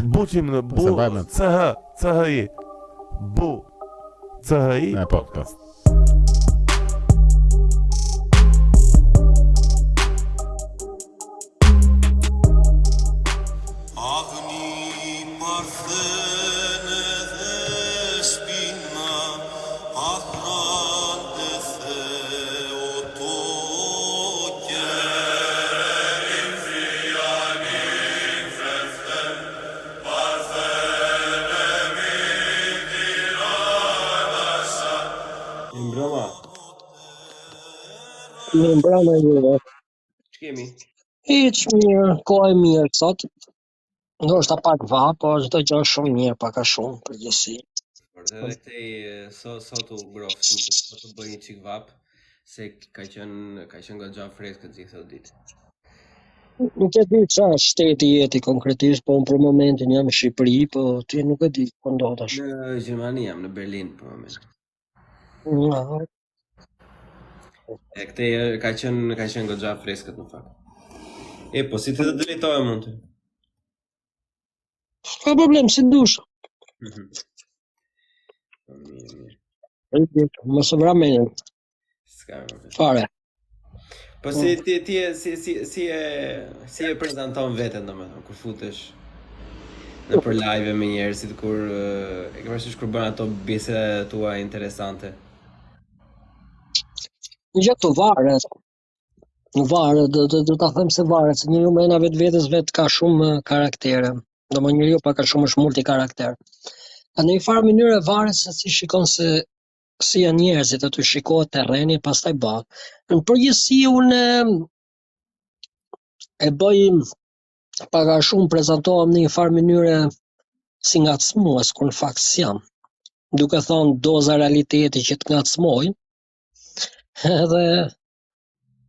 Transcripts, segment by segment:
Buçim në Po, Bu se mbaj mend. C H C H I. Bu C H I. E, po, po. Agni Parthene Dhespina Ahrante Theotoke Mirëmbrëma. Mirëmbrëma juve. Ç'kemi? Hiç mirë, kohë e mirë sot. Ndoshta pak vapë, po çdo gjë është shumë mirë, pak a shumë, përgjithësi. Por edhe këtej so, sot u ngroh, sot u bë një çik vapë, se ka qenë ka qenë goxha freskët gjithë këto ditë. Nuk e di çfarë shteti je ti konkretisht, po unë për momentin jam në Shqipëri, po ti nuk e di ku ndodhesh. Në Gjermani jam, në Berlin për momentin. Nga, E këtej e, ka qenë ka qenë goxha freskët në fakt. E po si të të drejtohem unë ty? S'ka problem, si dush. Mhm. Po mirë, mirë. Mos e vra mendjen, S'ka problem. fare. Po si ti ti e si si si e si e prezanton veten domethënë kur futesh nëpër live me njerëzit kur e ke parasysh kur bën ato bisedat tua interesante. Një gjë të varet. Varet, do do do ta them se varet, se njeriu mrena vetvetes vet ka shumë eh, karaktere. Domethënë njeriu pak a shumë është multikarakter. A në një farë mënyre varet se si shikon se si janë njerëzit aty shikohet terreni pastaj bëhet. Në përgjithësi unë e bëj pak a shumë prezantohem në një farë mënyre si ngacmues, kur në fakt s'jam. Duke thonë doza realiteti që të ngacmoj, edhe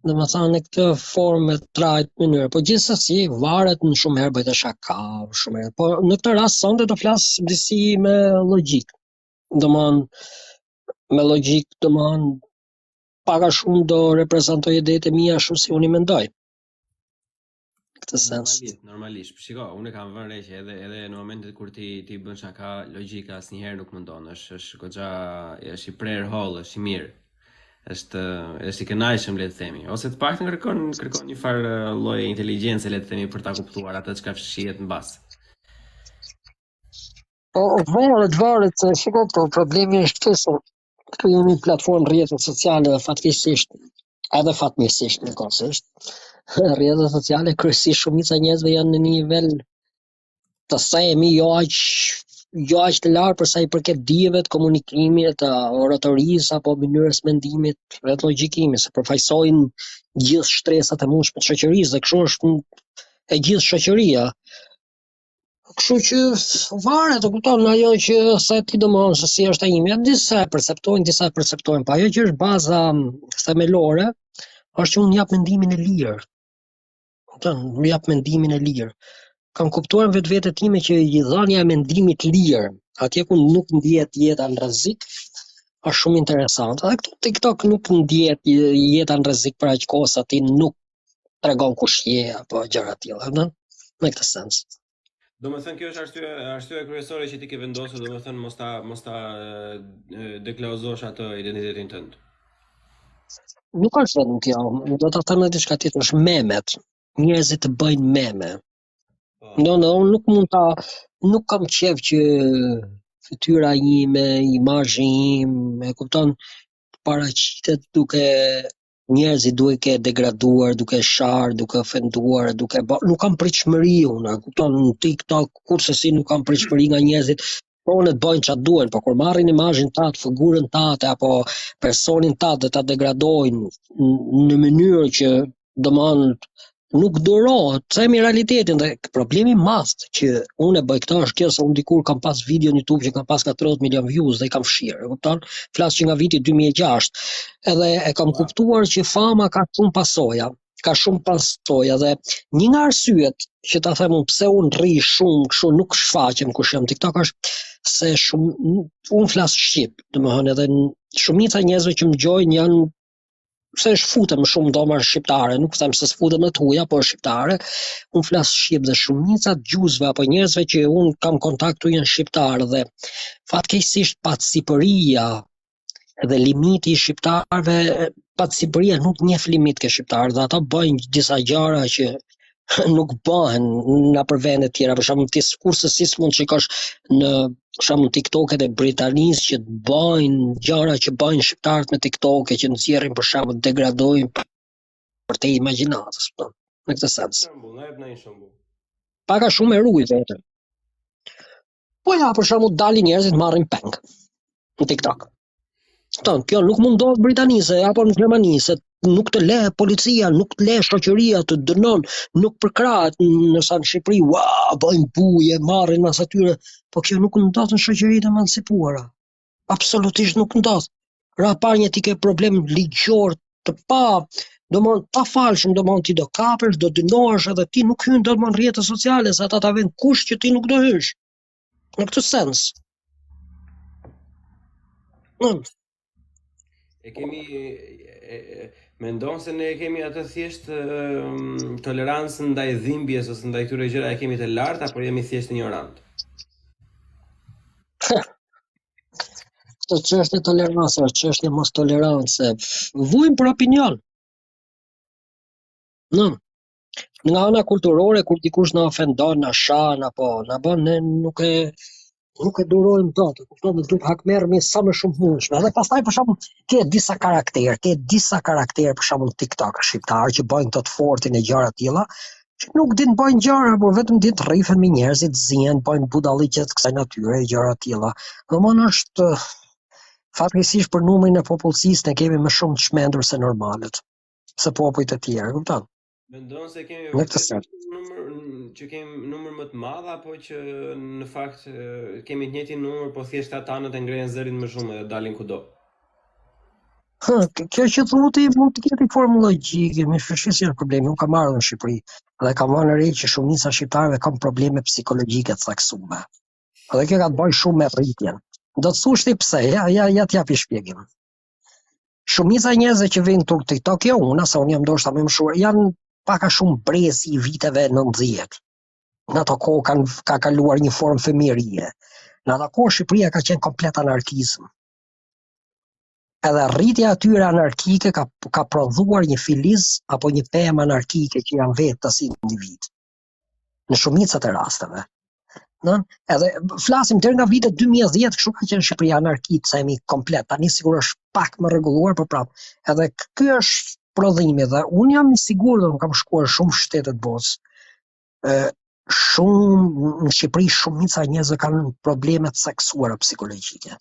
domethënë në këtë formë trajt mënyrë, po gjithsesi varet në shumë herë bëj të shaka, shumë herë. Po në këtë rast sonte do flas disi me logjikë. Domethënë me logjikë, domethënë pak a shumë do reprezentoj idetë e mia ashtu si unë i mendoj. Këtë sens. Normalisht, normalisht. Po Shiko, unë e kam vënë re që edhe edhe në momentet kur ti ti bën shaka, logjika asnjëherë nuk mundon, është është goxha është i prerë holl, është i mirë. Është është i kënaqshëm le të themi, ose të paktën kërkon kërkon një farë lloj inteligjence le të themi për ta kuptuar atë çka fshihet mbas. Po varet, varet, se shiko këtu, problemi është këtu se këtu jemi në platformë rrjetet sociale dhe fatkeqësisht edhe fatmirësisht njëkohësisht rrjetet sociale kryesisht shumica e njerëzve janë në një nivel të themi jo aq jo aq të lartë për sa i përket dijeve të komunikimit, të oratorisë apo mënyrës mendimit, vetë logjikimit, se përfaqësojnë gjithë shtresat e mundshme të shoqërisë dhe kështu është e gjithë shoqëria. Kështu që varet, e kupton, ajo që sa ti domethënë se si është e imja, disa e perceptojnë, disa e perceptojnë, po ajo që është baza mm, themelore është që unë jap mendimin e lirë. Kupton, unë jap mendimin e lirë. Kam kuptuar në vetvete time që i dhënia e mendimit të lirë, atje ku nuk ndihet jeta në rrezik, është shumë interesante. Edhe këtu TikTok nuk ndihet jeta në rrezik për aq kohë sa ti nuk tregon kush je apo gjëra të tilla, ëh, në këtë sens. Domethënë kjo është arsye arsyeja kryesore që ti ke vendosur, domethënë mos ta mos ta deklauzosh atë identitetin tënd. Nuk është vetëm kjo, do ta them edhe diçka tjetër, është memet. Njerëzit të bëjnë meme. Po. No, no, unë nuk mund ta nuk kam qejf që fytyra ime, imazhi im, e kupton, paraqitet duke njerëzit duke e degraduar, duke sharë, duke ofenduar, duke bë, nuk kam pritshmëri unë, e kupton, në TikTok kurrsesi nuk kam pritshmëri nga njerëzit. Po le të bëjnë çfarë duan, po kur marrin imazhin tat, figurën tate apo personin tat dhe ta degradojnë në mënyrë që domethënë nuk durohet, themi realitetin dhe problemi i madh që unë e bëj këtë është kjo se unë dikur kam pas video në YouTube që kam pas ka 30 milion views dhe i kam fshirë, e kupton? Flas që nga viti 2006. Edhe e kam kuptuar që fama ka shumë pasoja, ka shumë pasoja dhe një nga arsyet që ta them unë pse unë rri shumë kështu nuk shfaqem kush jam TikTok është se shumë unë flas shqip, domethënë edhe shumica e njerëzve që më dëgjojnë janë. se është futem shumë dhoma shqiptare, nuk them se s'futem në të huja, por shqiptare, unë flas shqip dhe shumica e dëgjuesve apo njerëzve që unë kam kontakt këtu janë shqiptarë dhe fatkeqësisht pacipëria dhe limiti i shqiptarëve, pacipëria nuk njeh limit ke shqiptarët dhe ata bëjnë disa gjëra që nuk bëhen nëpër vende të tjera. Për shembull, ti kurrsesi s'mund të shikosh në për shembull TikToket e Britanisë që të bëjnë gjëra që bëjnë shqiptarët me TikTok e që nxjerrin për shembull degradojnë përtej imagjinatës, po, në këtë sens. Shembull, na jep ndonjë shembull. Pak a shumë e ruaj veten. Po ja, për shembull, dalin njerëzit marrin peng në TikTok. Ton, kjo nuk mund ndodh në Britani se apo në Gjermani se nuk të le policia, nuk të le shoqëria të dënon, nuk përkrahet ndërsa në Shqipëri, ua, bëjnë bujë, marrin mas atyre, po kjo nuk ndodh në shoqëritë e emancipuara. Absolutisht nuk ndodh. Ra parë një ti ke problem ligjor të pa, domthon pafalshëm, domthon ti do kapesh, do dënohesh edhe ti nuk hyn dot më në rrjete sociale, se ata ta vënë kusht që ti nuk do hysh. Në këtë sens. Mm. E kemi e, e, mendon se ne e kemi atë thjesht tolerancën ndaj dhimbjes ose ndaj këtyre gjëra e kemi të lartë apo jemi thjesht injorantë? Këtë çështje tolerance, është çështje mos tolerance. Vujmë për opinion. Në, nga ana kulturore kur dikush na ofendon, na shan apo na bën ne nuk e nuk e durojmë dot, e kupton, ne duhet hakmerremi sa më shumë mundshme. Edhe pastaj për shembull ke disa karakter, ke disa karakter për shembull TikTok shqiptar që bëjnë të të fortin e gjëra të tilla, që nuk din të bëjnë gjëra, por vetëm din të rrifen me njerëzit, zihen, bëjnë budalliqe të kësaj natyre e gjëra të tilla. Domthonë është fatkeqësisht për numrin e popullsisë ne kemi më shumë të çmendur se normalët, se popujt e tjerë, kupton? Mendon se kemi në këtë sens numër që kemi numër më të madh apo që në fakt kemi të njëjtin numër, po thjesht ata tanët e ngrenë zërin më shumë dhe dalin kudo. Hë, kjo që thua ti mund të ketë formë logjike, më shpesh si është problemi. Unë kam ardhur në Shqipëri dhe kam vënë re që shumica e shqiptarëve kanë probleme psikologjike të theksuara. Dhe kjo ka të bëjë shumë me rritjen. Do të thuash ti pse? Ja, ja, ja të jap një shpjegim. Shumica e njerëzve që vijnë këtu TikTok, jo unë, se unë jam ndoshta më moshuar, janë pak a shumë brezi i viteve 90. Në ato kohë kanë ka kaluar një formë fëmijërie. Në ato kohë Shqipëria ka qenë komplet anarkizëm. Edhe rritja e atyre anarkike ka ka prodhuar një filiz apo një pemë anarkike që janë vetë si individ. Në shumicën e rasteve. Në, edhe flasim deri nga vitet 2010, kështu ka qenë Shqipëria anarki, të themi komplet. Tani sigur është pak më rregulluar, por prap. Edhe ky është prodhimi dhe unë jam i sigurt dhe unë kam shkuar shumë shtete të botës. Ë shumë në Shqipëri shumica e njerëzve kanë probleme të theksuara psikologjike.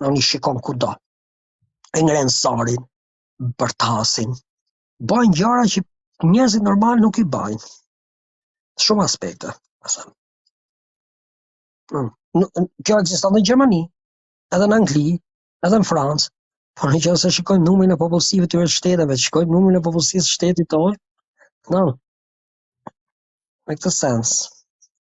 Në i shikon kudo. E ngrenë zarin, bërtasin, bëjnë gjëra që njerëzit normal nuk i bëjnë. Shumë aspekte, them. Mm. Kjo ekziston në Gjermani, edhe në Angli, edhe në Francë, por në qoftë se shikojmë numrin e popullsive të këtyre shteteve, shikojmë numrin e popullsisë së shtetit tonë, no, në këtë sens.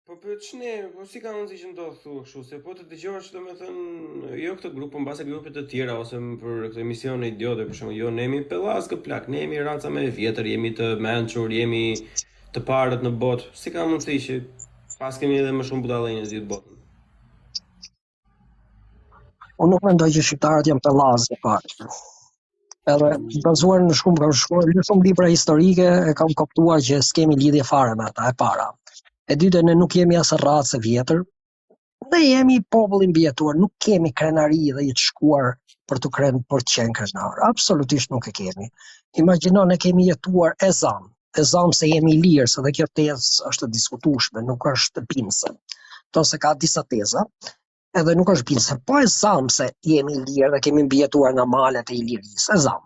Po po ç'ne, po si ka mundësi që ndodh thua kështu, se po të dëgjosh domethënë jo këtë grup, po mbase grupe të tjera ose për këtë emisione idiote për shembull, jo ne jemi pellazgë plak, ne jemi raca më e vjetër, jemi të mençur, jemi të parët në botë. Si ka mundësi që paskemi edhe më shumë budallenj në gjithë botën? Unë nuk mendoj që shqiptarët janë pellazgë fare. Edhe bazuar në shumë kam shkruar në shumë libra historike e kam kuptuar që s'kemi lidhje fare me ata e para. E dyta ne nuk jemi as racë e vjetër. Ne jemi popull i mbijetuar, nuk kemi krenari dhe një të shkuar për të kren për të qenë krenar. Absolutisht nuk e kemi. Imagjino ne kemi jetuar e zam, e zam se jemi ilirë, se dhe kjo tezë është e diskutueshme, nuk është bindëse. Do se ka disa teza, edhe nuk është bindëse, po e zam se jemi ilirë dhe kemi mbijetuar nga malet e Ilirisë, e zam.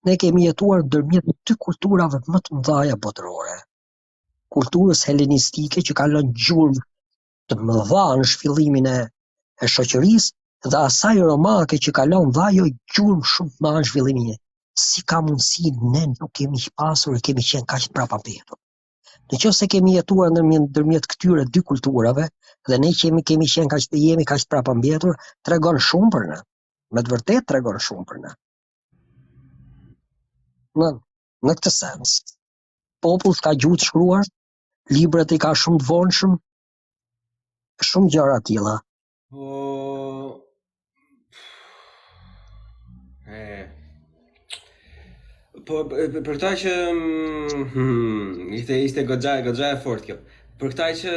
Ne kemi jetuar ndërmjet dy kulturave më të mëdha botërore. Kulturës helenistike që ka lënë gjurmë të mëdha në zhvillimin e, e shoqërisë dhe asaj romake që ka lënë dhe ajo gjurmë shumë të mëdha në zhvillimin e. Si ka mundësi ne nuk kemi pasur e kemi qenë kaq të prapambetur? Në qoftë se kemi jetuar ndërmjet ndërmjet këtyre dy kulturave dhe ne që jemi kemi qenë kaq të jemi kaq të prapambetur, tregon shumë për ne. Me të vërtetë tregon shumë për ne. Në, në këtë sens. Popull s'ka gjuhë të shkruar, librat i ka shumë të vonshëm, shumë gjëra të tilla. Po e Po për këta që hmm, ishte ishte goxha goxha e fortë kjo. Për këta që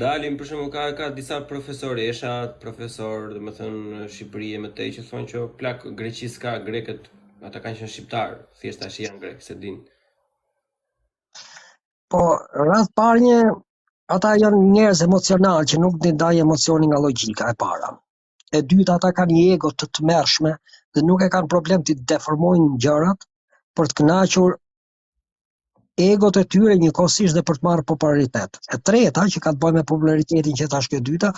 dalin për shembull ka ka disa profesoresha, profesor, domethënë në Shqipëri e më tej që thonë që plak Greqi s'ka grekët, ata kanë qenë shqiptarë, thjesht tash janë grekë, s'e din. Po, radhë parë një, ata janë njerëz emocional që nuk din dajë emocionin nga logjika e para. E dyta, ata kanë një ego të tmerrshme dhe nuk e kanë problem t'i deformojnë gjërat për të kënaqur egot e tyre njëkohësisht dhe për të marrë popularitet. E treta, që ka të bëjë me popularitetin që thashë kjo e dyta,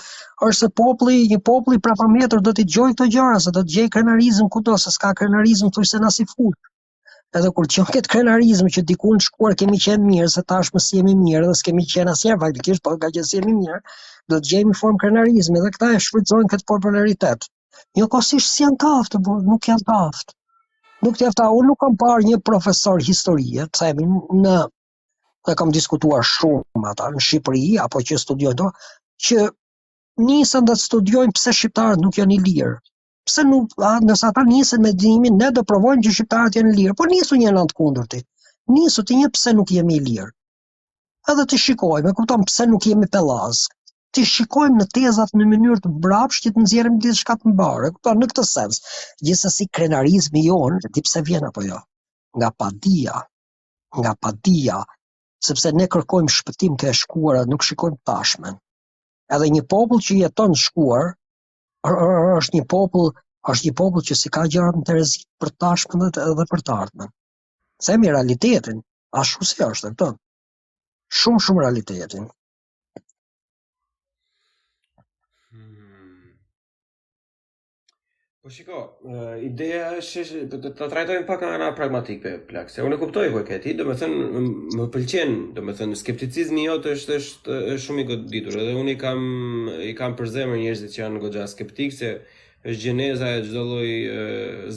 është se populli, një popull i prapambetur do t'i dëgjojë këto gjëra, se do të gjejë krenarizëm kudo, se s'ka krenarizëm thuajse në asnjë fushë. Edhe kur të ketë krenarizëm që diku në shkuar kemi qenë mirë, se tashmë s'jemi mirë dhe s'kemi qenë asnjëherë faktikisht, po ka qenë s'jemi mirë, do të gjejmë një formë krenarizmi dhe këta e shfrytëzojnë këtë popularitet. Njëkohësisht s'janë të aftë, por nuk janë të aftë. Nuk të aftë, unë nuk kam parë një profesor historie, të themi në dhe kam diskutuar shumë ata në Shqipëri apo që studiojnë do, që nisën dhe të studiojnë pse shqiptarët nuk janë ilirë. Pse nuk, a, nëse ata nisën me mendimin, ne do provojmë që shqiptarët janë ilirë, po nisu një në të kundërti. Nisu ti një pse nuk jemi ilirë. Edhe të shikojmë, e kupton pse nuk jemi pellazg. Të shikojmë në tezat në mënyrë të mbrapsht që të nxjerrim diçka të mbarë, e kupton në këtë sens. Gjithsesi krenarizmi jonë, e di pse vjen apo jo? Nga padija, nga padija, sepse ne kërkojmë shpëtim ke e shkuara, nuk shikojmë tashmen. Edhe një popull që jeton në shkuar, është një popull, është një popull që s'i ka gjërat në terezi për tashmen dhe edhe për të ardhmen. Themi realitetin, ashtu si është, e kupton? Shumë shumë realitetin. Hmm. Po shiko, ideja është që të, të, ta trajtojmë pak nga ana pragmatike, plak, se unë e kuptoj ku e ke ti, domethënë më pëlqen, domethënë skepticizmi jot është është është shumë i goditur, edhe unë i kam i kam për zemër njerëzit që janë goxha skeptik se është gjeneza e çdo lloj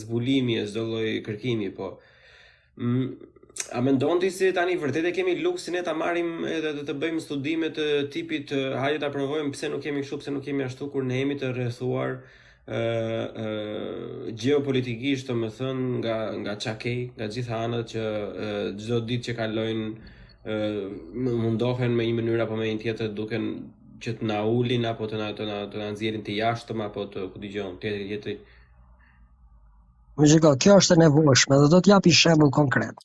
zbulimi, e çdo lloj kërkimi, po Mm, a mendon ti se tani vërtet e kemi luksin ne ta marrim edhe të, të bëjmë studime të tipit hajde ta provojmë pse nuk jemi kështu, pse nuk jemi ashtu kur ne jemi të rrethuar ë ë gjeopolitikisht, domethënë nga nga çakej, nga gjitha anët që çdo ditë që kalojnë ë mundohen me një mënyrë apo me një tjetër duken që të na ulin apo të na të na të na nxjerrin të jashtëm apo të ku dëgjon tjetri tjetri Më shiko, kjo është e nevojshme dhe do të jap një shembull konkret.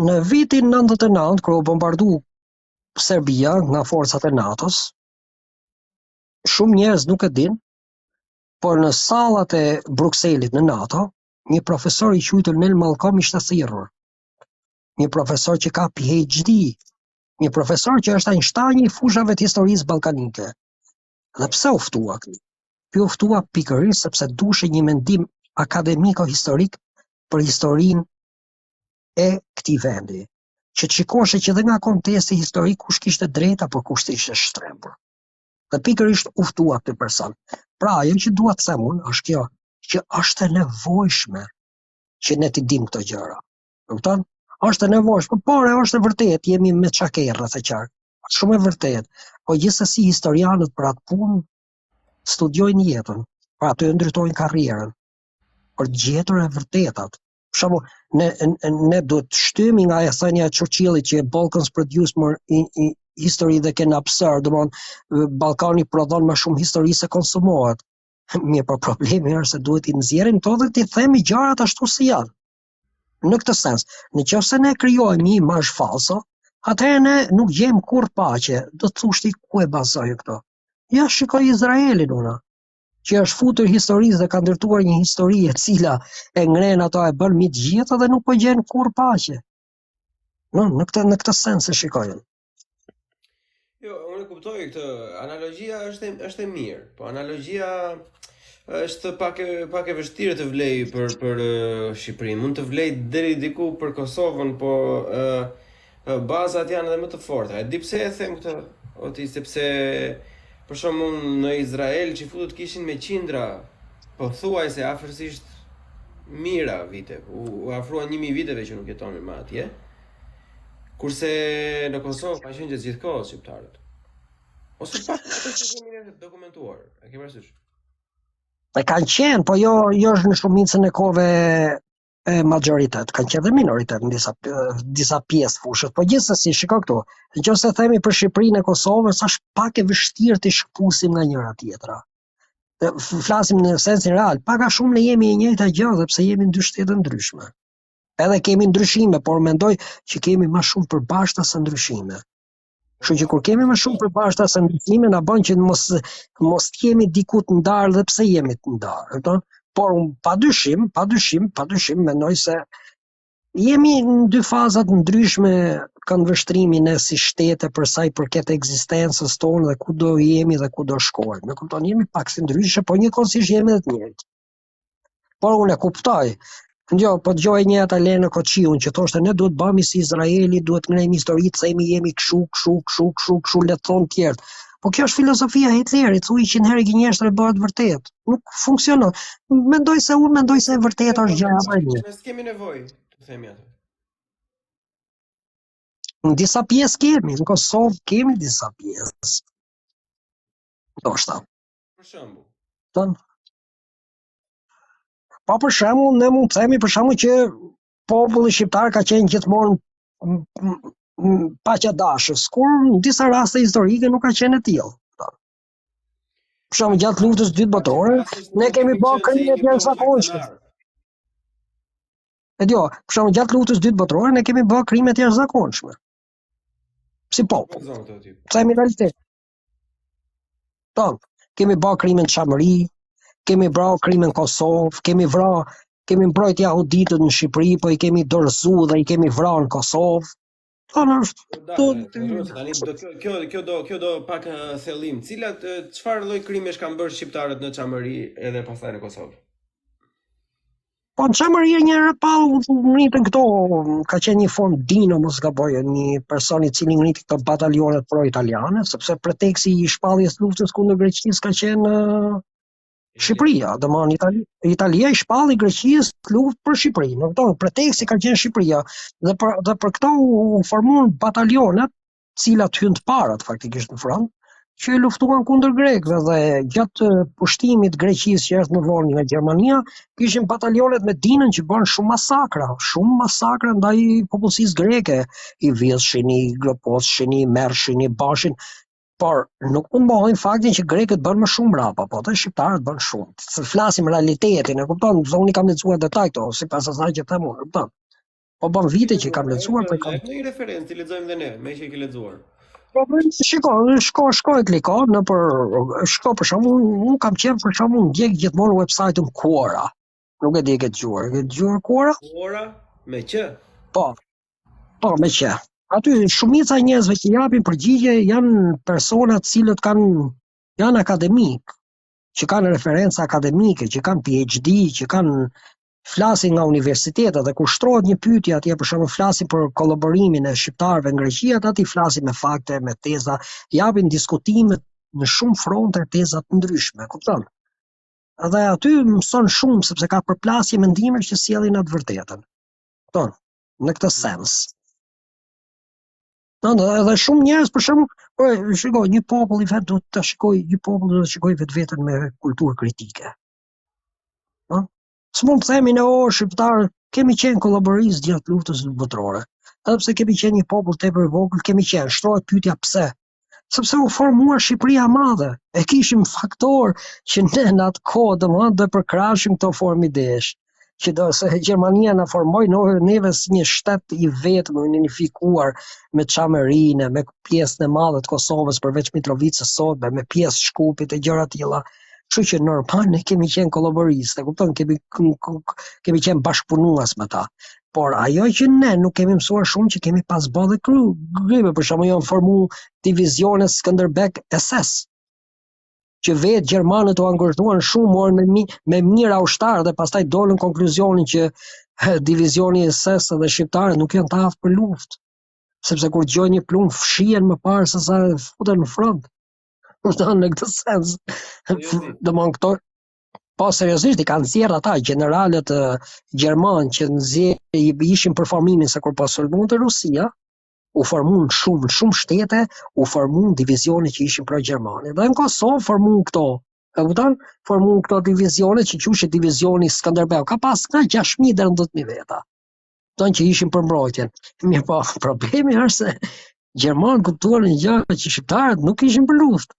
Në vitin 99 kur u bombardu Serbia nga forcat e NATO-s, shumë njerëz nuk e din, por në sallat e Brukselit në NATO, një profesor i quajtur Neil Malcolm ishte thirrur. Një profesor që ka PhD, një profesor që është Einsteini i fushave të historisë ballkanike. Dhe pse u ftua ky? Ky u ftua pikërisht sepse duhej një mendim akademiko-historik për historinë e këtij vendi, që të shikohej që dhe nga konteksti historik kush kishte drejt apo kush ishte shtrembur. Dhe pikërisht u ftua ky person. Pra, ajo që dua të them unë është kjo, që është e nevojshme që ne t'i dim këto gjëra. Kupton? Është e nevojshme, por është e vërtetë, jemi me çakej rreth e qark. Shumë e vërtetë. Po gjithsesi historianët për atë punë studiojnë jetën, për atë e ndërtojnë karrierën, për të gjetur e vërtetat. Për shembull, ne ne duhet të shtyhemi nga ajo thënia e Churchillit që Balkans produce more in, in, history than can absorb, domethënë Ballkani prodhon më shumë histori se konsumohet. Mirë, por problemi është se duhet t'i nxjerrim këto dhe t'i themi gjërat ashtu si janë. Në këtë sens, në qoftë se ne krijojmë një imazh falso, atëherë ne nuk gjejmë kurrë paqe. Do të thosh ti ku e bazoj këto. Ja shikoj Izraelin unë, që është futur historisë dhe ka ndërtuar një histori e cila e ngren ato e bën mbi të gjitha dhe nuk po gjen kurrë paqe. Në, në këtë në këtë sens e shikoj. Jo, unë e kuptoj këtë. Analogjia është e, është e mirë, po analogjia është pak e pak e vështirë të vlejë për për Shqipërinë. Mund të vlejë deri diku për Kosovën, po ë bazat janë edhe më të forta. E di pse e them këtë, o ti, sepse për shembull në Izrael çifutët kishin me qindra, pothuajse afërsisht. Mijëra vite, u, u afruan 1000 viteve që nuk jetonin më atje. Kurse në Kosovë kanë qenë gjatë gjithë kohës shqiptarët. Ose pak ato që kemi ne të dokumentuar, e ke parasysh? E kanë qenë, po jo jo është në shumicën e kohëve e majoritet, kanë qenë dhe minoritet në disa disa pjesë fushës. Po gjithsesi, shiko këtu. Në qoftë se themi për Shqipërinë e Kosovës, është pak e vështirë t'i shkëpusim nga njëra tjetra. Dhe flasim në sensin real, pak a shumë ne jemi e njëjta gjë dhe pse jemi në dy shtete të ndryshme. Edhe kemi ndryshime, por mendoj që kemi më shumë përbashkëta se ndryshime. Kështu që kur kemi më shumë përbashkëta se ndryshime na bën që mos mos të jemi diku të ndarë dhe pse jemi të ndarë, e kupton? Por unë pa dyshim, pa dyshim, pa dyshim mendoj se jemi në dy faza të ndryshme këndvështrimi ne si shtete për sa i përket ekzistencës tonë dhe ku do jemi dhe ku do shkojmë. E kupton, jemi pak si ndryshe, po njëkohësisht jemi edhe të njëjtë. Por unë e kuptoj. Jo, po dëgjoj një atë Lenë Koçiun që thoshte ne duhet bëhemi si Izraeli, duhet ngrejmë histori, të themi jemi kshu, kshu, kshu, kshu, kshu, le të thonë tjerët. Po kjo është filozofia e Hitlerit, thuaj 100 herë gënjeshtër e bëhet vërtet. Nuk funksionon. Mendoj se unë mendoj se e vërteta është gjëja më e mirë. Ne s'kemi nevojë të themi atë. Në disa pjesë kemi, në Kosovë kemi disa pjesë. Ndoshta. Për shembull. Ton. Po për shembull, ne mund të themi për shembull që populli shqiptar ka qenë gjithmonë paqedashës, kur në disa raste historike nuk ka qenë e tillë. Për shembull, gjatë luftës së dytë botërore, ne kemi bërë krime të jashtëzakonshme. E dio, për shembull, gjatë luftës së dytë botërore ne kemi bërë krime të jashtëzakonshme. Si popull. Themi realitet. Po, kemi ba krime në Çamëri, kemi bra krime në Kosovë, kemi vra, kemi mbrojt jahuditët në Shqipëri, po i kemi dorëzu dhe i kemi vra në Kosovë. Po, në është... Do, tani do kjo kjo kjo do kjo do pak thellim. Cilat çfarë lloj krimesh kanë bërë shqiptarët në Çamëri edhe pastaj në Kosovë? Po në Çamëri një herë pa u ngritën këto, ka qenë një formë Dino, mos gaboj, një person i cili ngriti këto batalionet pro-italiane, sepse preteksti i shpalljes luftës kundër Greqisë ka qenë Shqipëria, domethënë Itali, Italia i shpalli Greqisë luftë për Shqipërinë. Në këto preteksti ka qenë Shqipëria dhe për dhe për këto u formuan batalionet cilat hynë të parat faktikisht në front, që luftuan kundër grekëve dhe gjatë pushtimit të Greqisë që është më vonë nga Gjermania, kishim batalionet me Dinën që bënë shumë masakra, shumë masakra ndaj popullsisë greke, i vidhshin, i groposhin, i merrshin, i bashin, por nuk mund mohojmë faktin që grekët bënë më shumë mbrapa, po dhe shqiptarët bënë shumë. Se flasim realitetin, e kupton, se unë i kam lexuar detaj këto, sipas asaj që them unë, e kupton. Po bën vite që i kam lexuar, po i kam. Në një referencë i lexojmë dhe ne, meqë i ke lexuar. Po po shiko, shko, shko e kliko nëpër shko për shembull, unë kam qenë për shembull ndjek gjithmonë website-in Quora. Nuk e di e ke dëgjuar, e ke dëgjuar Quora? Quora me Q? Po. Po, me Q. Aty shumica e njerëzve që japin përgjigje janë persona të cilët kanë janë akademik, që kanë referenca akademike, që kanë PhD, që kanë flasin nga universitetet dhe kur shtrohet një pyetje atje për shembull flasin për kolaborimin e shqiptarëve në Greqi, ata t'i flasin me fakte, me teza, japin diskutime në shumë fronte teza të ndryshme, kupton? Dhe aty mëson shumë sepse ka përplasje mendimesh që sjellin atë vërtetën. Kupton? Në këtë sens. Në, në, edhe shumë njerëz për shembull, po shiko, një popull i vet duhet ta shikojë, një popull duhet të shikojë vetveten me kulturë kritike. Ëh? S'mund të themi ne o shqiptarë, kemi qenë kolaboristë gjatë luftës botërore. Edhe pse kemi qenë një popull tepër i vogël, kemi qenë. Shtrohet pyetja pse? Sepse u formua Shqipëria e Madhe. E kishim faktor që ne në atë kohë domethënë do përkrahshim këto formë idesh që do se Gjermania na formoi neve si një shtet i vetëm i unifikuar me Çamërinë, me pjesën e madhe të Kosovës përveç Mitrovicës sotme, me pjesë Shkupit e gjëra të tilla. Kështu që normal ne kemi qenë kolaboristë, e kupton, kemi kemi qenë bashkëpunues me ta. Por ajo që ne nuk kemi mësuar shumë që kemi pas bërë dhe kry, krime, për shembull janë formu divizione Skënderbeg SS që vetë gjermanët u angazhuan shumë morën me mi, me mijëra ushtarë dhe pastaj dolën konkluzionin që divizioni SS dhe shqiptarët nuk janë të aftë për luftë sepse kur dëgjojnë një plumb fshihen më parë se sa futen në front. Kupton në këtë sens. Domthon këto. Po seriozisht i kanë nxjerrë ata gjeneralët gjermanë që nxjerr ishin për formimin se kur po sulmonte Rusia, u formuan shumë shumë shtete, u formuan divizione që ishin pro Gjermani. Dhe në Kosovë formuan këto, e kupton? Formuan këto divizione që quheshin divizioni Skënderbeu. Ka pas nga 6000 deri në 10000 veta. Ton që ishin për mbrojtjen. Mirëpo, problemi është se gjermanët kuptuan një gjë që shqiptarët nuk ishin për luftë.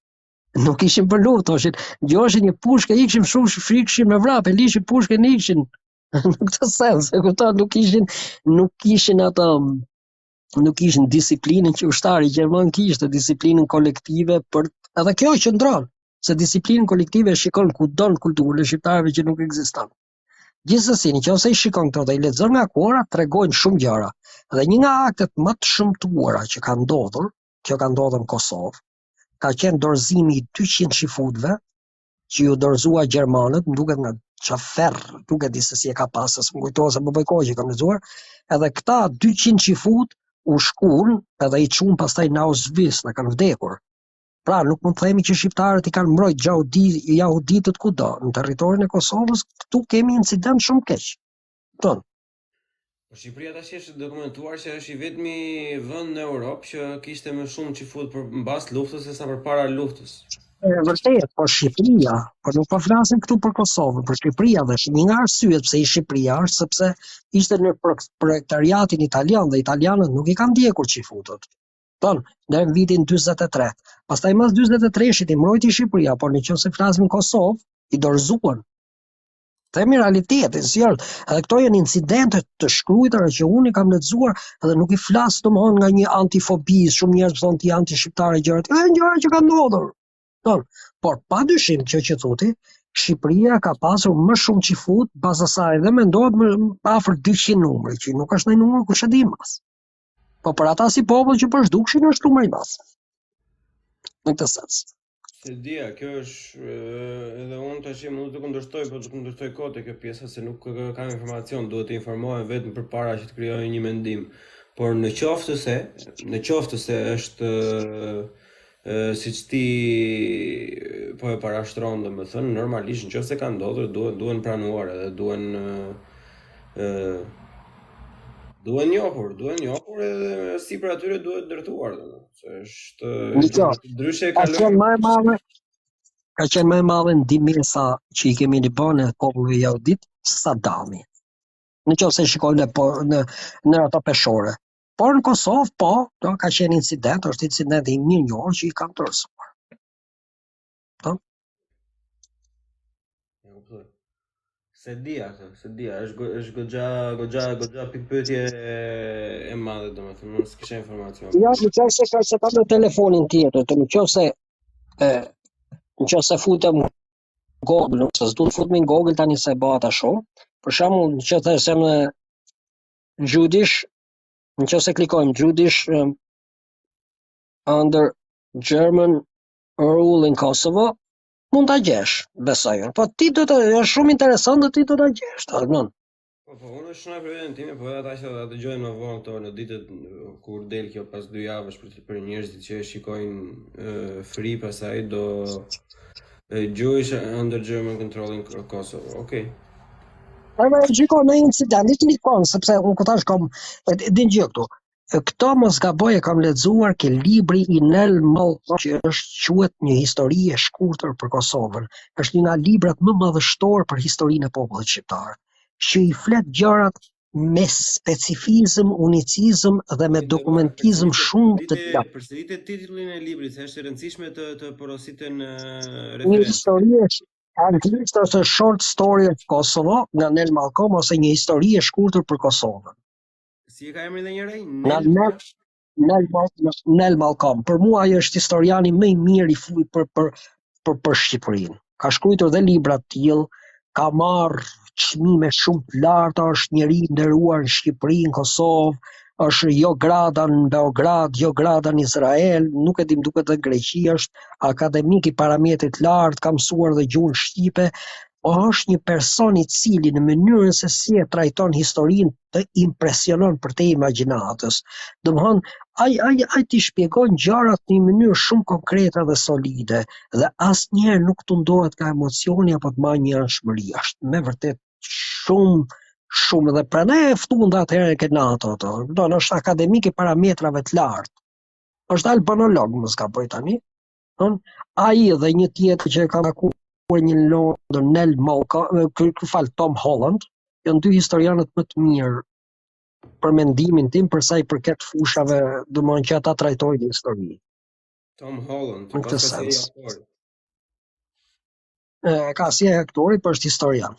Nuk ishin për luftë, thoshin, dëgjoshin një pushkë, ikshin shumë frikshim me vrap, e lishin pushkën ikshin. Në këtë sens, e kupton, nuk ishin nuk ishin ato nuk ishin disiplinën që ushtari gjerman kishte, disiplinën kolektive për edhe kjo qëndron, se disiplinën kolektive e shikon kudo në kulturën e shqiptarëve që nuk ekziston. Gjithsesi, në qoftë se i shikon këto dhe i lexon nga kohëra, tregojnë shumë gjëra. Dhe një nga aktet më të shëmtuara që ka ndodhur, kjo ka ndodhur në Kosovë, ka qenë dorëzimi i 200 çifutëve që iu dorëzua gjermanët, më duket nga Xhafer, nuk e di se si e ka pasë, s'më kujtohet se më bëj kohë që kam lexuar, edhe këta 200 çifut u shkun edhe i çun pastaj në Auschwitz, dhe kanë vdekur. Pra, nuk mund të themi që shqiptarët i kanë mbrojt jahudi, jahuditët kudo. Në territorin e Kosovës, këtu kemi incident shumë keq. Ton. Po Shqipëria tash është dokumentuar që është i vetmi vend në Europë që kishte më shumë çifut për mbas luftës se sa përpara luftës. E vërtet, po Shqipëria, po nuk po flasim këtu për Kosovën, për Shqipëria dhe një nga arsyet pse i Shqipëria është sepse ishte në protektariatin italian dhe italianët nuk i kanë ndjekur çifutët. Ton, deri në vitin 43. Pastaj mas 43-shit i mbrojti Shqipëria, por në qoftë se flasim në Kosovë, i dorëzuan Themi realitetin, si është. Edhe këto janë incidente të shkruara që unë i kam lexuar edhe nuk i flas domthon nga një antifobi, shumë njerëz thonë ti anti-shqiptare gjërat. Janë gjëra që kanë ndodhur. Ton, por pa dyshim kjo që thotë, Shqipëria ka pasur më shumë çifut pas asaj dhe mendohet më afër 200 numri, që nuk është ndonjë numër kush e di mas. Po për ata si popull që po zhdukshin është numër i madh. Në këtë sens. S'e dija, kjo është edhe unë tash mund të kundërshtoj, po të kundërshtoj kot te kjo pjesa se nuk kam informacion, duhet të informohem vetëm përpara që të krijoj një mendim. Por në qoftë se, në qoftë se është siç ti po e parashtron, domethënë, normalisht në qoftë se ka ndodhur, duhen duhen pranuar edhe duhen ë duhen njohur, duhen njohur edhe sipër atyre duhet ndërtuar, domethënë. Se është Niko, ndryshe ka qenë më e madhe, ka qenë më e madhe ndihmesa që i kemi ne bërë popullit jahudit Sadami. Në qoftë se shikojmë në po, në në ato peshore. Por në Kosovë po, do ka qenë incident, është incident i mirënjohur që i kanë dorëzuar. Po? E kuptoj. S'e dija atë, s'e dija, është është goxha goxha goxha pikëpyetje e madhe domethënë, unë s'kisha informacion. Ja, në qoftë se ka se kam në telefonin tjetër, të në qoftë se e në qoftë se futem Google, nuk se s'du të futemi në Google tani se bëhet shumë. Për shembull, në qoftë se në Jewish, në qoftë se klikojmë Jewish um, under German rule in Kosovo, mund ta gjesh, besoj unë. Po ti do të është shumë interesant dhe ti do ta gjesh, ta kupton. Po po, unë shënoj për veten time, po edhe ata që do ta dëgjojnë më vonë këto në ditët kur del kjo pas dy javësh për për njerëzit që e shikojnë uh, free pastaj do uh, Jewish under German control in Kosovo. Okej. Okay. Po më shiko në incident, i klikon sepse unë këta kam e din gjë këtu. Këto mos gaboj e kam lexuar ke libri i Nel Malcolm që është quhet një histori e shkurtër për Kosovën. Është një nga librat më madhështor për historinë e popullit shqiptar, që i flet gjërat me specifizëm, unicizëm dhe me dokumentizëm shumë të gjatë. Përsërite titullin e librit, se është e rëndësishme të të porositen referencat. Një histori e anglisht është Short Story of Kosovo nga Nel Malcolm ose një histori e shkurtër për Kosovën. Si e ka emrin edhe një herë? Nel Nel Nel, Nel Malcolm. Për mua ai është historiani më i mirë i fuj për për për për Shqipërinë. Ka shkruar dhe libra të tillë, ka marr çmime shumë të larta, është njeri i nderuar në Shqipëri, në Kosovë, është jo grada në Beograd, jo grada në Izrael, nuk e di më duket dhe në Greqi, është akademik i parametrit të lartë, ka mësuar dhe gjuhën shqipe. Po është një person i cili në mënyrën se si e trajton historinë të impresionon përtej imagjinatës. Domthon, ai ai ai t'i shpjegon gjërat në një mënyrë shumë konkrete dhe solide dhe asnjëherë nuk tundohet nga emocioni apo të marrë njëanshmëri. Është me vërtet shumë shumë dhe prandaj e ftuan dhe atëherë ke NATO ato. Do është akademik i parametrave të lartë. Është albanolog, mos gaboj tani. Don ai dhe një tjetër që e kam takuar një në Londër, Nel Malcolm, ky fal Tom Holland, janë dy historianët më të mirë për mendimin tim për sa i përket fushave, domethënë që ata trajtojnë në histori. Tom Holland, në këtë sens. E, ka si aktori, por është historian.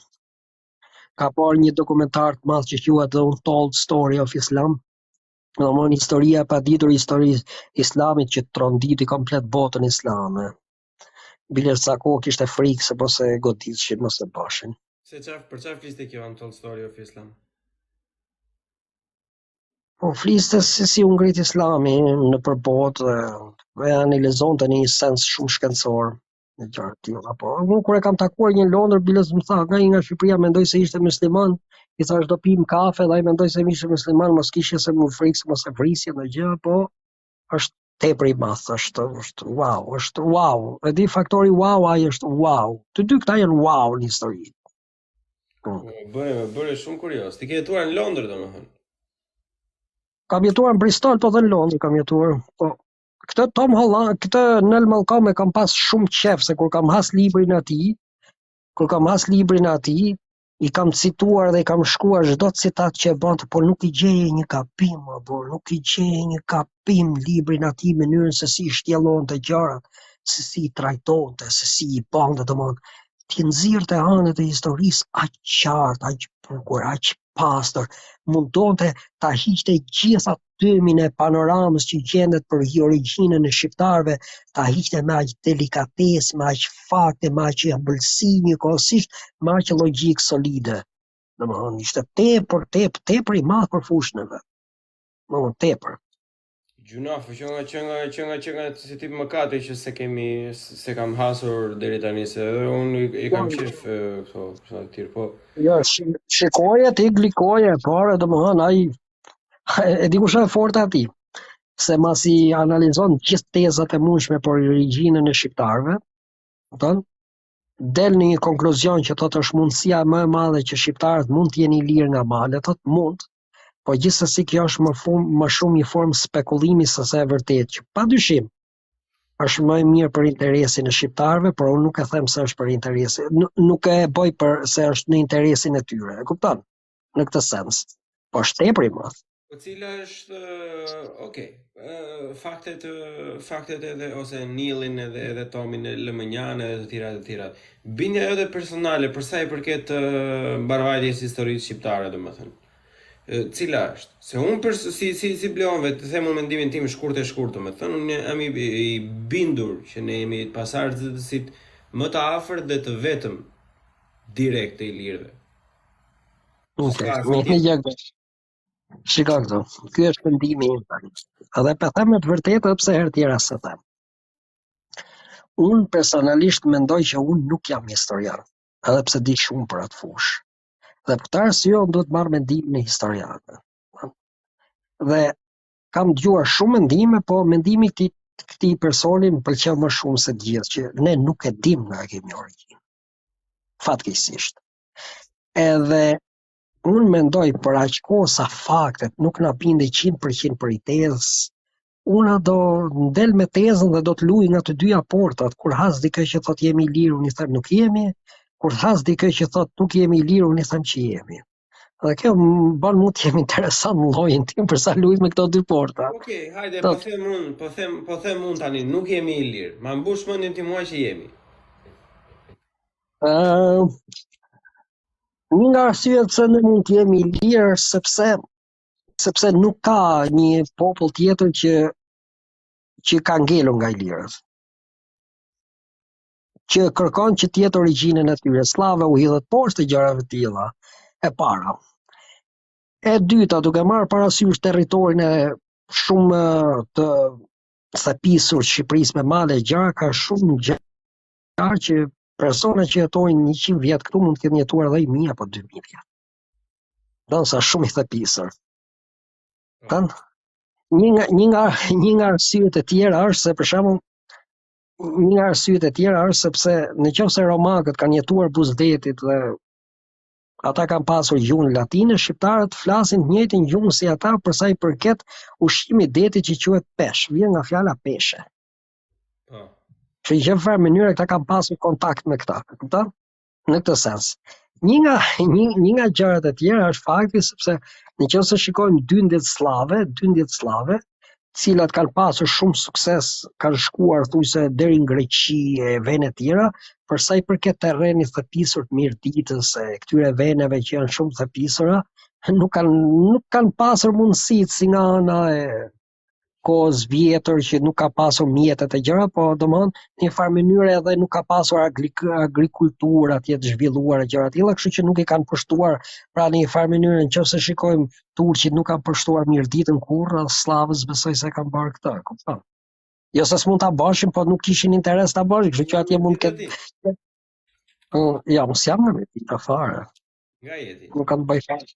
Ka parë një dokumentar të madh që quhet The Untold Story of Islam, Domethënë historia e paditur historisë islamit që tronditi komplet botën islame. Bile sa kohë kishte frikë se mos e goditshin, mos e bashin. Se çfarë për çfarë fliste kjo Untold Story of Islam? Po fliste se si u ngrit Islami nëpër botë dhe e analizonte në një sens shumë shkencor. Në gjëra të tilla. Po, unë kur e kam takuar një në Londër, biles më tha, nga një nga Shqipëria mendoi se ishte musliman, i thash do pim kafe dhe ai mendoi se ishte musliman, mos kishte se më frikë se mos e vrisje ndonjë gjë, po është tepër i madh, është është wow, është wow. E di faktori wow, ai është wow. Të dy këta janë wow në histori. Po. Bëre, më bëre shumë kurioz. Ti ke jetuar në Londër domethënë. Kam jetuar në Bristol, po dhe në Londër kam jetuar. Po, këtë Tom Holland, këtë Neil Malcolm e kam pas shumë qef se kur kam has librin e atij, kur kam has librin e atij, i kam cituar dhe i kam shkruar çdo citat që e bënte, por nuk i gjeje një gabim, apo nuk i gjeje një gabim librin atij, mënyrën se si i shtjellonte gjërat, se si i trajtonte, se si i bënte, domethënë, t'i nxirrte anët e historisë aq qartë, aq bukur, aq pastër, mundonte ta hiqte gjithë atë tymin e panoramës që gjendet për origjinën e shqiptarëve, ta hiqte me aq delikatesë, me aq fakte, me aq ëmbëlsi njëkohësisht, me aq logjikë solide. Domethënë, ishte tepër, tepër, tepër i madh për fushën e vet. Domethënë, tepër. Gjynah, që nga që nga që nga që nga si tip mëkati që se kemi se kam hasur deri tani se edhe unë i, i kam po. qejf këto këto të tjerë, po. Jo, shikoje ti klikoje, por domethënë ai e di kush është e forta e tij. Se masi analizon gjithë tezat e mundshme për origjinën e shqiptarëve, kupton? Del në një konkluzion që thotë është mundësia më e madhe që shqiptarët mund të jenë ilirë nga malet, thotë mund, po gjithsesi kjo është më, fum, më shumë një formë spekulimi se sa e vërtetë, që pa dyshim është më e mirë për interesin e shqiptarëve, por unë nuk e them se është për interesin, nuk, nuk e bëj për se është në interesin e tyre, e kupton? Në këtë sens. Po është tepër i madh. Po cila është, ok, faktet faktet edhe ose Nilin edhe edhe Tomin e lëmë mënjanë edhe të tjera të tjera. Bindja jote personale për sa i përket mbarëvajtjes së historisë shqiptare, domethënë. Cila është? Se unë për si si si Bleon vetë, të them unë mendimin tim shkurt e shkurt, domethënë, unë jam i, i bindur që ne jemi pasardhësit më të afërt dhe të vetëm direkt të ilirëve. Okej, okay, me një gjë. Shiko këtu, ky është mendimi im tani. Edhe po them me të vërtetë edhe pse herë tjera s'e them. Unë personalisht mendoj që unë nuk jam historian, edhe pse di shumë për atë fushë. Dhe për këtë arsye unë duhet të marr mendimin e historianëve. Dhe kam dëgjuar shumë mendime, po mendimi i këtij këtij personi më pëlqeu më shumë se të gjithë, që ne nuk e dim nga e kemi origjinën. Fatkeqësisht. Edhe Unë mendoj për aq kohë sa faktet nuk na bindin 100% për një tezë, unë do del me tezën dhe do të luaj nga të dyja portat. Kur has dikë që thotë jemi ilirë, unë i them nuk jemi. Kur has dikë që thotë nuk jemi ilirë, unë i them që jemi. Dhe kjo më bën mua të jem interesant në llojin tim për sa luaj me këto dy porta. Okej, okay, hajde, po them unë, po them, po them unë tani, nuk jemi ilirë. Ma mbush mendjen ti mua që jemi. Ë uh, Një nga arsyet pse ne mund të jemi ilirë është sepse sepse nuk ka një popull tjetër që që ka ngelur nga ilirët. Që kërkon që të jetë origjinën e tyre. Sllave u hidhet poshtë gjërave të tilla. E para. E dyta, duke marrë parasysh territorin e shumë të thepisur të Shqipërisë me male gjëra, ka shumë gjëra që. Persona që jetojnë 100 vjet këtu mund të kenë jetuar edhe 1000 apo 2000 vjet. Ndonëse shumë i thepisur. Po. Tan një nga një nga një nga arsyet e tjera është se për shembull një nga arsyet e tjera është sepse në qoftë se romakët kanë jetuar buzë detit dhe ata kanë pasur gjuhën latine, shqiptarët flasin të njëjtën gjuhë si ata për sa i përket ushqimit detit që quhet pesh, vjen nga fjala peshe. Po. Që në një farë mënyre këta kanë pasur kontakt me këta, e kupton? Në këtë sens. Një nga një, një nga gjërat e tjera është fakti sepse në qoftë se shikojmë dyndjet sllave, dyndjet sllave, të cilat kanë pasur shumë sukses, kanë shkuar thuajse deri në Greqi e vene të tjera, për sa i përket terrenit të thepisur të Mirditës e këtyre veneve që janë shumë të thepisura, nuk kanë nuk kanë pasur mundësi si nga ana e kohës vjetër që nuk ka pasur mjetet e gjëra, po domthon në një farë mënyre edhe nuk ka pasur agrikulturë atje të zhvilluar e gjëra të tilla, kështu që nuk i kanë pushtuar, pra në një farë mënyre në qoftë se shikojmë turqit nuk kanë pushtuar Mirditën kurrë, as sllavët s'besoj se kanë bërë këtë, kupton? Jo se s'mund ta bëshin, po nuk kishin interes ta bëshin, kështu që atje mund të ketë Po, ja, unë s'jam nga Mirdita fare. Nga je ti? Nuk kam të bëj fare.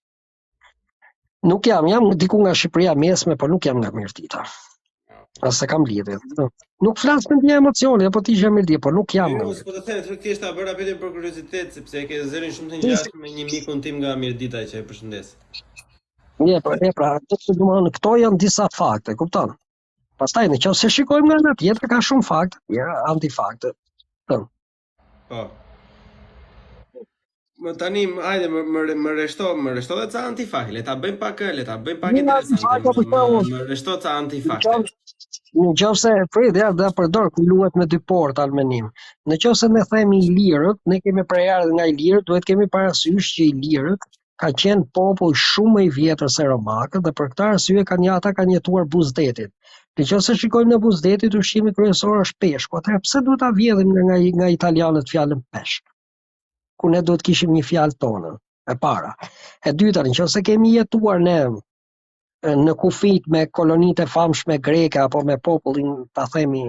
Nuk jam, jam diku nga Shqipëria mesme, por nuk jam nga Mirdita. As e kam lidhje. Nuk flas me një emocion, apo ti je Mirditë, por nuk jam. Jo, po të them, thjesht ta bëra pyetjen për kuriozitet, sepse e ke zërin shumë të ngjashëm me një mikun tim nga Mirdita që e përshëndes. Je, po, e pra, do të domethënë këto janë disa fakte, kupton? Pastaj në qoftë se shikojmë nga ana tjetër ka shumë fakte, ja, antifakte. Po. Po. Më tani, hajde, më, më, më rreshto, më rreshto dhe ca antifakte, le ta bëjmë pak, le ta bëjmë pak interesante, më, më, më rreshto ca antifakte. Në qoftë se, prit, ja, dhe përdor, ku luhet me dy porta në menim. Në qoftë se ne themi ilirët, ne kemi prejardhje nga ilirët, duhet kemi parasysh që ilirët ka qenë popull shumë më i vjetër se romakët dhe për këtë arsye kanë ata kanë jetuar buzë detit. Në qoftë se shikojmë në buzë detit, ushqimi kryesor është peshku. Atëherë pse duhet ta vjedhim nga nga, nga italianët fjalën peshk? Ku ne duhet kishim një fjalë tonën, e para. E dyta, në qoftë se kemi jetuar ne në kufijt me kolonitë e famshme greke apo me popullin, ta themi,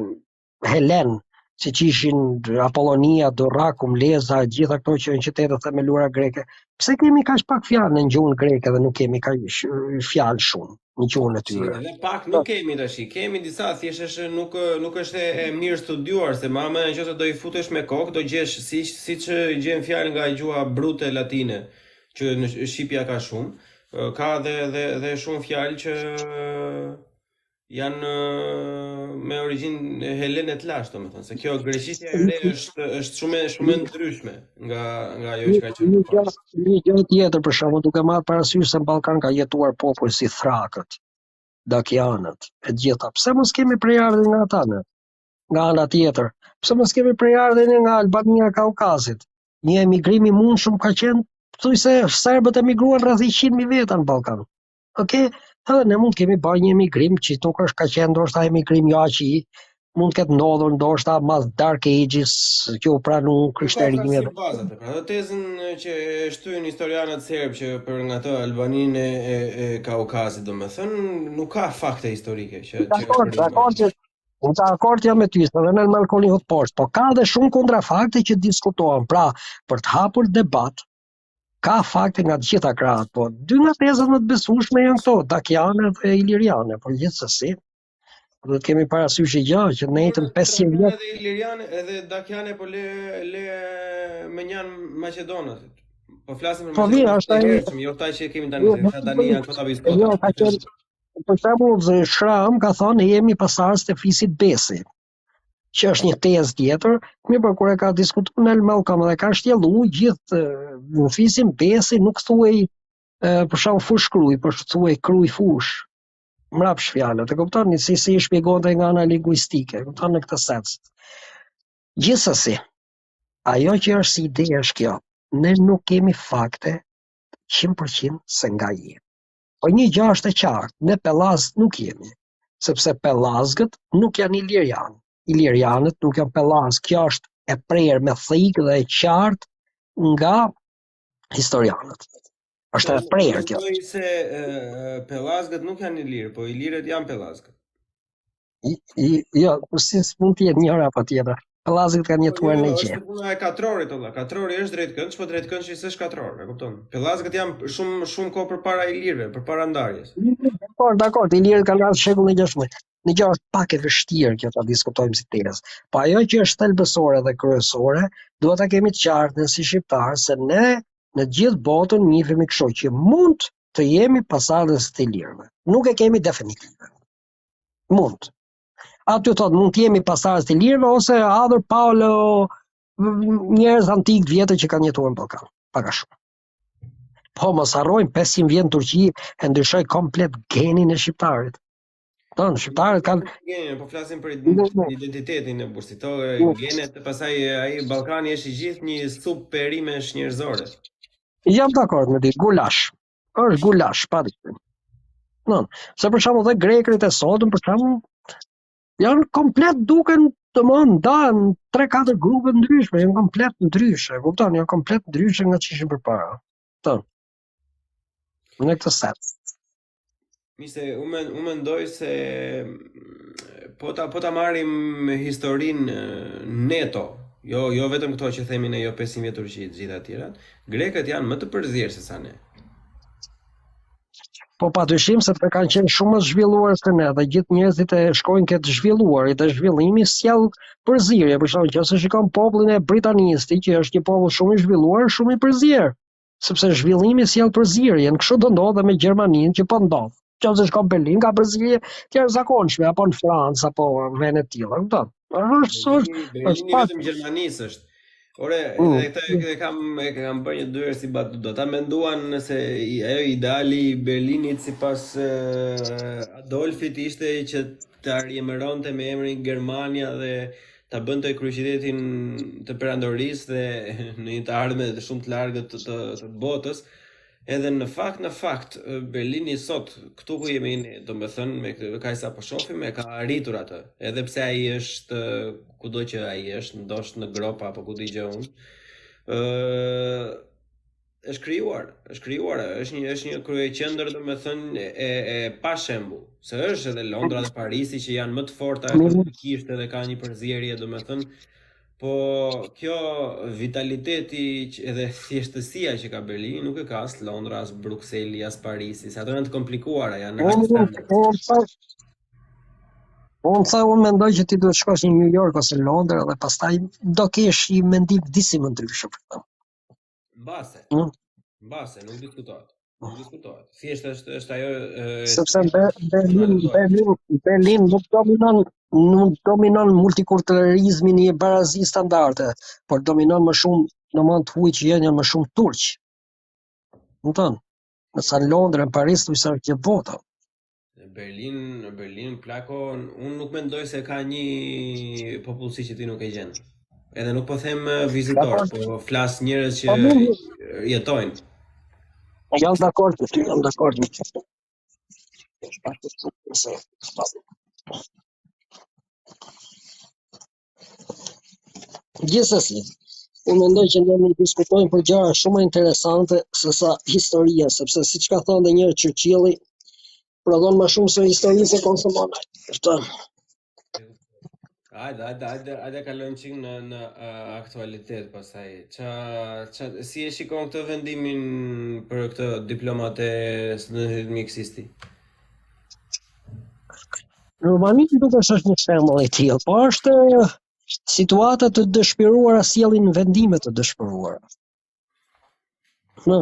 Helen, siç ishin Apollonia, Durrakum, Lezha, e gjitha këto që janë qytete të themeluara greke. Pse kemi kaq pak fjalë në gjuhën greke dhe nuk kemi kaq fjalë shumë në gjuhën e tyre? Edhe pak nuk kemi tash, kemi disa, thjesht është nuk nuk është e mirë studiuar se mama nëse do i futesh me kokë do gjesh si siç gjen fjalë nga gjuha brute latine që në shqipja ka shumë, ka dhe dhe dhe shumë fjalë që janë me origjinë helene të lashtë, domethënë, se kjo greqishtja e re është është shumë shumë e ndryshme nga nga ajo që ka qenë më parë. Një gjë tjetër për shembull, duke marrë parasysh se në Ballkan ka jetuar popuj si thrakët, dakianët, e të gjitha. Pse mos kemi prejardhje nga ata ne? Nga ana tjetër, pse mos kemi prejardhje nga Albania e Kaukazit? Një emigrim i mundshëm ka qenë thuajse serbët emigruan rreth 100.000 veta në Ballkan. Ok, edhe ne mund të kemi bërë një emigrim që nuk është ka qenë ndoshta emigrim jo aq i mund të ketë ndodhur ndoshta mas Dark Ages që u pranu krishterimi. Nuk ka bazat, pra atë tezën që e shtyjnë historianët serb që për nga të Albaninë e, e, e Kaukazit, domethënë, nuk ka fakte historike që që dakord, dakord që Unë dakord jam me ty, se dhe në Malcolm hot poshtë, po ka dhe shumë kontrafakte që diskutohen. Pra, për të hapur debat, Ka fakte nga të gjitha krahët, po dy nga tezat më të besueshme janë këto, dakiane dhe iliriane, por gjithsesi duhet të kemi parasysh një gjë që në jetën 500 vjet edhe iliriane edhe dakiane po le le mënjanë maqedonasit. Po flasim për po maqedonasit, ai jo këta që kemi tani, jo, këta tani janë këta biskota. Jo, ka qenë për shembull Shram ka thonë ne jemi pasardhës të fisit Besi. që është një tezë tjetër, mirëpo kur e ka diskutuar Neil Malcolm dhe ka shtjellu gjithë në fisin Besi nuk thuhej për shembull fushë Krujë, por thuhej Krujë fushë. Mbrapsht fjalët, e kupton si si i shpjegonte nga ana linguistike, e kupton në këtë sens. Gjithsesi, ajo që është si ide është kjo, ne nuk kemi fakte 100% se nga jemi. Po një gjë është e qartë, ne pellazg nuk jemi, sepse pellazgët nuk janë ilirianë. Ilirianët nuk janë pellazg. Kjo është e prerë me thikë dhe e qartë nga historianët. Është e prerë kjo. Mendoj se pellazgët nuk janë ilirë, po ilirët janë pellazgë. I, i, jo, po si s'mund të jetë njëra apo tjetra. Pellazgët kanë Po, jetuar jo, në jo, Egje. është puna e katrorit valla. Katrori është drejtkëndsh, po drejtkëndshi s'është katror, e kupton? Pellazgët janë shumë shumë kohë përpara ilirëve, përpara ndarjes. Dakor, dakor, ilirët kanë ardhur shekullin 16. Në gjë është pak e vështirë kjo ta diskutojmë si tezë. Po ajo që është thelbësore dhe kryesore, duhet ta kemi të qartë ne si shqiptarë se ne në gjithë botën njihemi kështu që mund të jemi pasardhës të ilirëve. Nuk e kemi definitive. Mund. Aty thot mund të jemi pasardhës të ilirëve ose other paleo njerëz antik të vjetër që kanë jetuar në Ballkan, pak a shumë. Po mos harrojmë 500 vjet në Turqi e ndryshoi komplet genin e shqiptarit. Ton shqiptarët kanë genin, po flasim për identitetin e bursito, genet, pastaj ai Ballkani është i gjithë një supë perimesh njerëzore. Jam dakord me ty, gulash. Është gulash, pa dyshim. No, se për shembull dhe grekërit e sotëm për shembull janë komplet duken domthon ndahen 3-4 grupe të ndryshme, janë komplet ndryshe, kupton, janë komplet ndryshe nga ç'ishin përpara. Kupton? Në këtë sens. Mise, unë men, unë mendoj se mm, po ta po ta marrim historinë neto, jo jo vetëm këto që themi ne jo 500 vjet Turqi, të gjitha të tjerat, grekët janë më të përzier se sa ne. Po pa dyshim sepse kanë qenë shumë më të zhvilluar se ne dhe gjithë njerëzit e shkojnë ke të zhvilluarit dhe zhvillimi sjell përzierje. Për shembull, nëse shikon popullin e Britanisë, ti që është një popull shumë i zhvilluar, shumë i përzier. Sepse zhvillimi sjell përzierje, në kështu do ndodhë dhe me Gjermaninë që po ndodh. Nëse shkon në Berlin ka përzierje të jashtëzakonshme apo në Francë apo vende të tilla, kupton? Është është është pak vetëm Gjermanisë është. Ore, mm. edhe këtë e kam e kam bërë një dy herë si batutë. Ata menduan se ajo ideali i Berlinit sipas Adolfit ishte që ta riemëronte me emrin Germania dhe ta bënte kryeqytetin të perandorisë dhe në një të ardhme shumë të largët të, të, të botës. Edhe në fakt, në fakt, Berlini sot, këtu ku jemi ne, domethënë, me këtë kaq sa po shohim, e ka arritur atë. Edhe pse ai është kudo që ai është, ndoshta në gropa apo ku di gjë unë. Ë është krijuar, është krijuar, është një është një kryeqendër domethënë e e pa shembull, se është edhe Londra dhe Parisi që janë më të forta ekonomikisht edhe ka një përzierje domethënë, po kjo vitaliteti që, edhe thjeshtësia që ka Berlini nuk e ka as Londra, as Brukseli, as Parisi, se ato janë të komplikuara, janë high standard. Unë tha, unë mendoj që ti duhet shkosh në New York ose Londër dhe pastaj do kesh një mendim disi më ndryshe për këtë. Mbase. Mm. Mbase, nuk diskutohet. Nuk diskutohet. Thjesht është është ajo e, sepse Berlin Berlin Berlin nuk dominon nuk dominon multikulturalizmi në një barazi standarde, por dominon më shumë, domethënë të huaj që janë janë më shumë turq. Kupton? Ndërsa në Londër, në Paris, thuajse është gjithë bota. Në Berlin, në Berlin plako, unë nuk mendoj se ka një popullsi që ti nuk e gjen. Edhe nuk po them eh, vizitor, po flas njerëz që po, jetojnë. Jam dakord me ty, jam dakord me ty. Gjithsesi, unë mendoj që ne mund të diskutojmë për gjëra shumë më interesante se sa historia, sepse siç ka thënë dhe një herë Churchilli, prodhon më shumë se histori se konsumon. Është. Hajde, hajde, hajde, hajde kalojmë çik në në uh, aktualitet pastaj. Ça ça si e shikon këtë vendimin për këtë diplomat e studentit mjekësisë? Në Rumani duket se është një shembull i tillë, po është situata të dëshpëruara sjellin vendime të dëshpëruara. Në.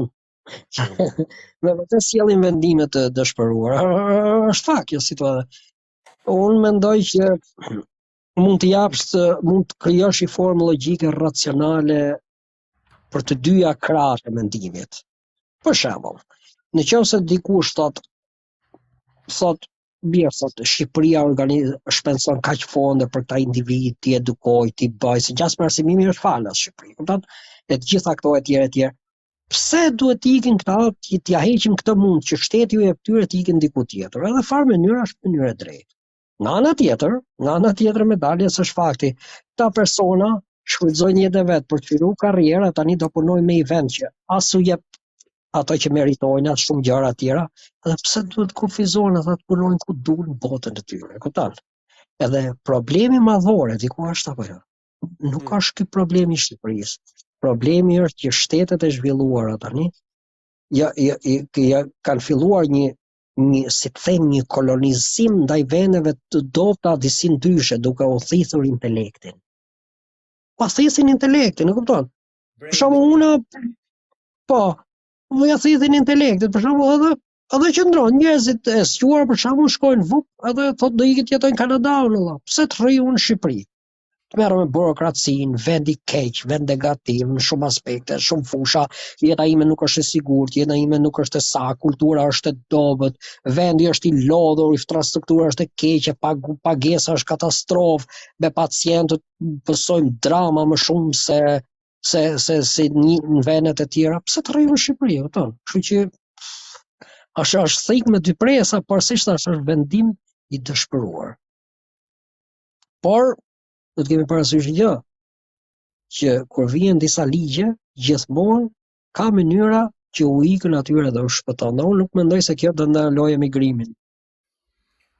Me vërtet sjellin vendime të dëshpëruara. Është fakt kjo situatë. Unë mendoj që mund të japësh, mund të krijosh një formë logjike racionale për të dyja krahët e mendimit. Për shembull, në qoftë se dikush thot thot mirë thot Shqipëria organiz shpenzon kaq fonde për këta individ, t'i edukoj, t'i bëj, se gjasme arsimimi është falas në Shqipëri, kupton? E të gjitha këto e tjera e tjera. Pse duhet të ikin këta, që t'ia heqim këtë mund që shteti u jep këtyre të ikin diku tjetër? Edhe farë mënyra është mënyrë e drejtë. Nga ana tjetër, nga ana tjetër e medaljes është fakti, këta persona shfrytëzojnë jetën e vet për të filluar karriera, tani do punojnë me një vend që as u jep ato që meritojnë, as shumë gjëra të tjera, edhe pse duhet të kufizohen ata të punojnë ku duan në botën e tyre, kupton? Edhe problemi madhor e di ku është apo jo? Nuk mm. është ky problemi i Shqipërisë. Problemi është që shtetet e zhvilluara tani ja, ja, ja, ja kanë filluar një një si të them një kolonizim ndaj vendeve të dobëta disi ndryshe duke u thithur intelektin. Pa thithin intelektin, e kupton? Për shembull unë po, më ja thithin intelektin, për shembull edhe edhe qëndron njerëzit e zgjuar për shembull shkojnë vup edhe thotë do ikë të jetoj në Kanada unë vëlla. Pse të rri unë në Shqipëri? Të merrem me burokracinë, vend i keq, vend negativ në shumë aspekte, shumë fusha, jeta ime nuk është e sigurt, jeta ime nuk është e saktë, kultura është e dobët, vendi është i lodhur, infrastruktura është e keqe, pagesa është katastrofë, me pacientët pësojmë drama më shumë se se se se një në vendet e tjera, pse të rri në Shqipëri, e kupton? Kështu që është është thikë me dy presa, por siç thashë është vendim i dëshpëruar. Por do të kemi parasysh një gjë, që kur vijnë disa ligje, gjithmonë ka mënyra që u ikën atyre dhe u shpëton. Dhe unë nuk mendoj se kjo do ndalojë emigrimin.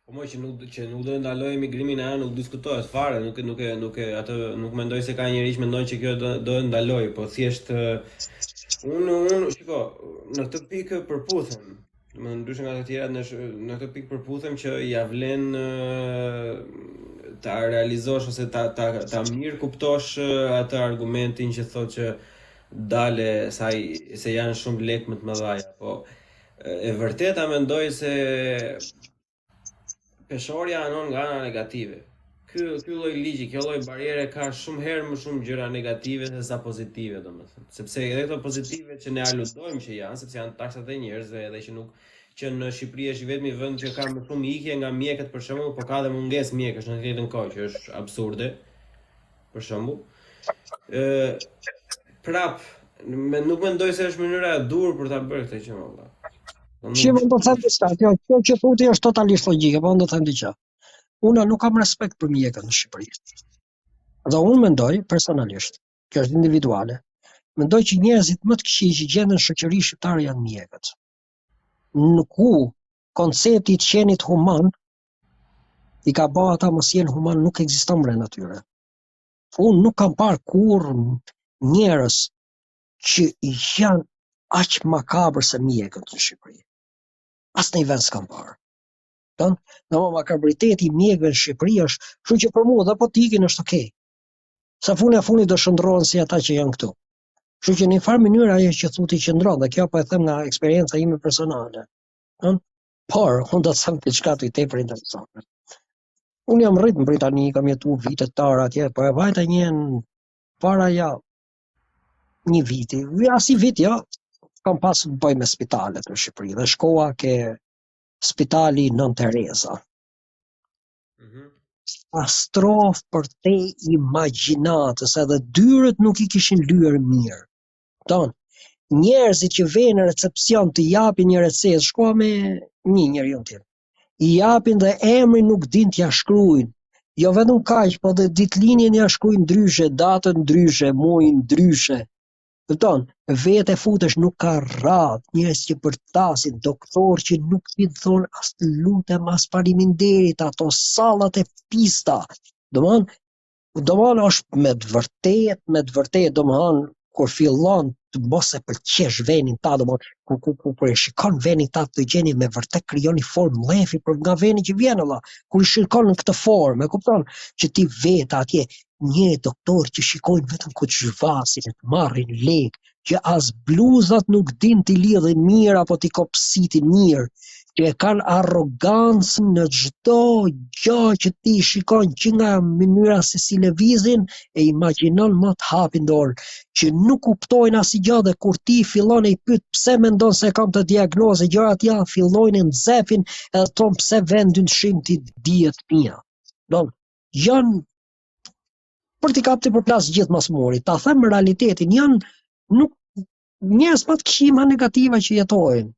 Po mo që nuk që nuk do të ndalojë emigrimin ajo nuk diskutohet fare, nuk nuk e nuk e atë nuk mendoj se ka njeri që mendon që kjo do do e ndalojë, po thjesht unë unë shiko, në këtë pikë përputhem. Domethënë ndryshe nga të tjerat në në këtë pikë përputhem që ia vlen ta realizosh ose ta ta ta mirë kuptosh atë argumentin që thotë që dale sa se janë shumë lekë më të mëdha, po E vërteta mendoj se peshorja anon nga ana negative. Ky ky lloj ligji, kjo lloj barriere ka shumë herë më shumë gjëra negative se sa pozitive, domethënë. Sepse edhe këto pozitive që ne aludojmë që janë, sepse janë taksat e njerëzve edhe që nuk që në Shqipëri është i vetmi vend që ka më shumë ikje nga mjekët për shembull, por ka dhe mungesë mjekësh në të njëjtën kohë, që është absurde. Për shembull, ë prap me, nuk mendoj se është mënyra e duhur për ta bërë këtë gjë valla. Po Që mund të them diçka, kjo kjo që thu ti është totalisht logjike, po unë do të them diçka. Unë nuk kam respekt për mjekët në Shqipëri. Dhe unë mendoj personalisht, kjo është individuale, mendoj që njerëzit më të këqij që gjenden në shoqëri shqiptare janë mjekët. Në ku koncepti i të qenit human i ka ba ata mos jenë human nuk ekziston brenda tyre. Unë nuk kam parë kurrë njerëz që janë aq makabër se mjekët në Shqipëri. Asnjë vend s'kam parë. Don, në më makabriteti i mjekëve në Shqipëri është, kështu që për mua dhe po të ikin është okay. Se fundi e fundit do shndërrohen si ata që janë këtu. Kështu që në një farë mënyrë ajo që thu ti qëndron dhe kjo po e them nga eksperienca ime personale. Ëh? Por, unë do të them diçka ty tepër interesante. Unë jam rrit në Britani, kam jetu vite të tëra atje, po e vajta një para ja një viti, as një vit jo, kam pas të bëj me spitalet në Shqipëri dhe shkova ke spitali Nënë Tereza. Mm -hmm. Katastrofë përtej imagjinatës, edhe dyert nuk i kishin lyer mirë. Don, njerëzit që vejnë në recepcion të japin një recetë, shkova me një njeriun tim. I japin dhe emrin nuk din t'ja shkruajnë. Jo vetëm kaq, po dhe ditëlindjen ja shkruajnë ndryshe, datën ndryshe, muajin ndryshe. Kupton? Vetë futesh nuk ka radhë, njerëz që bërtasin, doktor që nuk din të thonë as të lutem, as faleminderit, ato sallat e pista. Domthon, Domethënë është me të vërtetë, me të vërtetë, domethënë kur fillon të mos e pëlqesh venin tat, domethënë kur kur kur, kur e shikon venin tat të gjeni me vërtet krijon një formë mllefi për nga veni që vjen valla. Kur i shikon në këtë formë, e kupton që ti vetë atje një doktor që shikojnë vetëm ku të zhvasin, të marrin lek, që as bluzat nuk din t'i lidhin mirë apo t'i kopsitin mirë, që e kanë arrogancën në çdo gjë që ti shikon që nga mënyra se si lëvizin e imagjinon më të hapin dorën, që nuk kuptojnë asgjë dhe kur ti fillon e i pyet pse mendon se kam këtë diagnozë gjëra të tilla fillojnë e nxefin edhe thonë pse vën dyshim ti dijet mia. Don, janë për t'i kap t'i përplas gjithë mas muri. Ta them realitetin, janë nuk njerëz më të këqij, më negativa që jetojnë.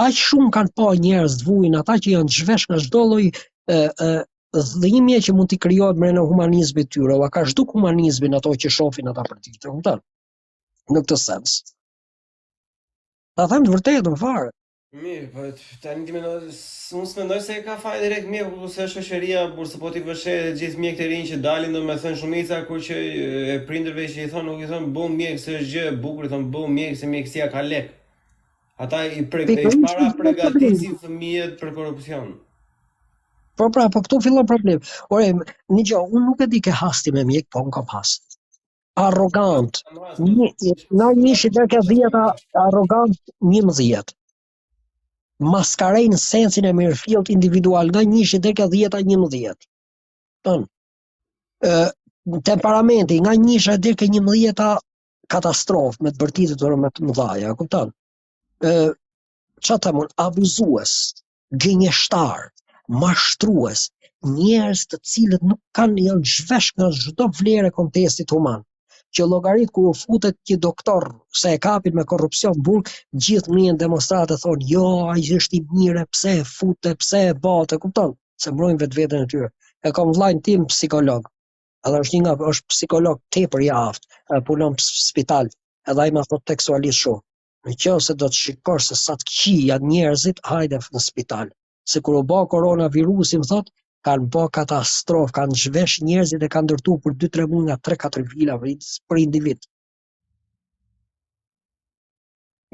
Aq shumë kanë pa njerëz të vujnë, ata që janë zhvesh nga çdo lloj ë ë dhimbje që mund t'i krijohet brenda humanizmit tyre, ua ka zhduk humanizmin ato që shohin ata për ditë, kupton? Në këtë sens. Ta them të vërtetën fare. Mirë, po tani ti mendon, unë s'mendoj se e ka fajin direkt mjeku, po se shoqëria, por se po t'i vësh re gjithë mjekët e rinj që dalin, domethënë shumica kur që e prindërve që i thonë nuk i thonë bëhu mjek se është gjë e bukur, i thonë bëhu mjek se mjekësia ka lek. Ata i pre, i para përgatisin fëmijët për korrupsion. Po pra, po këtu fillon problem. Ore, një gjë, unë nuk e di ke has ti me mjek, po unë kam has. Arrogant. Një, nga njëshi deri ke dhjeta, arrogant 11. Maskarejnë sensin e mirëfillt individual nga njëshi deri ke dhjeta 11. Ton. Ë temperamenti nga njësha deri ke 11-ta katastrofë me të bërtitur me të mëdha, kupton? Ë ça të them unë, abuzues, gënjeshtar, mashtrues, njerëz të cilët nuk kanë janë zhvesh nga çdo vlerë e kontestit human, që llogarit kur u futet një doktor se e kapin me korrupsion në burg, gjithë ngrihen demonstratë thonë, jo, ai është i mirë, pse e fute, pse e bate, kupton? Se mbrojnë vetveten e tyre. E kam vllain tim psikolog. Edhe është një nga është psikolog tepër i aftë, edhe punon në spital, edhe ai ma thot tekstualisht shumë. Në qoftë se do të shikosh se sa të këqij janë njerëzit, hajde në spital. Se kur u bë koronavirusi, më thot, kanë bë katastrofë, kanë zhvesh njerëzit e kanë ndërtuar për 2-3 muaj nga 3-4 vila për, për individ.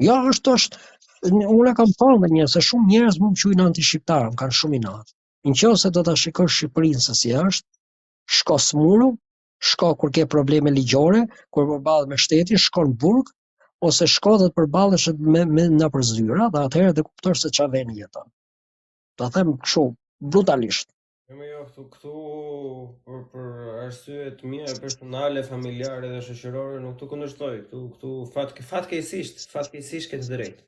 Jo, është është unë e kam thënë dhe një se shumë njerëz më quajnë anti-shqiptar, më kanë shumë inat. Në qoftë se do ta shikosh Shqipërinë se si është, shko smuru, shko kur ke probleme ligjore, kur përballesh me shtetin, shko në burg, ose shko dhe të përballesh me, me nëpër zyra dhe atëherë do kuptosh se çfarë vendi jeton. Ta them kështu brutalisht. Jo, më jo, këtu, këtu për, për arsye të mia personale, familjare dhe shoqërore nuk të kundërshtoj. Këtu këtu fat fatkeqësisht, fatkeqësisht ke të drejtë.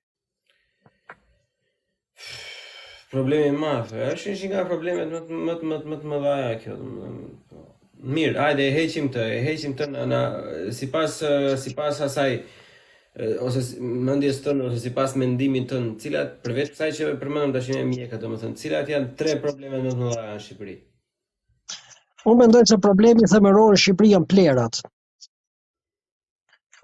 Problemi i madh, është një nga problemet më të më të më të më të mëdha kjo, domethënë. Po. Mirë, hajde e heqim të, e heqim të në, në sipas sipas asaj ose mendjes tënde ose sipas mendimit tënd, cilat përveç kësaj që përmendëm tash me mjekët, domethënë, cilat janë tre problemet më të mëdha në Shqipëri? Unë mendoj se problemi themelor në Shqipëri janë plerat.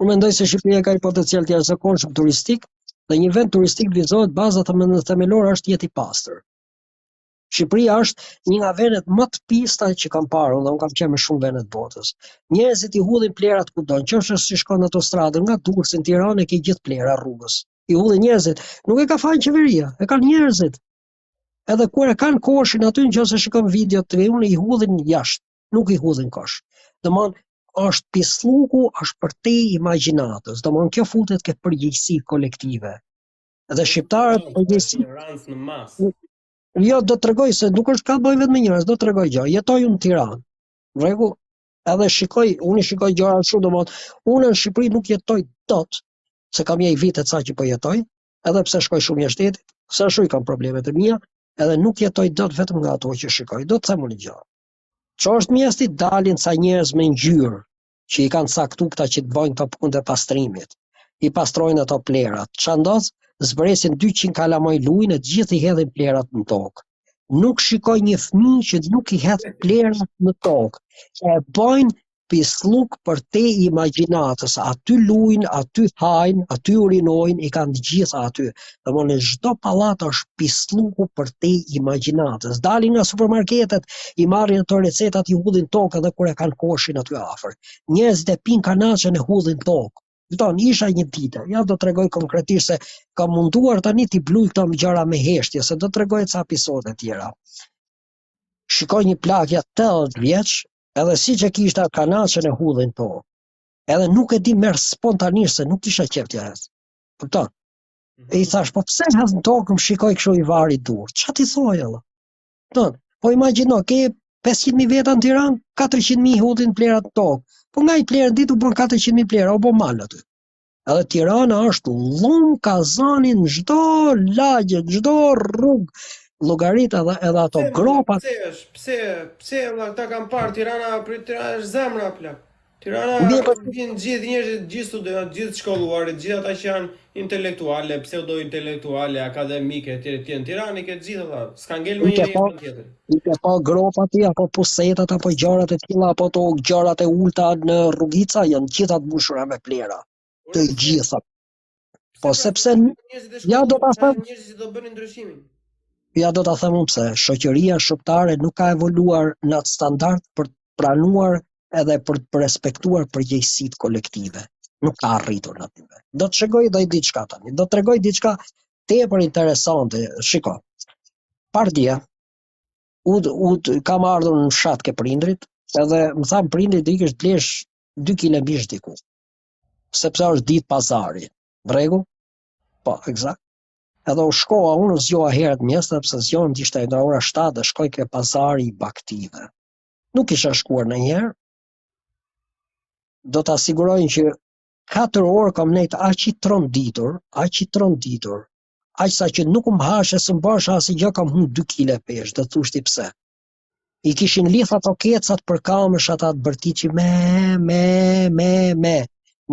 Unë mendoj se Shqipëria ka një potencial të jashtëzakonshëm turistik dhe një vend turistik vizohet baza themelore është të jetë i pastër. Shqipëria është një nga vendet më të pista që kam parë, unë dhe unë kam qenë në shumë vende të botës. Njerëzit i hudhin plerat kudo, në qoftë se shkon në autostradën nga Durrësi në Tiranë e ke gjithë plera rrugës. I hudhin njerëzit, nuk e ka fajin qeveria, e kanë njerëzit. Edhe kur e kanë koshin aty në qoftë se shikon video të unë i hudhin jashtë nuk i hudhin kosh. Domthon është pislluku është përtej imagjinatës. Domthon kjo futet ke përgjegjësi kolektive. Dhe shqiptarët përgjegjësi ignorancë në masë. Jo, do të tregoj se nuk është ka të bëjë vetëm me njerëz, do të tregoj gjë. Jetoj unë në Tiranë. Në rregull, edhe shikoj, unë i shikoj gjëra kështu, domthon, unë në Shqipëri nuk jetoj dot, se kam një vit e ca që po jetoj, edhe pse shkoj shumë jashtë shtetit, se ashtu i kam problemet e mia, edhe nuk jetoj dot vetëm nga ato që shikoj. Do të them unë një gjë. Çohesh mëngjesi dalin ca njerëz me ngjyrë që i kanë caktu këta që të bëjnë këto punët e pastrimit. I pastrojnë ato plerat. Ça ndodh? Zbresin 200 kalamaj lujnë e të gjithë i hedhin plerat në tokë. Nuk shikoj një fëmijë që nuk i hedh plerat në tokë. E bëjnë pislluk përtej imagjinatës, aty lujnë, aty hajnë, aty urinojnë, i kanë të gjitha aty. Domthonë në çdo pallat është pislluku përtej imagjinatës. Dalin nga supermarketet, i marrin ato recetat, i hudhin tokë edhe kur e kanë koshin aty afër. Njerëzit e pinë kanaçen e hudhin tokë. Kupton, isha një ditë, ja do tregoj konkretisht se kam munduar tani t'i bluj këto gjëra me heshtje, se do tregoj ca episode tjera. Shikoj një plak ja 80 vjeç, Edhe siç e kishte atë kanaçen e hudhi në tokë. Edhe nuk e di merr spontanisht se nuk kisha qejf t'ia hedh. Kupton? Mm -hmm. E i thash, po pse hedh në tokë, më shikoi kështu i vari durt. Ça t'i thoj edhe? Kupton? Po imagjino, ke 500.000 veta në Tiranë, 400.000 hudhin plerat në tokë. Po nga i plerë ditë u bën 400.000 plera, u bë mal aty. Edhe Tirana është llum kazani në çdo lagje, në çdo rrugë, llogarit edhe edhe ato pse, gropat. Pse është? Pse pse vëlla këta kanë parë Tirana për Tirana është zemra plak. Tirana Mirë, po... vijnë gjithë njerëzit, gjithë studentët, gjithë të shkolluarit, gjithë ata që janë intelektuale, pseudo intelektuale, akademike etj etj. Në Tiranë i ke të gjithë ata. S'ka ngel më një po, tjetër. I ke pa gropat ti apo pusetat apo gjërat e tilla apo ato gjërat e ulta në rrugica janë gjitha të mbushura me plera. Të gjitha. Po pra, sepse njerëzit e ja do ta them, njerëzit që do bënin ndryshimin. Ja do ta them unë pse, shoqëria shqiptare nuk ka evoluar në atë standard për të pranuar edhe për të respektuar përgjegjësitë kolektive. Nuk ka arritur në atë nivel. Do të tregoj dhe diçka tani. Do të tregoj diçka tepër interesante. Shiko. Pardje u u kam ardhur në fshat ke prindrit, edhe më thanë prindrit do ikësh të blesh 2 kg mish diku. Sepse është ditë pazari. Në rregull? Po, eksakt. Edhe u shkova, unë u zgjova herët mëngjes, sepse zgjohem të ishte nga ora 7 dhe shkoj ke pazari i bagëtive. Nuk isha shkuar ndonjëherë. Do ta siguroj që 4 orë kam nejt aq i tronditur, aq i tronditur, aq sa që nuk më hashe s'më bësha asnjë gjë kam humb 2 kg peshë, do thush ti pse. I kishin lidh ato kecat për kamësh ata të bërtiçin me me me me.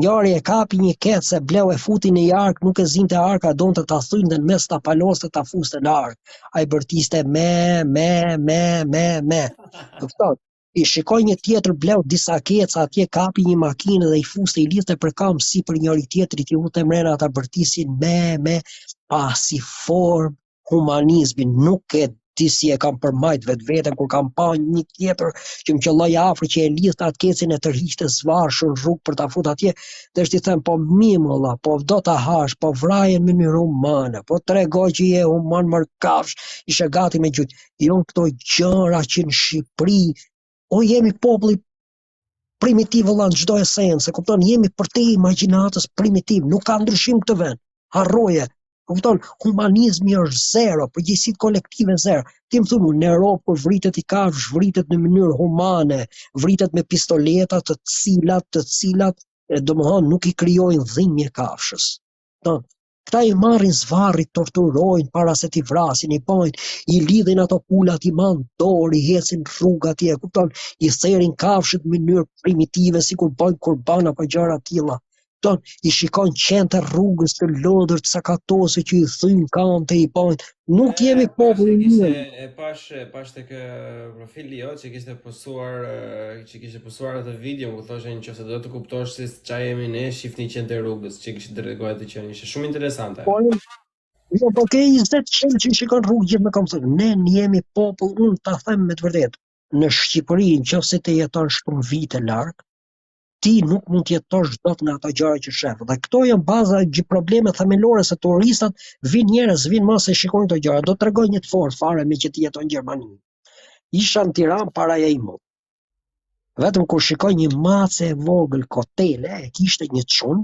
Njëri e kapi një kec e bleu e futi në një arkë, nuk e zinte arka, donte ta thynte në mes ta paloste ta fuste në arkë. Ai bërtiste me me me me me. Kupton? I shikoj një tjetër bleu disa keca atje kapi një makinë dhe i fuste i lidhte për kamë sipër njëri tjetrit i fuste mrena ata bërtisin me me pa asnjë formë humanizmi nuk e di si e kam përmajt vetveten kur kam pa një tjetër që më qëlloi afër që e lidhte atë kecin e tërhiqte zvarrë në rrugë për ta fut atje, desh t'i them po mi vëlla, po do ta hash, po vraje në mënyrë humane, po trego që je human mor kafsh, ishe gati me gjujt. Jo këto gjëra që në Shqipëri, o jemi populli primitiv vëlla në çdo esencë, e kupton, jemi përtej imagjinatës primitiv, nuk ka ndryshim këtë vend. Harroje. Kupton, humanizmi është zero, përgjegjësitë kolektive zero. Ti më thua në Europë kur vritet një kafshë, vritet në mënyrë humane, vritet me pistoleta të cilat, të cilat, domethënë nuk i krijojnë dhimbje kafshës. Kupton? Këta i marrin zvarrë, i torturojnë para se t'i vrasin, i bajnë, i lidhin ato pulat, i man dorë, i hecin rrugë atje, kupton, i therin kafshët në mënyrë primitive, sikur bëjnë kurban apo gjëra të tilla. Kupton, i shikon qentë e rrugës të lodhur, të sakatosur që i thyjnë kamët e i bajnë. Nuk jemi popull i mirë. E pash, e pash tek profili jot që kishte postuar që kishte postuar atë video ku thoshe nëse do të kuptosh se ça jemi ne, shifni qentë e rrugës, që kishte treguar atë qenë, ishte shumë interesante. Po, jo, po ke 20 qenë që shikon rrugë gjithë me këmbë. Ne jemi popull, unë ta them me të vërtetë, në Shqipëri, në qoftë se ti jeton shumë vite larg, ti nuk mund të jetosh dot nga ato gjëra që shef. Dhe këto janë baza gjë probleme themelore se turistat vijnë njerëz, vijnë më se shikojnë këto gjëra. Do të tregoj një të fortë fare me që ti jeton në Gjermani. Isha në Tiranë para Jaimut. Vetëm kur shikoj një mace e vogël kotele, e kishte një çun,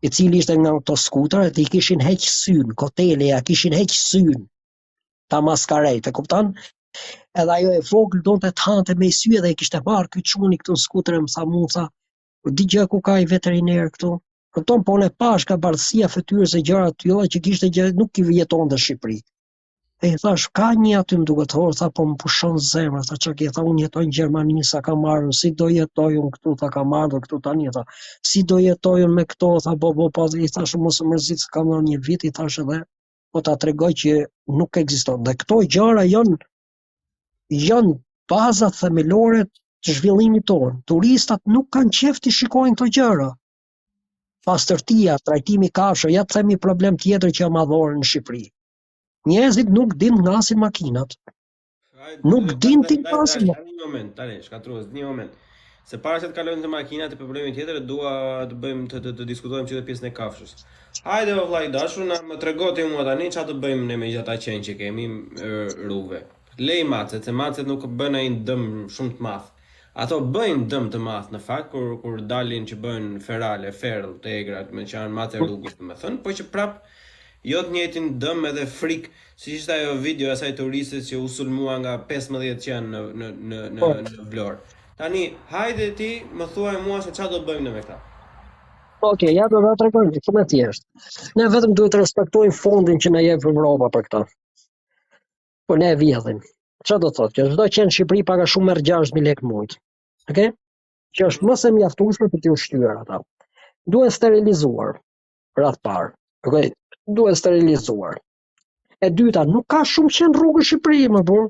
i cili ishte nga ato skuterat, i kishin heq syn, kotele, ja kishin heq syn ta maskarej, të kupton? Edhe ajo e vogël donte të hante me sy edhe e kishte marrë ky çuni këtu në skuter e më tha mu tha, po di gjë ku ka i veteriner këtu? Kupton, po unë e pash nga bardhësia e fytyrës e gjëra të tilla që kishte gjë nuk i jetonte në Shqipëri. E i thash, ka një aty më duket horë, tha, po më pushon zemra, tha, ça ke, tha, unë jetoj në Gjermani, sa kam ardhur, si do jetoj unë këtu, tha, kam ardhur këtu tani, tha, si do jetoj unë me këto, tha, bo, bo, po, i thash, mos u mërzit, se kam dhënë një vit, i thash edhe, po ta tregoj që nuk ekziston. Dhe këto gjëra janë janë bazat themelore të zhvillimit tonë. Turistat nuk kanë qejf të shikojnë këto gjëra. Pastërtia, trajtimi i kafshëve, ja të them një problem tjetër që është madhor në Shqipëri. Njerëzit nuk dinë të ngasin makinat. Nuk din t'i ngasin. Një moment, tani, shkatrues, një moment. Se para se të kalojmë te makinat te problemi tjetër, dua të bëjmë të, të, të diskutojmë që dhe pjesën e kafshës. Hajde o vëlla i dashur, na më trego ti mua tani çfarë të bëjmë ne me gjithë ata qen që kemi rrugëve. Lej macet, se macet nuk bëjnë ai dëm shumë të madh. Ato bëjnë dëm të madh në fakt kur kur dalin që bëhen ferale, feral, të egra, me që janë mace rrugës, domethënë, po që prap Jo të njëjtin dëm edhe frikë, siç ishte ajo video e asaj turistes që u sulmua nga 15 qen në në në në po. në Vlorë. Tani, hajde ti më thuaj mua se çfarë do bëjmë ne me këta. Okej, okay, ja do ta tregoj, shumë e thjeshtë. Ne vetëm duhet të respektojmë fondin që na jep Europa për këtë. Po ne e vjedhim. Çfarë do të thotë? Që çdo qen në Shqipëri pak a shumë merr 6000 lekë në muaj. Okej? Okay? Që është më se mjaftueshme për t'i ushqyer ata. Duhen sterilizuar. Radhë parë. Okej, duhen sterilizuar. E dyta, nuk ka shumë qen rrugë në Shqipëri, më burr.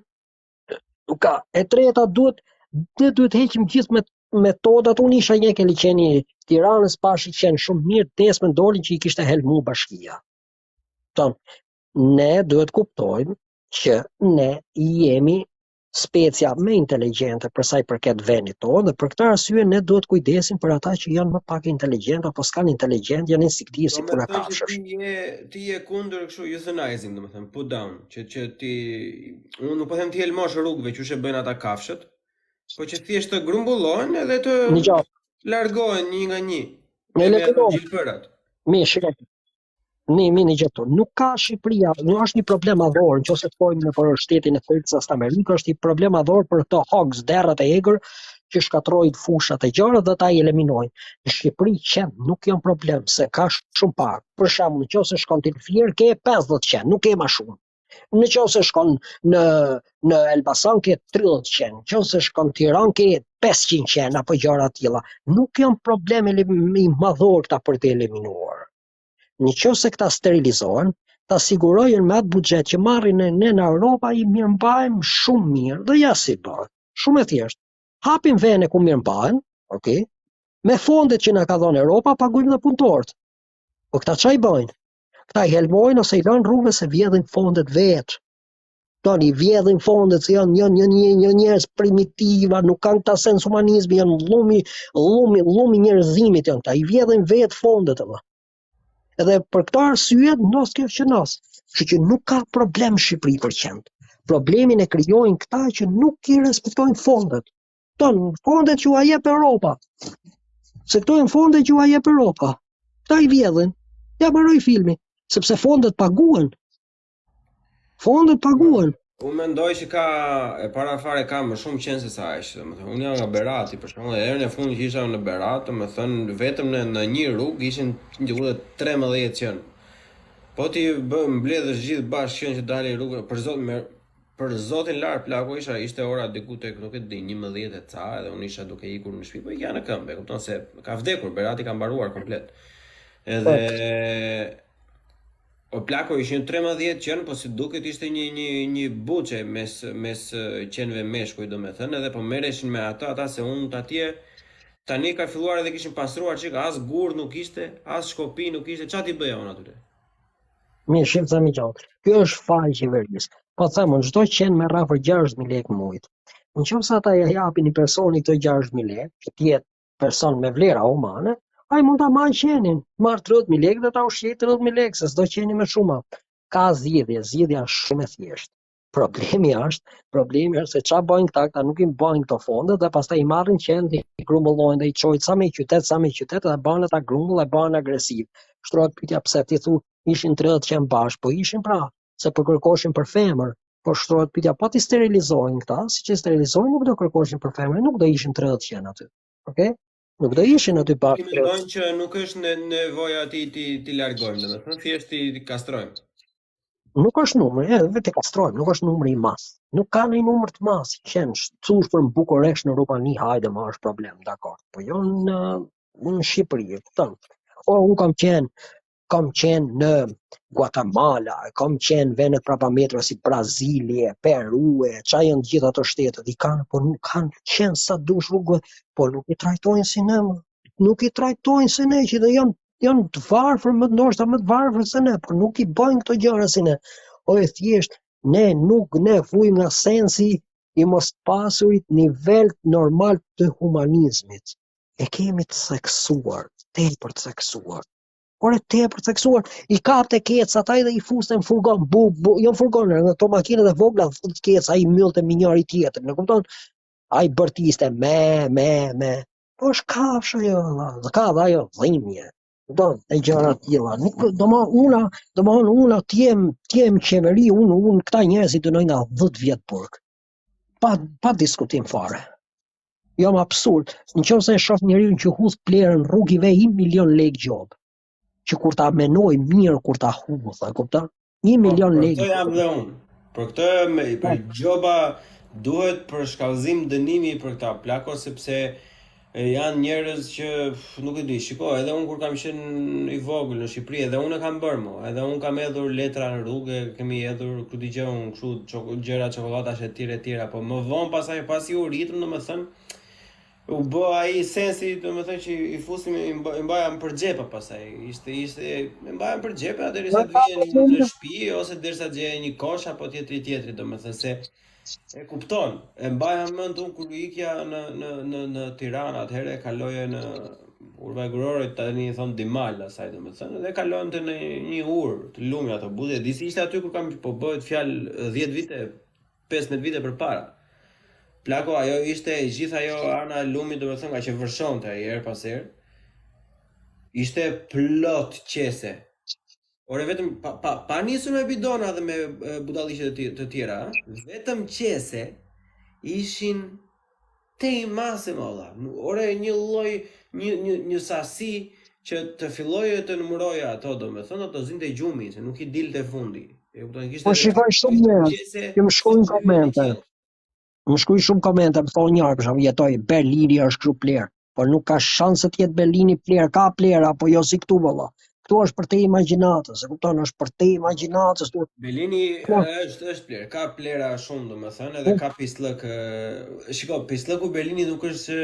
Nuk ka. E treta, duhet ne duhet heqim gjithë me metodat. Unë isha një ke liqeni i. Tiranës pashë qen shumë mirë, të nesërmen dolin që i kishte helmu bashkia. Ton, ne duhet kuptojmë që ne jemi specia më inteligjente për sa i përket vendit tonë dhe për këtë arsye ne duhet kujdesim për ata që janë më pak inteligjent apo s'kanë inteligjent, janë instinktivë si puna kafshësh. Ti je ti je kundër kështu euthanizing, domethënë put down, që që ti unë nuk po them ti helmosh rrugëve qysh e bëjnë ata kafshët, po që thjesht të grumbullohen edhe të largohen një nga një. Ne le të gjilpërat. Mi shikoj. Mi, mi një gjë këtu. Nuk ka Shqipëria, nuk është një problem madhor, nëse të thojmë në për shtetin e Texas të Amerikës, është një problem madhor për këto hogs, derrat e egër që shkatërrojnë fushat e gjërat dhe ata i eliminojnë. Në Shqipëri qen nuk janë problem se ka shumë pak. Për shembull, nëse shkon ti në Fier ke 50 qen, nuk ke më shumë. Në qoftë se shkon në në Elbasan ke 30 qen, në qoftë se shkon në Tiranë ke 500 qen apo gjëra të tilla. Nuk janë problem i madhor këta për të eliminuar. Në qoftë se këta sterilizohen, ta sigurojnë me atë buxhet që marrin ne, ne në Europa i mirëmbajmë shumë mirë dhe ja si bëhet. Shumë e thjeshtë. Hapim vene ku mirëmbahen, okay? Me fondet që na ka dhënë Europa paguajmë dhe punëtorët. Po këta ça i bëjnë? Këta i helmojnë ose i lënë rrugëve se vjedhin fondet vetë. Tani i vjedhin fondet se janë janë janë një, një njerëz primitiva, nuk kanë këta sens humanizmi, janë llumi, llumi, llumi njerëzimit janë këta, i vjedhin vetë fondet edhe. Edhe për këtë arsye ndodh kjo që ndodh. Kështu që nuk ka problem në Shqipëri për qentë. Problemin e krijojnë këta që nuk i respektojnë fondet. Ton, fondet që ua jep Europa. Se këto janë fonde që ua jep Europa. Këta i vjedhin. Ja mbaroi filmi, sepse fondet paguhen. Fondet paguhen. Unë mendoj që ka e para fare ka më shumë qen se sa aq, domethënë unë jam nga Berati për shembull, herën e fundit që isha në Berat, domethënë vetëm në në një rrugë ishin diku te 13 qen. Po ti bë mbledhësh gjithë bashkë qen që dalin rrugë, për zot me Për zotin lart plako isha ishte ora diku tek nuk e di 11 e ca edhe unë isha duke ikur në shtëpi po ikja në këmbë e kupton se ka vdekur Berati ka mbaruar komplet edhe o plako ishin 13 qen po si duket ishte një një një buçe mes mes qenve meshkuj domethënë edhe po merreshin me atë ata se unë atje tani ka filluar edhe kishin pastruar çik as gur nuk ishte as shkopi nuk ishte ça t'i bëja unë aty Mirë, shif të themi gjatë. Kjo është faj i qeverisë. Po them unë çdo qen merr afër 6000 lekë në muaj. Në qoftë se ata ja japin një personi këto 6000 lekë, që të jetë person me vlera humane, ai mund ta marrë qenin, marr 30000 lekë dhe ta ushqejë 30000 lekë, se s'do qeni me shumë. Ka zgjidhje, zgjidhja është shumë e thjeshtë. Problemi është, problemi është se ça bëjnë këta, këta nuk i mbajnë këto fonde dhe pastaj i marrin qentë, i grumbullojnë dhe i çojnë sa më qytet, sa më qytet dhe bëhen ata grumbull e bëhen agresiv. Shtrohet pyetja pse ti thu ishin 30 qen bashkë, po ishin pra, se po kërkoshin për femër, po shtrohet pyetja po t'i sterilizojnë këta, siç i sterilizojnë nuk do kërkoshin për femër, nuk do ishin 30 qen aty. Okej? Nuk do ishin aty bashkë. Ti mendon që nuk është në nevoja ti ti ti largojmë, domethënë thjesht ti kastrojmë. Nuk është numri, edhe vetë e kastrojmë, nuk është numri i madh. Nuk ka ndonjë numër të madh, qensh, thush për në Bukuresht në Rumani, hajde më është problem, dakor. Po jo në në Shqipëri, e kupton? O, unë kam qenë, kam qenë në Guatemala, kam qenë vende të prapambetura si Brazilie, Peru, e ça janë të gjitha ato shtetet, i kanë, po nuk kanë qen sa dush rrugëve, po nuk i trajtojnë si ne, më. nuk i trajtojnë si ne, që dhe janë janë të varfër më ndoshta më të varfër se ne, por nuk i bëjnë këto gjëra si ne. O e thjesht, ne nuk ne vujmë nga sensi i mos pasurit nivel normal të humanizmit. E kemi të theksuar, tepër të theksuar. Por e tepër të theksuar, i kapte keca ata dhe i fuste në furgon, bu, bu, jo në furgon, në ato makinat e vogla, fut keca, ai mbyllte me njëri tjetrin, e kupton? Ai bërtiste me, me, me. Po është kafshë ajo, vëlla, dhe ka dhe ajo dhimbje. Do e gjëra të tilla. Nuk do më una, do më unë të jem, të jem qeveri, unë unë këta njerëz i dënoj nga 10 vjet burg. Pa pa diskutim fare. Jam absurd. Në qoftë se e shoh njeriun që hudh plerën rrugë i ve 1 milion lekë gjobë. Që kur ta menoj mirë kur ta hudh, e kupton? Një po, milion lekë. Për këtë jam dhe unë. Për këtë me për po. gjoba duhet për shkallëzim dënimi për këta plako sepse janë njerëz që nuk e di, shiko, edhe unë kur kam qenë i vogël në Shqipëri, edhe unë e kam bërë mo, edhe unë kam hedhur letra në rrugë, kemi hedhur ku di gjë unë kështu çoko, gjëra çokollatash e tjera e tjera, po më vonë pastaj pasi u rritëm, domethënë. U bë ai sensi, domethënë që i fusim i mba- i mbaja për xhepa pastaj. Ishte ishte i mbaja për xhepa derisa të vije në shtëpi ose derisa të gjeja një kosh apo tjetri tjetri, domethënë se e kupton. E mbaja mend unë kur ikja në në në në Tiranë, atëherë e kaloja në Urva e Gurorit, tani i thon Dimal asaj domethënë, dhe kalonte në një urë të lumit autobusi, e di si ishte aty kur kam po bëhet fjalë 10 vite 15 vite përpara. Plako, ajo ishte e gjithë ajo ana e lumit, domethënë nga që vërshonte ai herë pas herë. Ishte plot qese. Ore vetëm pa pa, pa nisur me bidona dhe me budalliqe të, të tjera, vetëm qese ishin Tej mase mo vlla. Ore një lloj një një një sasi që të filloje të numëroje ato, domethënë do të zinte gjumi, se nuk i dilte fundi. E kupton, kishte Po shikoj shumë njerëz që më shkruajnë komente. Më shkruajnë shumë komente, më thonë njëri për shembull, jetoj Berlini është kështu plehër. Por nuk ka shanse të jetë Berlini plehër, ka plehra, po jo si këtu vëlla. Këtu është përtej imagjinatës, e kupton, është përtej imagjinatës. Tu... Berlini po. është është plehër, ka plehra shumë domethënë edhe po. ka pisllëk. Shiko, pisllëku i Berlinit nuk është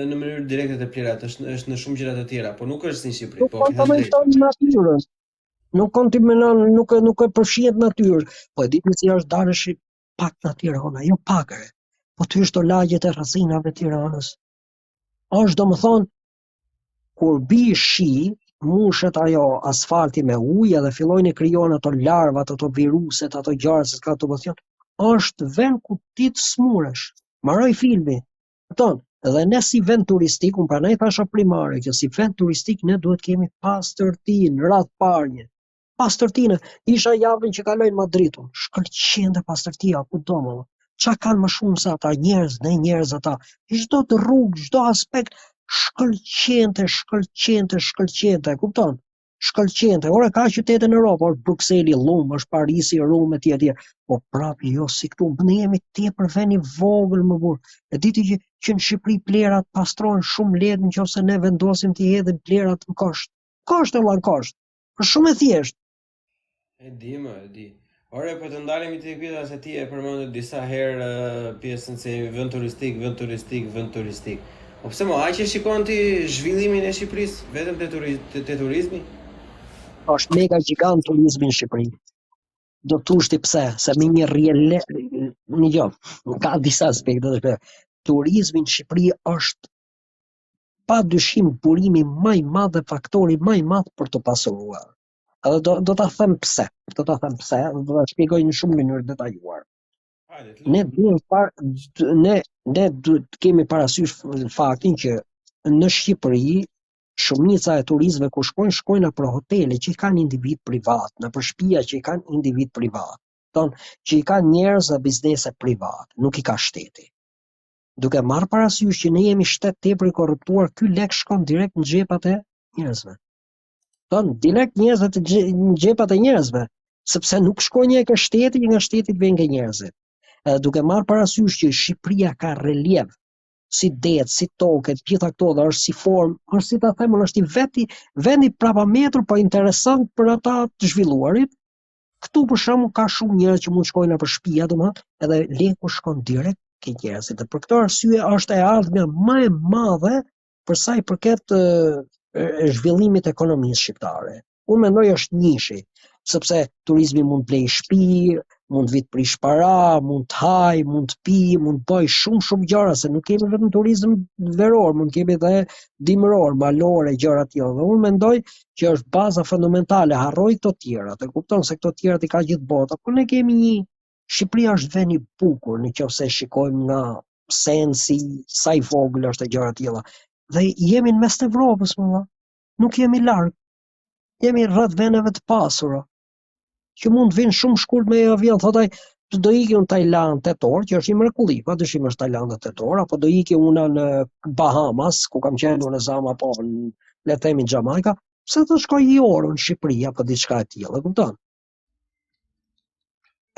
në mënyrë direkte te plehrat, është është në shumë gjëra të tjera, por nuk është si në Shqipëri. Nuk po, kontaminon natyrën. Nuk kontaminon, nuk nuk e përfshihet natyrë. Po e di si është dalësh pak nga Tirana, jo pak e. Po ty është lagjet e rrethinave të Tiranës. Është domethënë kur bi shi, mushet ajo asfalti me ujë edhe fillojnë e krijohen ato larvat, ato viruset, ato gjëra se ka të bëthjon, është vend ku ti të smuresh. Mbaroi filmi. Kupton? Dhe ne si vend turistik, unë prandaj thashë primare që si vend turistik ne duhet kemi pastërtinë, radhë parë një. Pastërtinë, isha javën që kaloi në Madrid, unë, shkëlqente pastërtia, ku do më. Ça kanë më shumë se ata njerëz, ne njerëz ata. Çdo të rrugë, çdo aspekt shkëlqente, shkëlqente, shkëlqente, e kupton? Shkëlqente. Ore ka qytete në Europë, është Brukseli llum, është Parisi llum etj etj. Po prapë jo si këtu, ne jemi tepër vend i vogël më burr. E di ti që që në Shqipëri plehrat pastrohen shumë lehtë nëse ne vendosim t'i hedhim plehrat në kosh. Kosh të në kosh. Është shumë e thjeshtë. E di më, e di. Ore, po të ndalemi te pyetja se ti e përmende disa herë pjesën se jemi vend turistik, vend turistik, vend turistik. Po pse mo, aq e shikon ti zhvillimin e Shqipërisë vetëm te, turi, te, te turizmi? Është mega gjigant turizmi në Shqipëri. Do të thush ti pse, se me një rrjele, një jo, ka disa aspekte të shpjegoj. Turizmi në Shqipëri është pa dyshim burimi më i madh dhe faktori më i madh për të pasuruar. Edhe do do ta them pse, do ta them pse, dhe do ta shpjegoj në shumë mënyrë detajuar. Ne duhet par ne ne duhet të kemi parasysh faktin që në Shqipëri shumica e turistëve kur shkojnë, shkojnë nëpër hotele që i kanë individ privat, nëpër shtëpia që i kanë individ privat. Ton që i kanë njerëz dhe biznese privat, nuk i ka shteti. Duke marrë parasysh që ne jemi shtet tepër i korruptuar, ky lek shkon direkt në xhepat e njerëzve. Ton direkt njerëzve të në xhepat e njerëzve, sepse nuk shkon një ke shteti, nga shteti të vjen ke njerëzit. Edhe duke marrë parasysh që Shqipëria ka reliev si det, si tokë, të gjitha këto dhe është si formë, është si ta them, është i veti vendi prapambetur, po interesant për ata të zhvilluarit, Këtu për shembull ka shumë njerëz që mund të shkojnë nëpër shtëpia, domethënë, edhe leku shkon direkt ke njerëzit. Dhe për këtë arsye është e ardhmja më e madhe për sa i përket e, e zhvillimit të ekonomisë shqiptare. Unë mendoj është njëshi, sepse turizmi mund të blejë shtëpi, mund të vi të prish para, mund të haj, mund të pi, mund të bëj shumë shumë gjëra, se nuk kemi vetëm turizëm veror, mund të kemi edhe dimëror, malor e gjëra të tilla. Dhe unë mendoj që është baza fundamentale, harroj këto tjerat, e kupton se këto tjerat i ka gjithë bota, por ne kemi një Shqipëria është vend i bukur në qoftë se shikojmë nga sensi sa i vogël është e gjëra të tilla. Dhe jemi në mes të Evropës, më valla. Nuk jemi larg. Jemi rreth vendeve të pasura. Që mund të vinë shumë shkurt me avion, thotë ai, do iki unë në Tajlandë tetor, që është një mrekulli, pa dyshim është Tajlanda tetor, apo do iki unë në Bahamas, ku kam qenë unë zama, apo në, le të themi në Jamaica, pse të shkoj një orë në Shqipëri apo diçka e tillë, e kupton?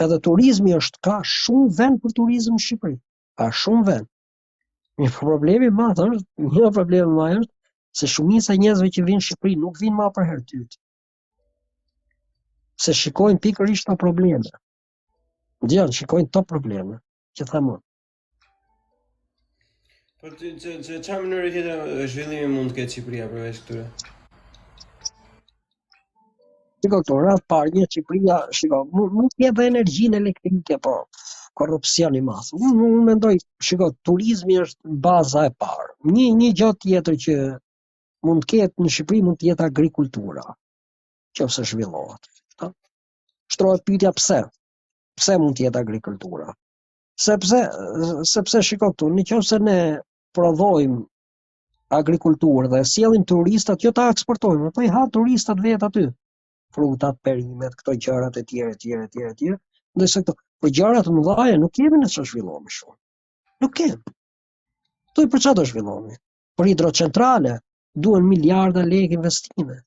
Edhe turizmi është ka shumë vend për turizëm në Shqipëri. Ka shumë vend. Një problem i madh është, një problem i madh është se shumica e njerëzve që vinë në Shqipëri nuk vinë më për herë të dytë. Se shikojnë pikërisht këto probleme. Dëgjon, shikojnë këto probleme që them unë. Po që që që çfarë mënyre tjetër zhvillimi mund të ketë Shqipëria përveç këtyre? Shiko këtu, radhë parë një Shqipëria, shiko, mund, mund të jetë dhe energjinë elektrike, po korrupsion i madh. Unë unë mendoj, shiko, turizmi është baza e parë. Një një gjë tjetër që mund të ketë në Shqipëri mund të jetë agrikultura, qoftë se zhvillohet. Kupton? Shtrohet pyetja pse? Pse mund të jetë agrikultura? Sepse sepse shiko këtu, në qoftë se ne prodhojmë agrikulturë dhe sjellim turistat, jo ta eksportojmë, po i ha turistat vetë aty. Frutat, perimet, këto gjërat e tjera e tjera e tjera e tjera. Ndërsa këto, po gjëra të mëdha nuk kemi në çfarë zhvillohemi shumë. Nuk kemi. Thuj për çfarë do zhvillohemi? Për hidrocentrale duhen miliarda lekë investime.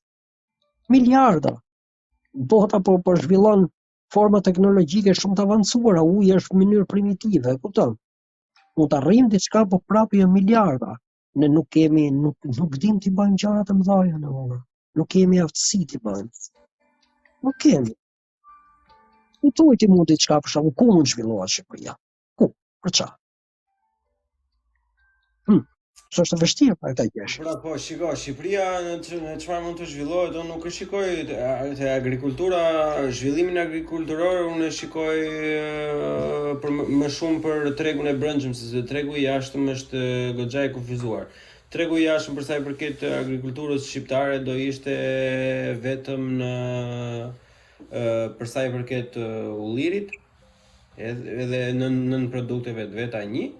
Miliarda. Bota po po zhvillon forma teknologjike shumë të avancuara, uji është në mënyrë primitive, e kupton? Mund të arrijmë diçka, po prapë janë miliarda. Ne nuk kemi, nuk nuk dim t'i bëjmë gjëra të mëdha në vëlla. Nuk kemi aftësi t'i bëjmë. Nuk kemi. Ku thuaj ti mund diçka për shembull, ku mund të zhvillohet Shqipëria? Ku? Për çfarë? Hmm. Se është e vështirë për ta gjesh. Pra po, shiko, Shqipëria në në çfarë mund të zhvillohet, unë nuk e shikoj te agrikultura, zhvillimin agrikulturor unë e shikoj për më shumë për tregun e brendshëm, sepse tregu i jashtëm është goxha i kufizuar. Tregu i jashtëm për sa i përket agrikulturës shqiptare do ishte vetëm në për sa i përket ullirit, Edhe edhe nën nën produkteve të veta një,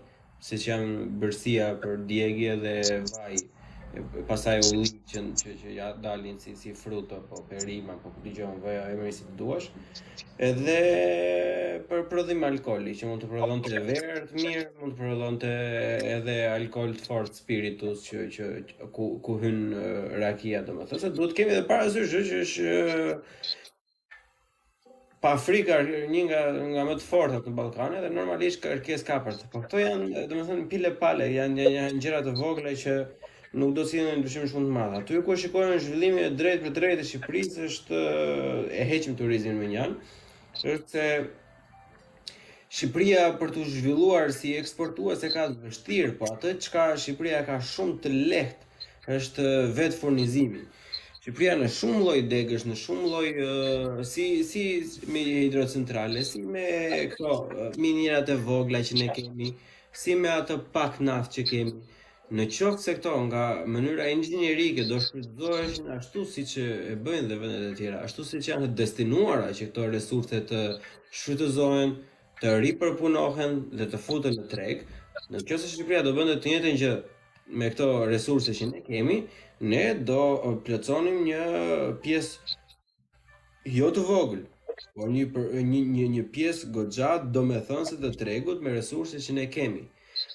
siç janë bërsia për djegie dhe vaj, pastaj ulli që që që ja dalin si si frut apo perime apo ku dëgjon vëja emrin si të duash. Edhe për prodhim alkooli që mund të prodhonte verë të mirë, mund të prodhonte edhe alkool të fortë spiritus që që ku ku hyn rakia domethënë se duhet të kemi edhe parasysh që është pa frikë një nga nga më të fortat në Ballkan dhe normalisht kërkesë ka për të. Po këto janë, domethënë pile pale, janë janë, janë gjëra të vogla që nuk do të sjellin ndryshim shumë të madh. Aty ku shikojmë zhvillimin e drejtë për drejtë të Shqipërisë është e heqim turizmin mënjanë, është se Shqipëria për t'u zhvilluar si eksportuese e ka të vështirë, po atë çka Shqipëria ka shumë të lehtë është vetëfurnizimi. Shqipëria në shumë lloj degësh, në shumë lloj si si me hidrocentrale, si me këto minierat e vogla që ne kemi, si me atë pak naftë që kemi. Në qoftë se këto nga mënyra inxhinierike do shfrytëzoheshin ashtu siç e bëjnë dhe vendet e tjera, ashtu siç janë të destinuara që këto resurse të shfrytëzohen, të ripërpunohen dhe të futen në treg, në qoftë se Shqipëria do bënte të njëjtën gjë me këto resurse që ne kemi, ne do plotësonim një pjesë Jo të vogël, por një për, një një një pjesë goxha domethënëse të tregut me resurset që ne kemi.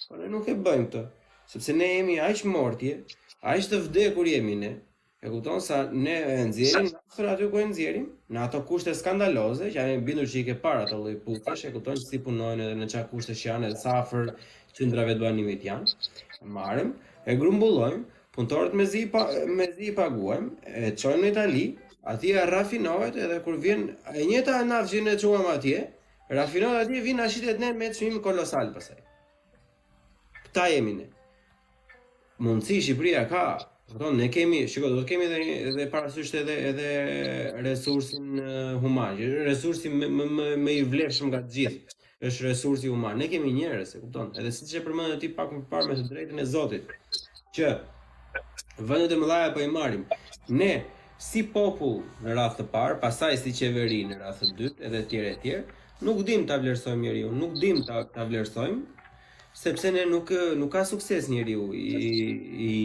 Po ne nuk e bëjmë këtë, sepse ne jemi aq mortje, aq të vdekur jemi ne. E kupton sa ne e nxjerrim naftën aty ku e nxjerrim, në ato kushte skandaloze, që jam i bindur që i ke parë ato lloj pusesh, e kupton si punojnë edhe në çfarë kushtesh janë, edhe sa afër qendrave të banimit janë. E marrim, e grumbullojmë, Punëtorët mezi pa, mezi i paguajmë, e çojmë në Itali, atje rafinohet edhe kur vjen e njëjta naftë që ne çuam atje, rafinohet atje vjen na shitet ne me çmim kolosal pastaj. Këta jemi ne. Mundësi Shqipëria ka, kupton, ne kemi, shiko, do të kemi edhe edhe parasysh edhe edhe resursin human, që resursi më më më, më i vlefshëm nga të gjithë është resursi human. Ne kemi njerëz, e kupton? Edhe siç e përmendë ti pak më parë me të drejtën e Zotit, që vendet e mëdha po i marrim. Ne si popull në radhë të parë, pastaj si qeveri në radhë të dytë, edhe etj etj, nuk dim ta vlerësojmë njeriun, nuk dim ta ta vlerësojmë, sepse ne nuk nuk ka sukses njeriu i i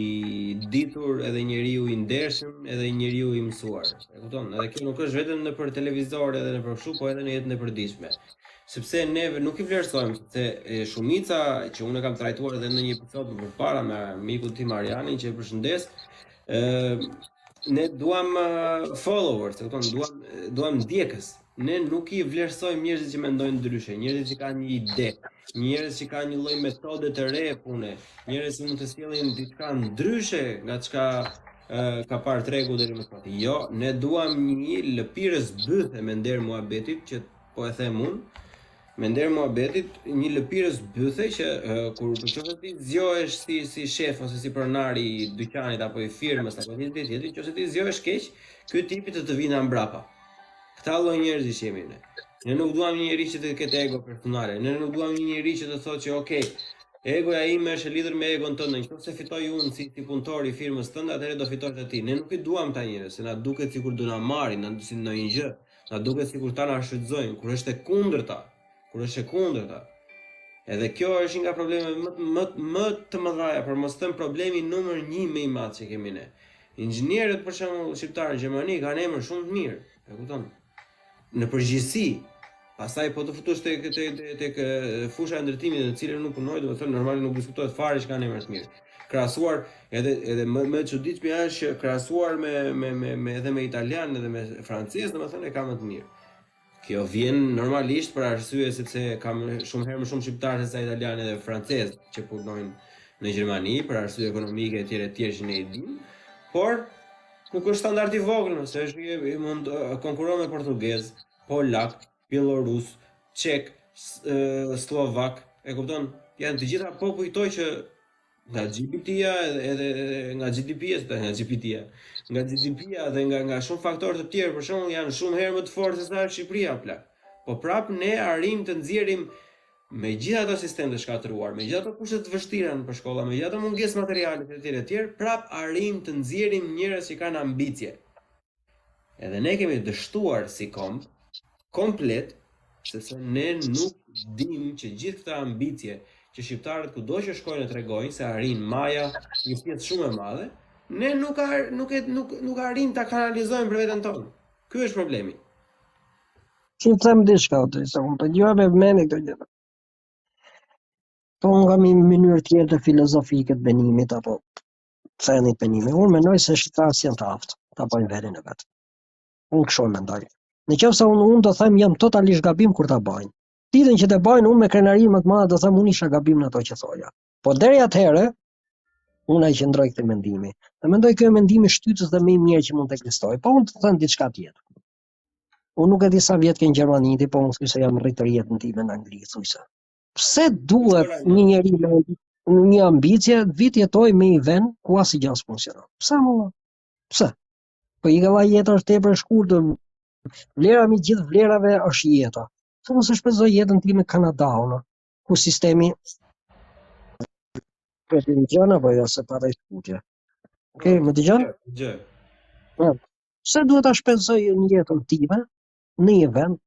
ditur edhe njeriu i ndershëm edhe njeriu i mësuar. E kupton? Edhe kjo nuk është vetëm nëpër televizor edhe nëpër kështu, po edhe në jetën e përditshme. Sepse neve nuk i vlerësojmë, sepse e, shumica që unë e kam trajtuar edhe në një episod më përpara me mikun tim Arianin që e përshëndes, ë ne duam followers, e kupton, duam duam ndjekës. Ne nuk i vlerësojmë njerëzit që mendojnë ndryshe, njerëzit që kanë një ide, njerëz që kanë një lloj metode të re pune, njerëz që mund të sjellin diçka ndryshe nga çka ka parë tregu deri më sot. Jo, ne duam një lëpirës bythe me nder muhabetit që po e them unë. Me nder muhabetit, një lëpirës bythe që uh, kur në qoftë se ti zgjohesh si si shef ose si pronar i dyqanit apo i firmës apo një gjë tjetër, nëse ti zgjohesh keq, ky tipi të të vijë nga mbrapa. Këta lloj njerëzish jemi ne. Ne nuk duam një njeri që të ketë ego personale. Ne nuk duam një njeri që të thotë që ok, egoja ime është e lidhur me egon tënde. Nëse fitoj unë si si punëtor i firmës tënde, atëherë do fitosh edhe ti. Ne nuk i duam këta njerëz, se na duket sikur do na marrin, na si ndonjë gjë. Na duket sikur ta na shfrytëzojnë, kur është e kundërta. Kur është e kundërta. Edhe kjo është një nga problemet më më më të mëdha, për mos të them problemi numër 1 më i madh që kemi ne. Inxhinierët për shembull shqiptarë në Gjermani kanë emër shumë të mirë, e kupton? Në përgjithësi, pastaj po të futesh tek tek tek tek fusha e ndërtimit në të cilën nuk punoj, domethënë normalisht nuk diskutohet fare që kanë emër të mirë. Krahasuar edhe edhe më më e çuditshmja është që krahasuar me me me, me edhe me italian edhe me francez, domethënë e ka më të mirë. Kjo vjen normalisht për arsye sepse ka shumë herë më shumë shqiptarë se sa italianë dhe francezë që punojnë në Gjermani për arsye ekonomike etj etj që ne i dimë. Por nuk është standard i vogël, se është i, i mund konkurron me portugez, polak, bjellorus, çek, sllovak, e kupton? Janë të gjitha popuj këto që Nga GPT-ja edhe, edhe, edhe nga GDP-ja, nga GPT-ja, nga GDP-ja dhe nga nga shumë faktorë të tjerë, për shembull, janë shumë herë më të fortë se sa Shqipëria plak. Po prap ne arrijmë të nxjerrim me gjithë ato sistem të shkatërruar, me gjithë ato kushte të vështira nëpër shkolla, me gjithë ato mungesë materiale etj etj, prap arrijmë të nxjerrim njerëz që kanë ambicie. Edhe ne kemi dështuar si komb komplet sepse ne nuk dimë që gjithë këtë ambicie që shqiptarët kudo që shkojnë e tregojnë se arrin maja një pjesë shumë e madhe, ne nuk ar, nuk e nuk nuk arrijmë ta kanalizojmë për veten tonë. Ky është problemi. Si të them diçka, të se unë po dëgjoj me vëmendje këtë gjë. Po unë kam një mënyrë tjetër filozofike të menimit apo thënit mendimin. Unë mendoj se shqiptarët janë të aftë ta bëjnë vendin e vet. Unë kështu e mendoj. Në qoftë se unë unë do them jam totalisht gabim kur ta bëjnë. Ditën që të bëjnë unë me krenari më të madhe do them unë isha gabim në ato që thoja. Po deri atëherë unë i qëndroj këtij mendimi. Dhe mendoj ky mendimi shtytës dhe më i mirë që mund të ekzistojë. Po unë të them diçka tjetër. Unë nuk e di sa vjet ke në Gjermani ti, po unë thuaj se jam rritur jetën time në Angli, thuaj se. Pse duhet një njeri me një ambicie të vijë të jetojë në një vend ku asgjë s'funksionon? Pse më? Pse? Po i valla jeta është tepër e shkurtër. Vlera mbi gjithë vlerave është jeta. Pse mos e shpenzoj jetën time në Kanada unë, ku sistemi Po të dëgjon apo jo se pata i shkutje. Okej, okay, më dëgjon? Dëgjoj. Po. Pse duhet ta shpenzoj jetën time në një vend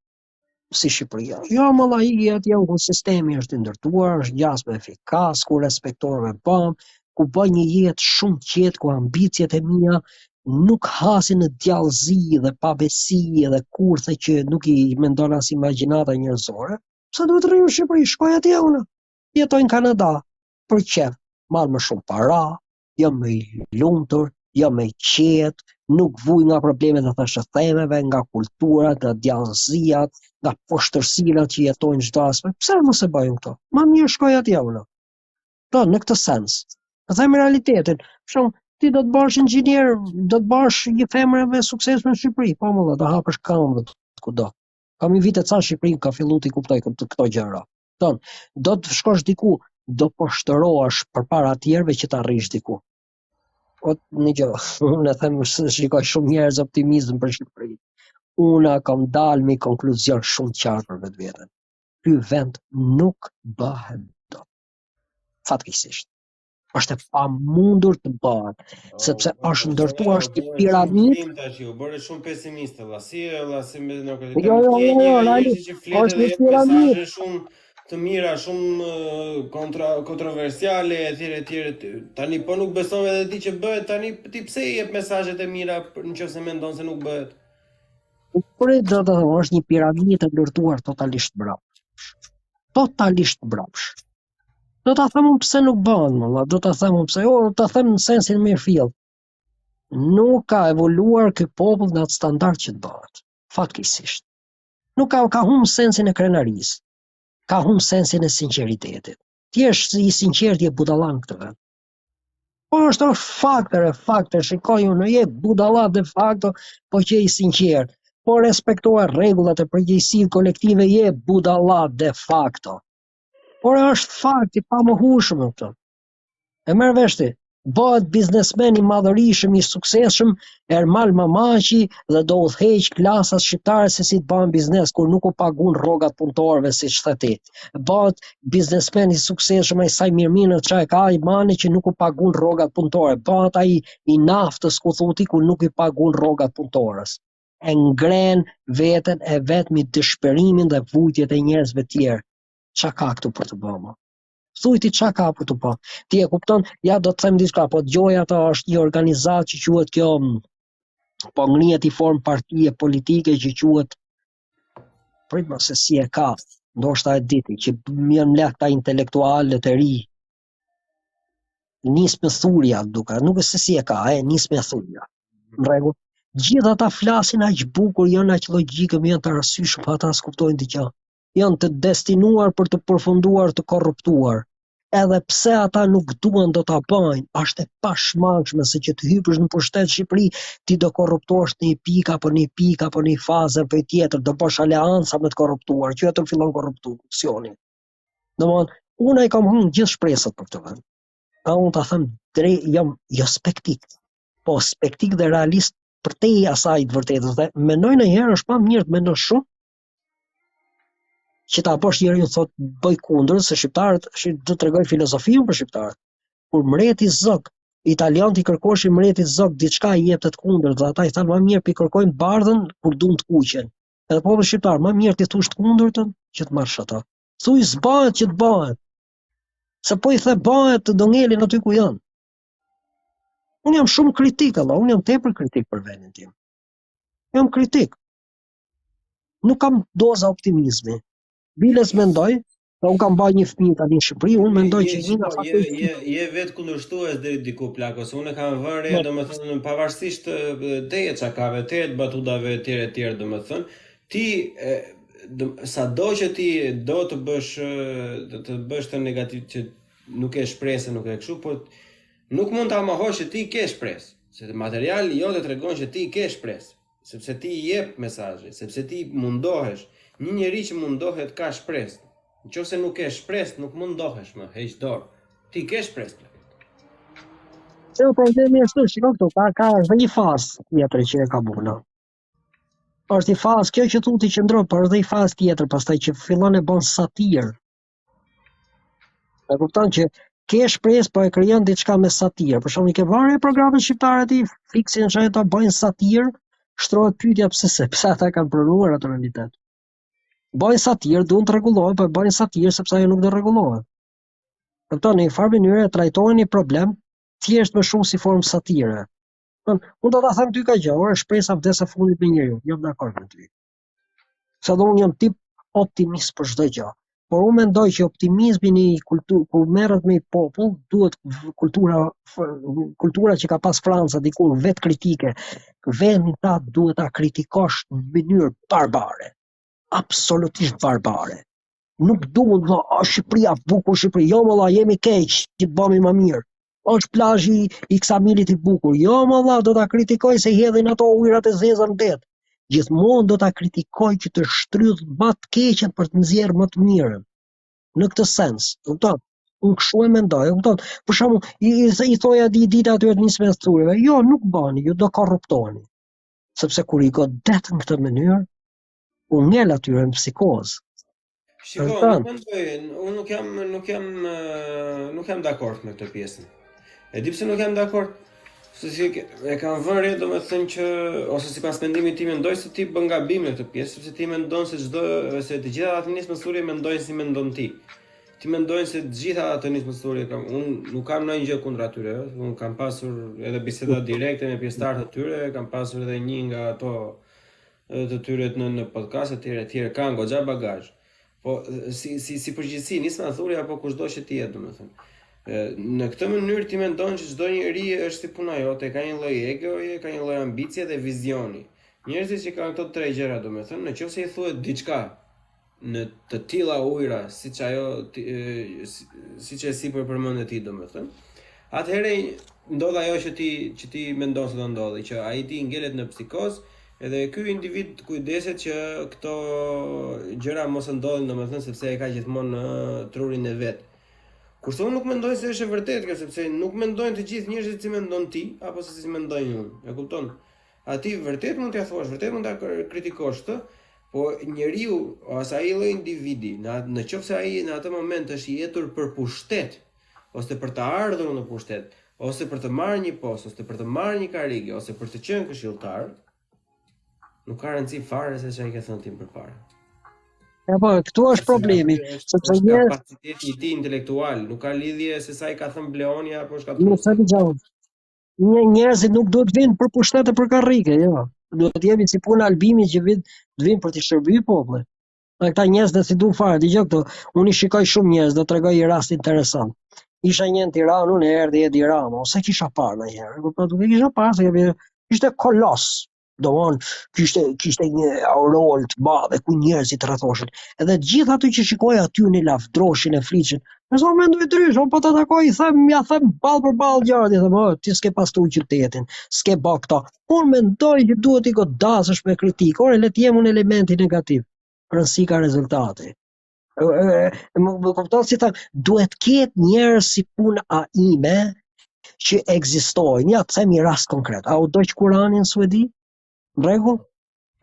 si Shqipëria. Jo, mo vlla iki atje ku sistemi është i ndërtuar, është gjasme efikas, ku respektohem e bëm, ku bëj një jetë shumë të qetë, ku ambiciet e mia nuk hasin në djallëzi dhe pabesi dhe kurthe që nuk i mendon as imagjinata njerëzore. Pse duhet të rri në Shqipëri? Shkoj atje unë. Jetoj në Kanada për qejf, marr më shumë para, jam më i lumtur, jam më i qetë, nuk vuj nga problemet e thashethemeve, nga kulturat, nga djallëziat, nga poshtërsirat që jetojnë çdo aspekt. Pse mos e bëjmë këto? Ma mirë shkoj atje unë. Do në këtë sens. Po them realitetin. Për shembull, ti do të bëhesh inxhinier, do të bëhesh një femër e suksesshme në Shqipëri, po mo vlla, do hapësh këmbët kudo. Kam një vit e ca në Shqipëri ka fillu t'i kuptoj këto, këto gjëra. Ton, do të shkosh diku, do poshtërohesh përpara të tjerëve që të arrish diku. O një gjë, unë e them se shikoj shumë njerëz optimizëm për Shqipërinë. Unë kam dalë me konkluzion shumë të qartë për vetveten. Ky vend nuk bëhet dot. Fatkeqësisht. Është e pamundur të bëhet, oh, sepse është ndërtuar është një piramidë. Tash u bëre shumë pesimist valla. Si e valla si me në këtë. Jo, jo, jo, jo, realisht që flet është një piramidë shumë të mira, shumë kontra kontroversiale etj etj. Tani po nuk besove edhe ti që bëhet tani ti pse i jep mesazhet e mira në qoftë se mendon se nuk bëhet? Por do të thonë është një piramidë e ndërtuar totalisht mbrapsht. Totalisht mbrapsht. Do ta them unë pse nuk bëhet, më valla, do ta them unë pse, jo, do ta them në sensin e mirëfilltë. Nuk ka evoluar ky popull në atë standard që të bëhet. Fatkeqësisht. Nuk ka ka humb sensin e krenarisë. Ka humb sensin e sinqeritetit. Ti je i sinqertë je budalla në këtë vend. Po është është fakt, e fakt, shikoj unë, je budalla de facto, po që je i sinqertë. Po respektove rregullat e përgjegjësitë kolektive je budalla de facto. Por është fakt i pamohueshëm këtë. E merr vesh ti, bëhet biznesmen i madhërishëm, i suksesshëm Ermal Mamaqi dhe do udhëheq klasat shqiptare se si të bëhen biznes kur nuk u pagun rrogat punëtorëve siç the ti. Bëhet biznesmen i suksesshëm ai Saimir Mino ça e ka ai mani që nuk u pagun rrogat punëtorëve. Bëhet ai i naftës ku thu ti ku nuk i pagun rrogat punëtorës. E ngren veten e vet mi dëshpërimin dhe vujtjet e njerëzve tjerë. Ça ka këtu për të bërë? Thuj ti ça ka për të bërë. Ti e kupton, ja do të them diçka, po dëgjoj ato është një organizatë që quhet kjo po ngrihet i formë partie politike që quhet prit më se si e ka, ndoshta e di ti, që janë mbledh këta intelektualët e ri. Nismë Thurja, duka, nuk e se si e ka, e Nismë Thurja. Në rregull. Gjithë ata flasin aq bukur, janë aq logjikë, janë të arsyeshëm, po ata s'kuptojnë diçka. Janë të destinuar për të përfunduar të korruptuar. Edhe pse ata nuk duan do ta bëjnë, është e pashmangshme se që të hypësh në pushtet në Shqipëri, ti do korruptohesh në një pikë apo në një pikë apo në një fazë apo një tjetër, do bësh aleanca me të korruptuar, që aty fillon korrupsioni. Domthon, unë i kam humbur gjithë shpresat për këtë vend. A unë ta them drejt, jam jo skeptik, po skeptik dhe realist përtej asaj të vërtetës dhe mendoj ndonjëherë është më mirë të mendosh shumë që ta bësh njeriu thot bëj kundër se shqiptarët shi do të tregoj filozofinë për shqiptarët. Kur mreti Zog, italianët i kërkoshin mretit Zog diçka i jepte të kundërt dhe ata i thanë më mirë pi kërkojmë bardhën kur duam të kuqen. Edhe populli shqiptar më mirë ti thush të kundërtën që të marrësh ato. Thuj s'bahet që të bahet. Se po i the bahet do ngelin aty ku janë. Unë jam shumë kritik, Allah, unë jam tepër kritik për vendin tim. Jam kritik. Nuk kam doza optimizmi. Biles mendoj, se unë kam bërë një fëmijë tani në Shqipëri, unë mendoj që një nga faktorët je je je vetë kundërshtues deri diku plako, se unë e kam vënë re, domethënë pavarësisht tejet shakave, tejet batutave etj etj, domethënë ti e, sado që ti do të bësh të, të bësh të negativ që nuk ke shpresë, nuk e kështu, po nuk mund ta mohosh që ti ke shpresë, se materiali jot e tregon që ti ke shpresë. Sepse ti i jep mesazhe, sepse ti mundohesh. Një njeri që mundohet ka shpresë. Në qoftë se nuk ke shpresë, nuk mundohesh më, heq dorë. Ti ke shpresë. Plak. Se problemi është, shiko këtu, ka ka është dhe një fazë tjetër që e ka buna. Është një fazë kjo që thu ti qëndron, por është dhe një fazë tjetër pastaj që fillon e bën satirë. E kupton që ke shpresë, po e krijon diçka me satirë. Për shembull, ke vënë re programet shqiptare ti fiksin që ata bëjnë satirë, shtrohet pyetja pse se pse ata kanë pranuar atë realitet. Bëjnë satirë, duan të rregullohen, po e bëjnë satirë sepse ajo nuk do rregullohet. Kupton, në një farë mënyre e trajtojnë një problem thjesht më shumë si formë satire. Unë do ta them ty ka gjë, ore shpresa vdes e fundit me njeriu, jam dakord me ty. Se dhe unë jam tip optimist për çdo gjë. Por unë mendoj që optimizmi në një kulturë kur merret me një popull, duhet kultura kultura që ka pas Franca dikur vetë kritike, vendin ta duhet ta kritikosh në mënyrë barbare. Absolutisht barbare. Nuk duhet të thosh, Shqipëria bukur Shqipëri, jo valla jemi keq, që të bëhemi më mirë është plazhi i Ksamilit i bukur. Jo, mo valla, do ta kritikoj se i hedhin ato ujërat e zeza në det. Gjithmonë do ta kritikoj që të shtrydh më të keqen për të nxjerrë më të mirën. Në këtë sens, kupton? Unë kështu e mendoj, e kupton? Për shembull, i, i, i thoja di ditë atyre të Nismës Thurjeve, jo, nuk bëni, ju do korruptoheni. Sepse kur i godet në këtë mënyrë, u ngel atyre në psikozë. Shiko, nuk mendoj, unë nuk jam nuk jam nuk jam dakord me këtë pjesën. E di pse nuk jam dakord? Se si e kam vënë re, domethënë që ose sipas mendimit tim mendoj se ti bën gabim në këtë pjesë, sepse ti mendon se çdo se të gjitha ato Nismës Thurje mendojnë si mendon ti. Ti mendojnë se të gjitha ato Nismës Thurje kam, unë nuk kam ndonjë gjë kundra atyre, unë kam pasur edhe biseda direkte me pjesëtarë të tyre, kam pasur edhe një nga ato edhe të tyret në në podcast etj etj kanë goxha bagazh. Po si si si përgjithësi Nisma Thurje apo kushdo që të jetë domethënë. Në këtë mënyrë ti mendon që çdo njeri është si puna jote, ka një lloj egoje, ka një lloj ambicie dhe vizioni. Njerëzit që kanë këto tre gjëra domethënë, në qoftë se i thuhet diçka në të tilla ujëra siç ajo siç e sipër përmende ti domethënë, atëherë ndodh ajo që ti që ti mendon se do ndodhi, që ai ti ngelet në psikozë. Edhe ky individ kujdeset që këto gjëra mos të ndodhin, domethënë sepse e ka gjithmonë në trurin e vet. Kurse unë nuk mendoj se është e vërtetë kjo, sepse nuk mendojnë të gjithë njerëzit si mendon ti apo se si mendoj unë. E kupton? Atij vërtet mund t'ia thuash, vërtet mund ta kritikosh këtë, po njeriu ose ai lloj individi, në në qoftë se ai në atë moment është i etur për pushtet, ose për të ardhur në pushtet, ose për të marrë një post, ose për të marrë një karrige, ose për të qenë këshilltar, nuk ka rëndësi fare se çfarë i ke thënë ti më përpara. E po, këtu është problemi, sepse një kapaciteti i tij intelektual nuk ka lidhje se sa i ka thënë Bleoni apo shkatërruesi. Nuk sa dëgjoj. Një njerëzit nuk duhet të vinë për pushtet e për karrige, jo. Duhet të jemi si puna Albinit që vin të vinë për të shërbyer popullin. Dhe këta njerëz dhe s'i du fare, dëgjo këtu, unë i shikoj shumë njerëz, do të tregoj një rast interesant. Isha një në Tiranë, unë erdhi Edi Rama, ose kisha parë ndonjëherë, e kupton, nuk e kisha parë, se kemi, ishte kolos, domthon kishte kishte një aureolë të madhe ku njerëzit rrethoshin. Edhe të gjithë aty që shikoj aty e lavdroshin e flisnin. Nëse unë mendoj ndryshe, unë po ta takoj, i them, ja them ballë për ballë gjërat, i them, oh, ti s'ke pastru qytetin, s'ke bë këto. Unë mendoj që duhet t'i godasësh me kritikë, ore le të jem unë elementi negativ. Rëndësi ka rezultati. E, e, e, më, më kupton si them, duhet ketë njerëz si puna ime që ekzistojnë. Ja, të them një rast konkret. A u dogj Kurani në Suedi? Në rregull?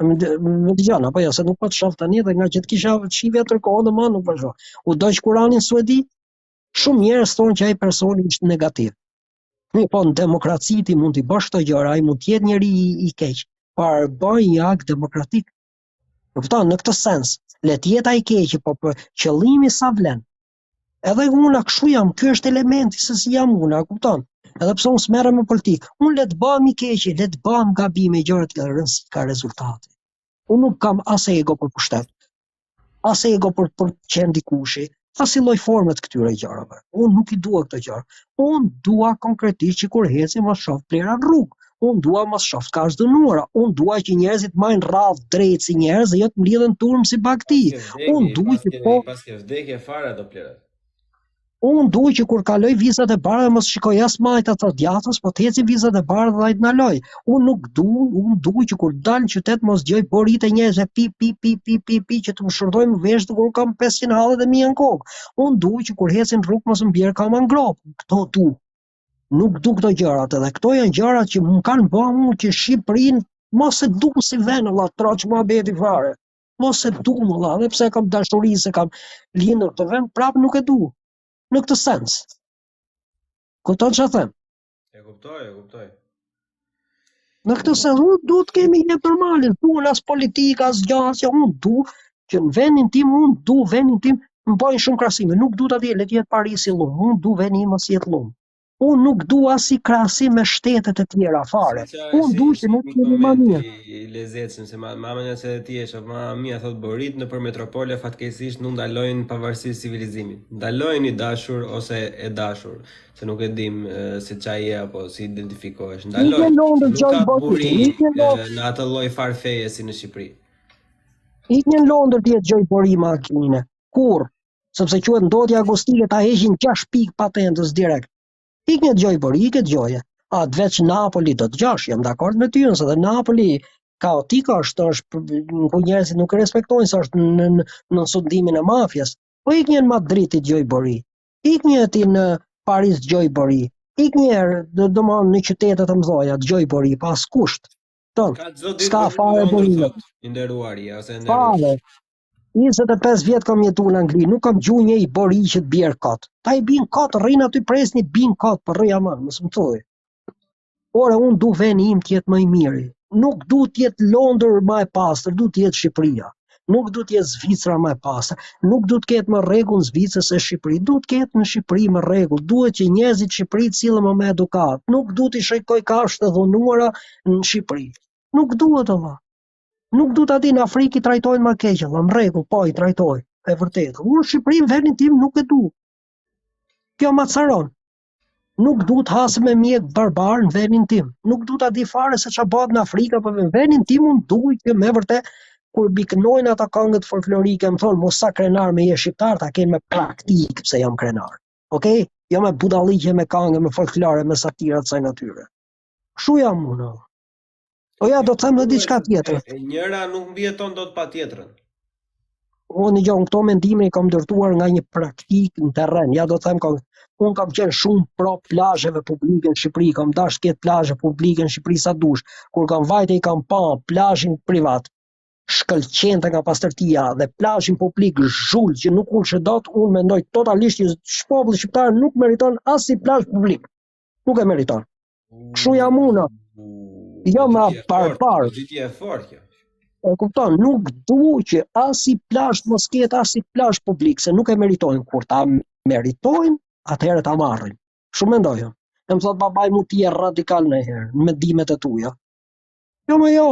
Më, më dëgjon apo jo, se nuk po të shoh tani dhe nga që të kisha shihja tërë kohën, domethënë nuk po shoh. U dogj Kurani në Suedi? Shumë njerëz thonë që ai personi ishte negativ. Mirë, po në demokraci ti mund t'i bësh këto gjëra, ai mund të jetë njeri i, i keq, por bëj një akt demokratik. E kupton, në këtë sens, le të jetë ai i keq, po për qëllimi sa vlen. Edhe unë kështu jam, ky është elementi se si jam unë, a kupton? Edhe pse unë s'merrem me politikë, unë le të bëhem i keq, le të bëhem gabime, gjëra të tjera, rëndësi ka rezultati. Unë nuk kam as ego për pushtet, as ego për për të qenë dikushi, as i lloj forme të këtyre gjërave. Unë nuk i dua këto gjëra. Unë dua konkretisht që kur eci mos shoh plehra në rrugë. Unë dua mos shoh kafshë të dhunuara. Unë dua që njerëzit majnë radhë drejt si njerëz dhe jo të mblidhen turmë si bagëti. Unë dua që po paske vdekje fare ato plehrat. Unë dua që kur kaloj vizat e bardha mos shikoj as majtas as djathtas, po të eci vizat e bardha dhe ai të ndaloj. Unë nuk du, unë du që kur dal në qytet mos dëgjoj boritë e njerëzve pi pi pi pi pi pi që të më shurdhojnë veshët kur kam 500 hallet e mia në kokë. Unë du që kur eci në rrugë mos më bjerë kama në gropë. Këto du. Nuk du këto gjërat edhe këto janë gjërat që më kanë bërë mua që Shqipërinë mos e du si vend, valla, troç muhabeti fare. Mos e du më valla, edhe pse kam dashuri se kam lindur këtë vend, prapë nuk e du. Në këtë sens. Kupton çfarë them? E kuptoj, e kuptoj. Në këtë sens, unë du të kemi jetë normale, du as politikë, as gjë, as gjë, unë du që në vendin tim, unë du vendin tim, më bëjnë shumë krahasime, nuk du ta di, le të jetë Parisi llum, unë du vendi im mos jetë llum. Unë nuk du asnjë krahasim me shtetet e tjera fare. Si qa, Unë du që nuk jemi më mirë. I lezetshëm se ma ma më se ti je shoh ma mia thot boritë nëpër metropole fatkeqësisht nuk ndalojnë pavarësisht civilizimit. Ndalojnë i dashur ose e dashur, se nuk e dim se ça je apo si identifikohesh. Ndalojnë. Nuk ka bori në atë lloj farë feje si në Shqipëri. Ik në Londër ti e dëgjoj bori makine. Kurrë sepse quhet ndotje akustike ta heqin 6 pikë patentës direkt. Ik një dëgjoj bori, ik e dëgjoje. A të veç Napoli do të dëgjosh, jam dakord me ty, se dhe Napoli kaotik është, është ku njerëzit nuk e respektojnë se është në në, në sundimin e mafias. Po ik një në Madrid ti dëgjoj bori. Ik një ti në Paris dëgjoj bori. Ik një herë, do do më në qytete të mëdha dëgjoj bori, pa askusht. Ton. Ka çdo ditë s'ka fare bori. I nderuari, ose e nderuar. Fare. 25 vjet kam jetu në Angli, nuk kam dëgju një bori që të bjerë kot. Ta i bin kot, rrin aty presni bin kot, po rri aman, mos më thuaj. Ore, unë du veni im të jetë më i miri. Nuk du të jetë Londër më e pastër, du të jetë Shqipëria. Nuk du të jetë Zvicra më e pastër. Nuk du të ketë më rregull në Zvicër se Shqipëri. Du të ketë në Shqipëri më rregull. Duhet që njerëzit në Shqipëri të sillen më me edukatë. Nuk du të shikoj kafshë të dhunuara në Shqipëri. Nuk duhet valla. Nuk du ta di në Afrikë i trajtojnë më keq, valla, në rregull, po i trajtojnë. E vërtetë. Unë në Shqipëri në vendin tim nuk e du. Kjo ma acaron. Nuk du të hasem me mjek barbar në vendin tim. Nuk du ta di fare se çfarë bëhet në Afrikë apo në vendin tim unë du që me vërtet kur m'i këndojnë ata këngët folklorike, më thonë mos sa krenar me je shqiptar, ta kenë me praktikë pse jam krenar. Okej? Jo me budalliqe, me këngë, me folklore, me satira të kësaj natyre. Kështu jam unë. Po ja, do të them edhe diçka tjetër. E njëra nuk mbijeton dot pa tjetrën. Unë jo, këto mendime i kam ndërtuar nga një praktikë në terren. Ja do të them kam unë kam qenë shumë pro plazheve publike në Shqipëri, kam dashur të ketë plazhe publike në Shqipëri sa dush. Kur kam vajtë i kam pa plazhin privat, shkëlqente nga pastërtia dhe plazhin publik zhul që nuk ulshe dot, unë mendoj totalisht që populli shqiptar nuk meriton asnjë plazh publik. Nuk e meriton. Kështu jam unë. Jo ma barbar. Goditje e fortë kjo. E kupton, nuk du që asnjë plazh të mos ketë asnjë plazh publik, se nuk e meritojnë. Kur ta meritojnë, atëherë ta marrin. Kështu mendoj unë. E më thot babai mu ti je radikal ndonjëherë, në mendimet e tuja. Jo më jo,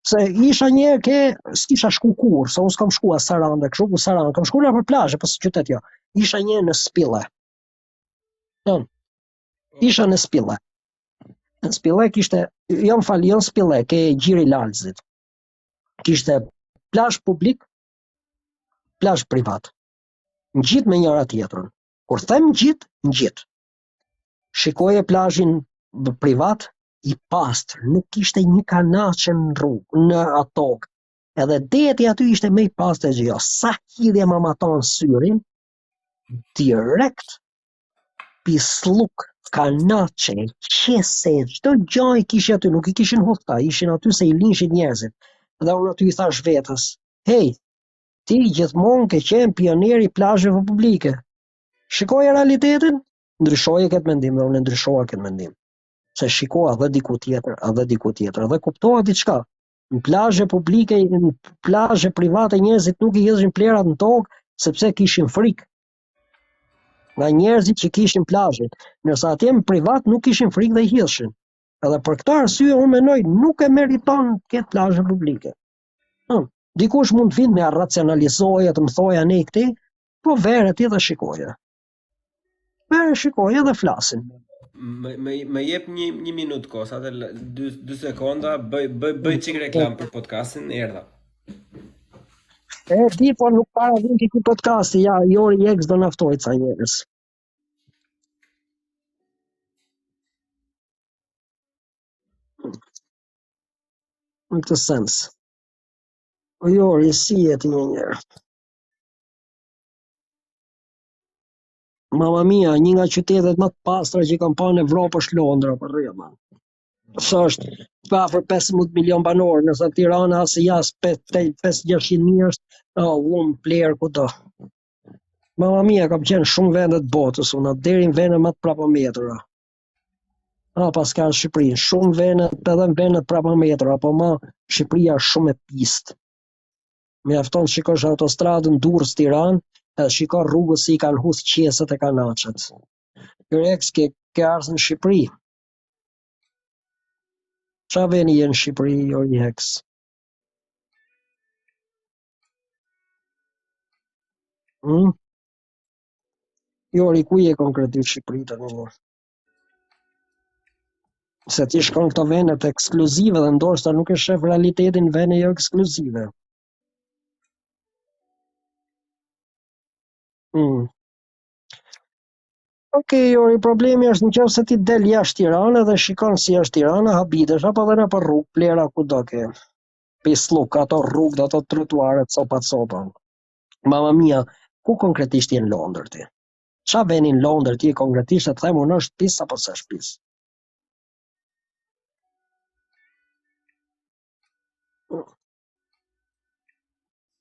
se isha një herë ke, s'kisha shku kurrë, se unë s'kam shku as Sarandë, kështu ku Sarandë, kam shku nëpër plazhe, po si qytet jo. Isha një herë në Spille. Ton, Isha në Spille. Në Spille kishte, jo më fal, jo në Spille, ke Gjiri i Lalzit. Kishte plazh publik, plazh privat. Ngjit me njëra tjetrën. Kur them ngjit, ngjit. Shikoje plazhin privat, i pastër, nuk kishte një kanaçe në rrugë, në atë tokë. Edhe deti aty ishte më i pastër që jo. Sa hidhje ma matanë syrin, direkt pislluk, kanaçe, qese, çdo gjë i kishin aty, nuk i kishin hudh këta, ishin aty se i linshin njerëzit. Dhe unë aty i thash vetes, hej, ti gjithmonë ke qenë pionier i plazheve publike. Shikoje realitetin, ndryshoje këtë mendim dhe unë e ndryshova këtë mendim. Se shikova edhe diku tjetër, edhe diku tjetër, dhe kuptova diçka. Në plazhe publike, në plazhe private njerëzit nuk i hidhnin plehrat në tokë sepse kishin frikë nga njerëzit që kishin plazhin, ndërsa atje në privat nuk kishin frikë dhe i hidhshin. Edhe për këtë arsye unë mendoj nuk e meriton të ketë plazhe publike. Hm, dikush mund të vinë me racionalizojë, të më thojë anej këtej, po vere ti dhe shikoje. Vere shikoje dhe flasim. Më më më jep një një minutë kohë, sa të dy dy sekonda, bëj bëj bëj çik reklamë për podcastin, erdha. E di, po nuk para vjen ky podcasti, ja Jori Ex do na ftojë ca njerëz. Në këtë sens. O Jori, si je ti një njerë? Mama mia, një nga qytetet më të pastra që kam pa në Evropë është Londra, për rrema. Sa është pa afër 15 milion banorë, ndërsa Tirana as jas 5-600 mijë është, oh, llum plehër kudo. Mama mia, kam qenë shumë vende të botës, unë deri në vende më të prapambetura. A, paska në Shqipëri, shumë vende, edhe në vende të prapambetura, po ma Shqipëria është shumë e pistë. Mjafton të shikosh autostradën Durrës-Tiranë, edhe shiko rrugët si i kanë hudh qeset e kanaçet. Rex ke ke ardhur në Shqipëri. Ça veni je në Shqipëri, Jori Hex? Hmm? Jori, ku je konkretisht në Shqipëri tani më? Se ti shkon këto vendet ekskluzive dhe ndoshta nuk e shef realitetin në vende jo ekskluzive. Mm. Ok, Jori, problemi është në qoftë se ti del jashtë Tirane dhe shikon si është Tirana, habitesh apo edhe nëpër rrugë, plehra kudo ke. Pislluk, ato rrugë, ato trotuare, copa copa. Mama mia, ku konkretisht je në Londër ti? Ça veni në Londër ti konkretisht e të them unë është pis apo s'është pis?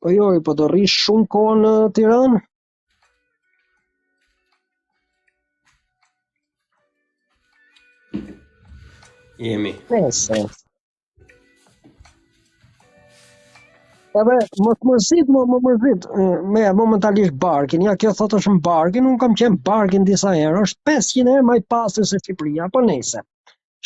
Po jo, po do rrish shumë kohë në Tiranë? Jemi. Nëse. Edhe mos mërzit, më më mërzit, me momentalisht Barkin, ja kjo thotë është në Barkin, unë kam qenë Barkin disa herë, është 500 herë më i pastër se Shqipëria, po nejse.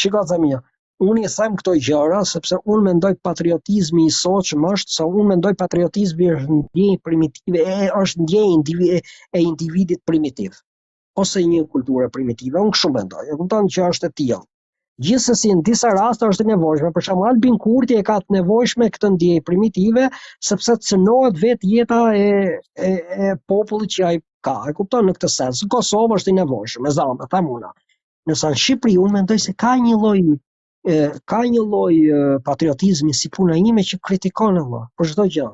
Shiko them jo, unë i them këto gjëra sepse unë mendoj patriotizmi i sotshëm është se unë mendoj patriotizmi është ndjenjë primitive, e është ndjenjë indivi, e individit primitiv ose një kulture primitive, unë kështu mendoj. E kupton që është e tillë. Gjithsesi në disa raste është e nevojshme, për shembull Albin Kurti e ka të nevojshme këtë ndjenjë primitive sepse cënohet vetë jeta e e, e popullit që ai ka. E kupton në këtë sens. Në Kosovë është i nevojshëm, e zamë, them unë. Ndërsa në Shqipëri unë mendoj se ka një lloj. E, ka një lloj patriotizmi si puna ime që kritikon vëlla, për çdo gjë.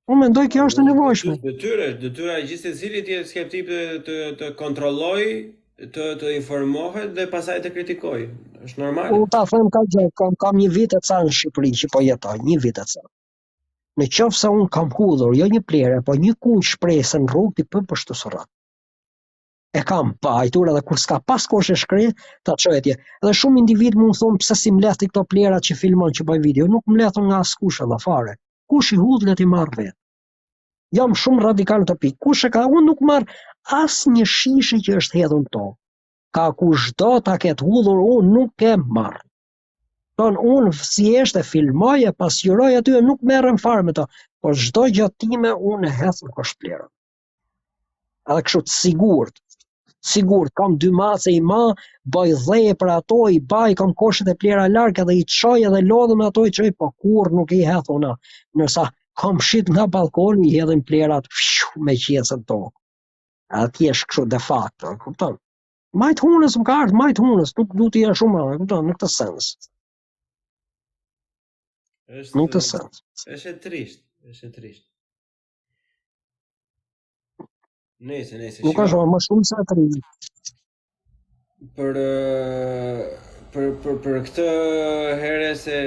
Unë mendoj kjo është e nevojshme. Detyrë, detyra e gjithsecilit të jetë skeptik të të, të kontrollojë, të të informohet dhe pastaj të kritikojë. Është normale. Unë ta them ka gjë, kam kam një vit e ca në Shqipëri që po jetoj, një vit e ca. Në qoftë se unë kam hudhur, jo një plehër, po një kunj shprese në rrugë, t'i bëm për shtu surrat. E kam mbajtur edhe kur s'ka pas kush e shkreh, ta çoj atje. Edhe shumë individ mund thonë pse s'i mbledh ti këto plehra që filmon që bëj video, nuk mbledh nga askush edhe fare. Kush i hudh le t'i marr vetë. Jam shumë radikal në këtë pikë. Kush e ka, unë nuk marr asnjë shishe që është hedhur në tokë. Ka kush do ta ketë hudhur, unë nuk e marr. Ton unë thjesht e filmoj e pasqyroj aty e nuk merrem fare me to. Por çdo gjë time unë e hedh në kosh plehra. Edhe kështu të sigurt. Sigurt, kam dy mace i ma, bëj dhe për ato, i baj, kam koshet e plehra larg edhe i çoj edhe lodhem me ato i çoj, po kurrë nuk i hedh unë. Ndërsa komshit nga ballkoni i hedhin plehrat fshu, me qese në tokë. Atje është kështu de facto, kupton? Majt hunës më ka ardhur, majt hunës, nuk du të jem shumë, e kupton, në këtë sens. Është Në këtë sens. Është e trishtë, është e trishtë. Nëse, nëse. Nuk është më shumë se trishtë. Për për për për këtë herë se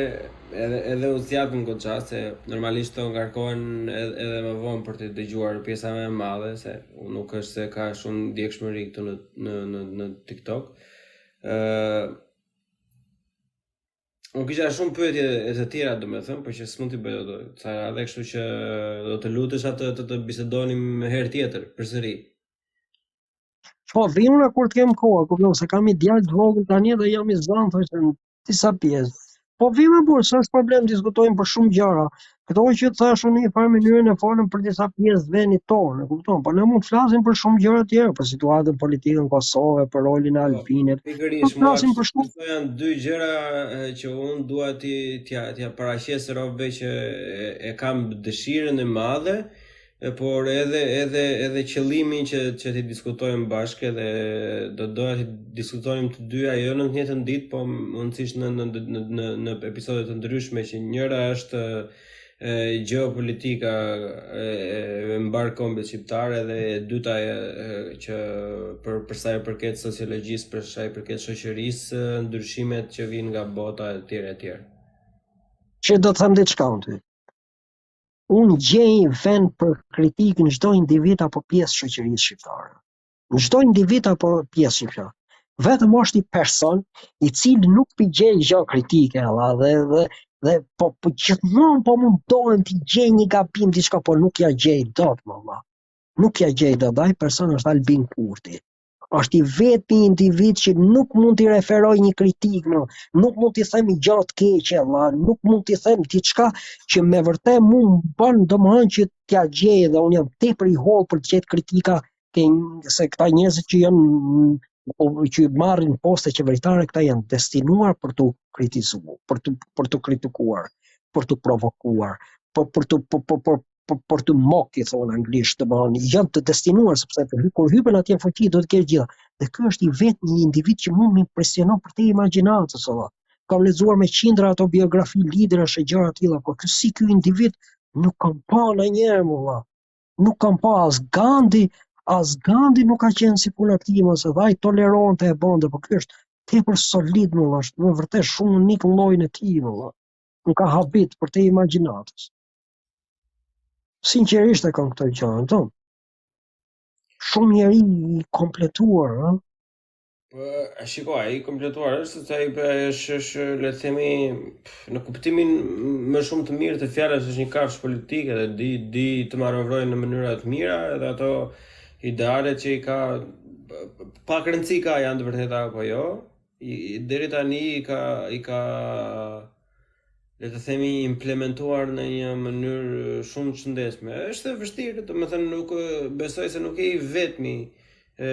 edhe edhe u zgjatëm goxha se normalisht to ngarkohen edhe, edhe më vonë për të dëgjuar pjesa më e madhe se nuk është se ka shumë ndjekshmëri këtu në në në në TikTok. Ë uh, Unë kisha shumë pyetje e të tjera, domethënë, por që s'mund t'i bëj dot. Ca radhe, kështu që do të lutesha të të, të bisedonim herë tjetër, përsëri. Po, vi unë kur të kem kohë, kupton se kam një djalë të vogël tani dhe jam i zënë thoshte në disa pjesë. Po vi më burr, s'është problem, diskutojmë për shumë gjëra. Këto që të thashë unë në një farë mënyre ne folëm për disa pjesë të vendit tonë, e kupton? Po ne mund të flasim për shumë gjëra të tjera, për situatën politike në Kosovë, për rolin e Po, Albinit. Po pikërisht, mua flasim për shumë këto janë dy gjëra që unë dua t'i t'ia t'ia paraqes robëve që e, e kam dëshirën e madhe, e por edhe edhe edhe qëllimin që që t'i diskutojmë bashkë edhe do doja t'i diskutonim të dyja jo në të njëjtën ditë, po mundësisht në në në në në episode të ndryshme që njëra është e, gjeopolitika e, e mbar kombit shqiptar edhe e dyta e, e, që për për sa i përket sociologjisë, për sa i përket shoqërisë, ndryshimet që vijnë nga bota etj etj. Që do të them diçka unë ty. Unë gjej vend për kritikë në çdo individ apo pjesë shoqërisë shqiptare. Në çdo individ apo pjesë shqiptare. Vetëm është një person i cili nuk pi gjej gjë kritike alla dhe dhe dhe po po gjithmonë po mundohem të gjej një gabim diçka, po nuk ja gjej dot më valla. Nuk ja gjej dot. Ai person është Albin Kurti. Është i vetmi individ që nuk mund t'i referoj një kritikë, më, nuk mund t'i them një gjë të keqe, valla, nuk mund t'i them diçka që me vërtet mu më bën domethënë që t'ja gjej dhe unë jam tepër i hollë për të gjetë kritika ke se këta njerëzit që janë po, që marrin poste qeveritare, këta janë destinuar për t'u kritizuar, për t'u për t'u kritikuar, për t'u provokuar, për për t'u për për, për për, për të mock i thonë anglisht, domethënë janë të destinuar sepse të hy, kur hypen atje në fuqi do të kesh gjitha. Dhe ky është i vetmi një individ që mund më impresionon përtej imagjinatës valla. Kam lexuar me qindra ato biografi liderash e gjëra të tilla, por ky si ky individ nuk kam pa ndonjëherë më valla. Nuk kam pa as Gandhi, as Gandhi nuk ka qenë si puna e këtij, mos edhe ai toleronte e bënte, por ky është tepër solid më valla, është me vërtet shumë unik në llojin e tij më valla. Nuk ka habit përtej imagjinatës. Sinqerisht e kam këtë gjë, e kupton? Shumë njeri i kompletuar, ëh. Po, shiko, ai i kompletuar është sepse ai po, është është le të themi në kuptimin më shumë të mirë të fjalës është një kafshë politike dhe di di të manovrojë në mënyra të mira edhe ato idealet që i ka pak rëndësi ka janë të vërteta apo jo, i, deri tani i ka i ka le të themi implementuar në një mënyrë shumë të shëndetshme. Është e vështirë, domethënë nuk besoj se nuk je i vetmi e,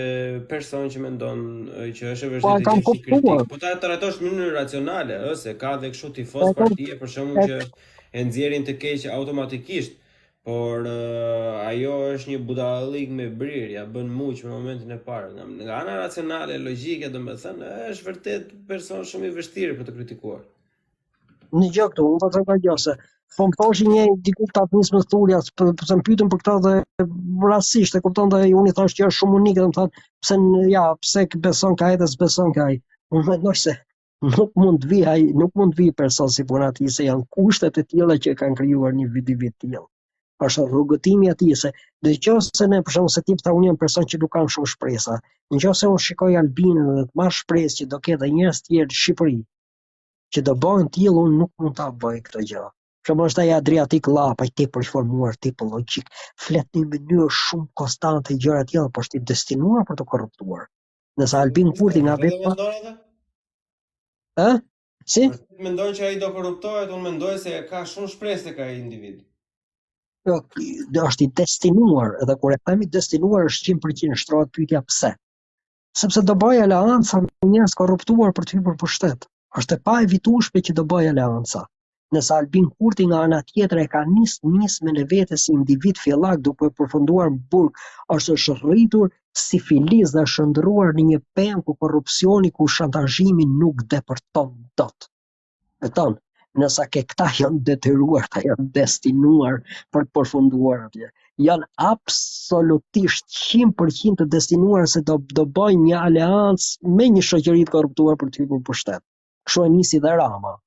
person që mendon që është e Po vështirë e të kam gjesh një kritikë. kuptuar. Po ta trajtosh në mënyrë racionale, ë, se ka dhe kështu Po tifoz e kam partie për shembull e që e nxjerrin të keq automatikisht. Por uh, ajo është një budallik me brirë, ja bën muq në momentin e parë. Nga, nga ana racionale, logjike, domethënë, është vërtet person shumë i vështirë për të kritikuar. Një gjë këtu, unë po them gjë se po më thoshin një diku ta nismë thurja, po po më pyetën për këtë dhe rastësisht e kupton dhe unë i thash që është shumë unike, do të thonë pse ja, pse beson ka edhe s'beson ka ai. Unë mendoj se nuk mund të vijë ai, nuk mund të vijë person si puna e tij se janë kushtet e tilla që e kanë krijuar një individ të tillë. Është rrugëtimi i atij se në qoftë se ne për shembull se ti tha unë jam person që nuk kam shumë shpresa. Në qoftë se unë shikoj Albinin dhe të marr shpresë që do ketë dhe njerëz të tjerë në Shqipëri që do bëhen të tillë, unë nuk mund ta bëj këtë gjë. Për shembull është ai Adriatik Lapaj, tepër i formuar, tepër logjik, flet në mënyrë shumë konstante gjëra të tilla, por është i destinuar për të korruptuar. Nëse Albin Kurti nga vetë pa... Ë? Si? Mendon që ai do korruptohet, unë mendoj se ka shumë shpresë tek ai individ. Jo, do është i destinuar, edhe kur e themi destinuar është 100% shtrohet pyetja pse. Sepse do bëjë aleanca me njerëz korruptuar për të hyrë në pushtet. Është e paevitueshme që do bëjë aleanca. Nëse Albin Kurti nga ana tjetër e ka nis nismën e vetes si individ fillak duke përfunduar në burg, është është rritur si filiz dhe është shndërruar në një pemë ku korrupsioni, ku shantazhimi nuk depërton dot. E ton, nëse ke këta janë detyruar, këta janë destinuar për të përfunduar atje. Janë absolutisht 100% të destinuar se do do bëjnë një aleancë me një shoqëri të korruptuar për të hyrë në pushtet. Kështu e nisi dhe Rama,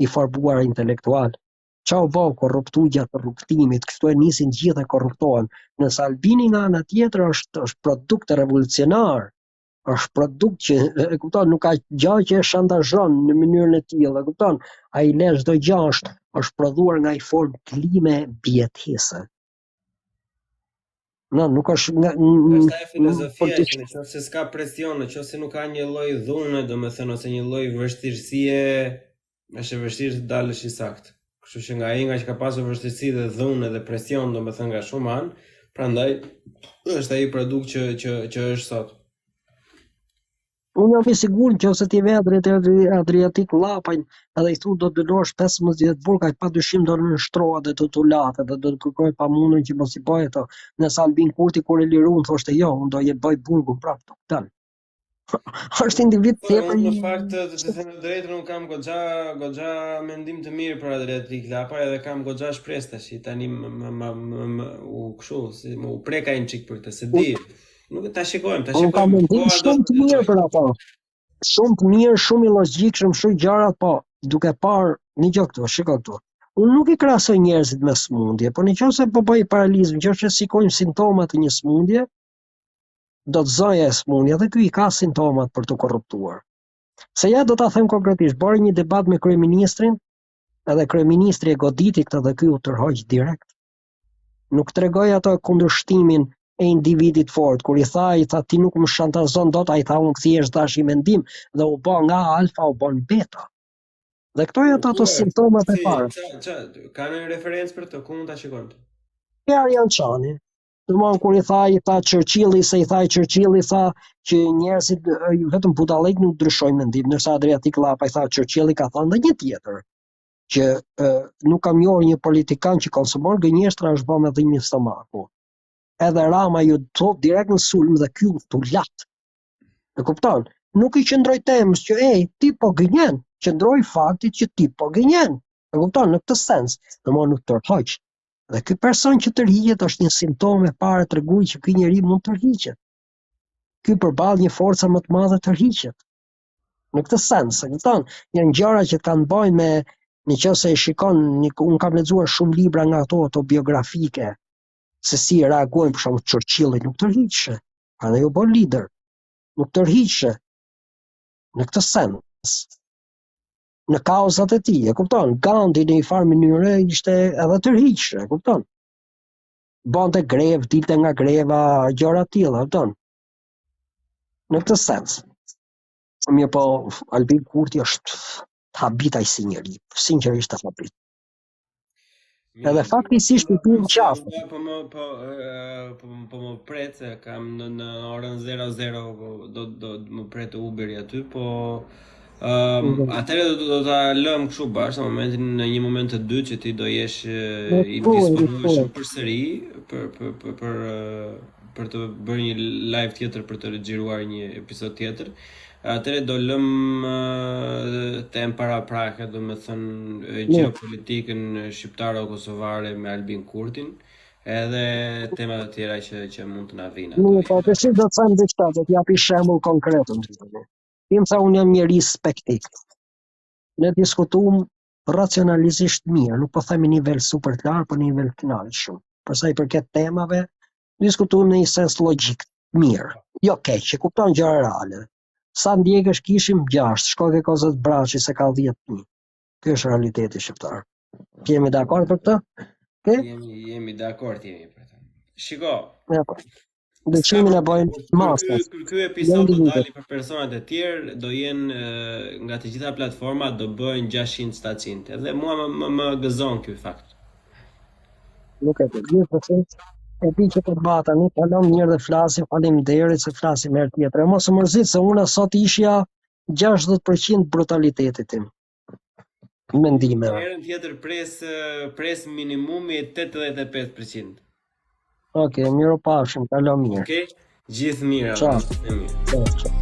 i formuar intelektual. Ça u bë, u korruptu gjatë rrugëtimit, kështu e nisin gjithë e korruptohen. Nëse Albini nga ana tjetër është është produkt revolucionar, është produkt që e kupton nuk ka gjë që e shantazhon në mënyrën e tillë, e kupton? Ai lë çdo gjë është është prodhuar nga një formë klime mbijetese. No, nuk është nga është ajo filozofia që në qoftë se s'ka presion, në qoftë se nuk ka një lloj dhune, domethënë ose një lloj vështirësie, është e vështirë të dalësh i saktë. Kështu që nga ai nga që ka pasur vështirësi dhe dhunë dhe presion, domethënë nga shumë anë, prandaj është ai produkt që që që është sot. Unë jam i sigurt që ose ti ve Adriatik Lapajn edhe i thu do të dënohesh 15 vjet burg, ai padyshim do nënshtrohet dhe do të tulatet dhe do të kërkojë pamundën që mos i bëjë ato. Nëse Albin Kurti kur e liruan thoshte jo, unë do e bëj burgun prapë, nuk dal. Është individ po, tepër i në fakt të të them të drejtën unë kam goxha goxha mendim të mirë për Adriatik Lapaj edhe kam goxha shpresë tash tani më më më, më, më u kështu si më u preka një çik për këtë se di Nuk e ta shikojmë, ta shikojmë. Unë kam mendim shumë të mirë për ato. Shumë të mirë, shumë i logjikshëm, shumë gjërat, po duke parë një gjë këtu, shiko këtu. Unë nuk i krahasoj njerëzit me sëmundje, por në qoftë se po bëj paralelizëm, në qoftë se shikojmë simptomat e një sëmundje, do të zëja e sëmundja dhe ky i ka simptomat për të korruptuar. Se ja do ta them konkretisht, bëri një debat me kryeministrin, edhe kryeministri e goditi këtë dhe ky u tërhoq direkt. Nuk tregoi ato kundërshtimin e individit fort, kur i tha, i tha ti nuk më shantazhon dot, ai tha unë thjesht dhash një mendim dhe u bë nga alfa u bën beta. Dhe këto janë ato simptomat e para. Ça, ça, ka një referencë për të, ku mund ta shikojmë? E Arian Çani. Domthon kur i tha, i tha Churchilli se i tha Churchilli tha që njerëzit vetëm budallenjt nuk ndryshojnë mendim, ndërsa Adriatik Lapaj tha Churchilli ka thënë dhe një tjetër që e, nuk kam njohur një politikan që konsumon gënjeshtra është bërë me dhimbje stomaku. Edhe Rama iu hodh direkt në sulm dhe ky u tulat. E kupton? Nuk i qëndroi temës që ej, ti po gënjen, qëndroi faktit që ti po gënjen. E kupton në këtë sens, domthonë nuk tërhoq. Dhe ky person që tërhiqet është një simptomë e parë treguese që ky njeri mund të tërhiqet. Ky përballë një force më të madhe tërhiqet. Në këtë sens, e kupton? Janë gjëra që kanë të bëjnë me në qoftë se e shikon, një, unë kam lexuar shumë libra nga ato autobiografike, se si reagojnë për shembull Churchilli nuk tërhiqeshe, prandaj u bë lider. Nuk tërhiqeshe në këtë sens. Në kauzat e tij, e kupton? Gandhi në një farë mënyre ishte edhe tërhiqeshe, e kupton? Bante grevë, dilte nga greva, gjëra të tilla, e kupton? Në këtë sens. Mirëpo, Albin Kurti është të habit ai si njeri, sinqerisht të habit. Edhe fatkeqësisht i pinë qafë. Po më po po po më pret se kam në në orën 00 po do do më pret Uberi aty, po. Ëm um, atëherë do do ta lëm kështu bashkë në momentin në një moment të dytë që ti do jesh i disponueshëm përsëri për për për për për të bërë një live tjetër për të xhiruar një episod tjetër. Atëherë do lëm temë paraprake, domethënë gjeopolitikën shqiptaro-kosovare me Albin Kurtin, edhe tema të tjera që që mund të na vinë. Nuk po, të do të them diçka, do të jap një shembull konkret unë. Ti më tha unë jam njeri skeptik. Ne diskutuam racionalisht mirë, nuk po themi nivel super të lartë, por nivel të kënaqshëm. Për sa i përket temave, diskutuam në një sens logjik, mirë. Jo keq, e kupton gjëra reale. Sa ndjekës kishim 6, shko ke Kozet Braçi se ka 10000. Ky është realiteti shqiptar. Jemi dakord për këtë? Okay? Jemi jemi dakord jemi për këtë. Shiko. Ja, po. Ndryshimin e bëjnë masat. Kur ky episod do dali për personat e tjerë, do jenë nga të gjitha platformat do bëjnë 600-700. Edhe mua më, më, më gëzon ky fakt. Nuk e di, gjithsesi e di që po të bëha tani, kalon mirë dhe flasim, faleminderit se flasim herë tjetër. E mos u mërzit se unë sot isha 60% brutalitetit tim. Mendimeve. Herën tjetër pres pres minimumi 85%. Okej, okay, mirupafshim, kalo mirë. Okej, okay? gjithë të mirat. Ciao. Ciao.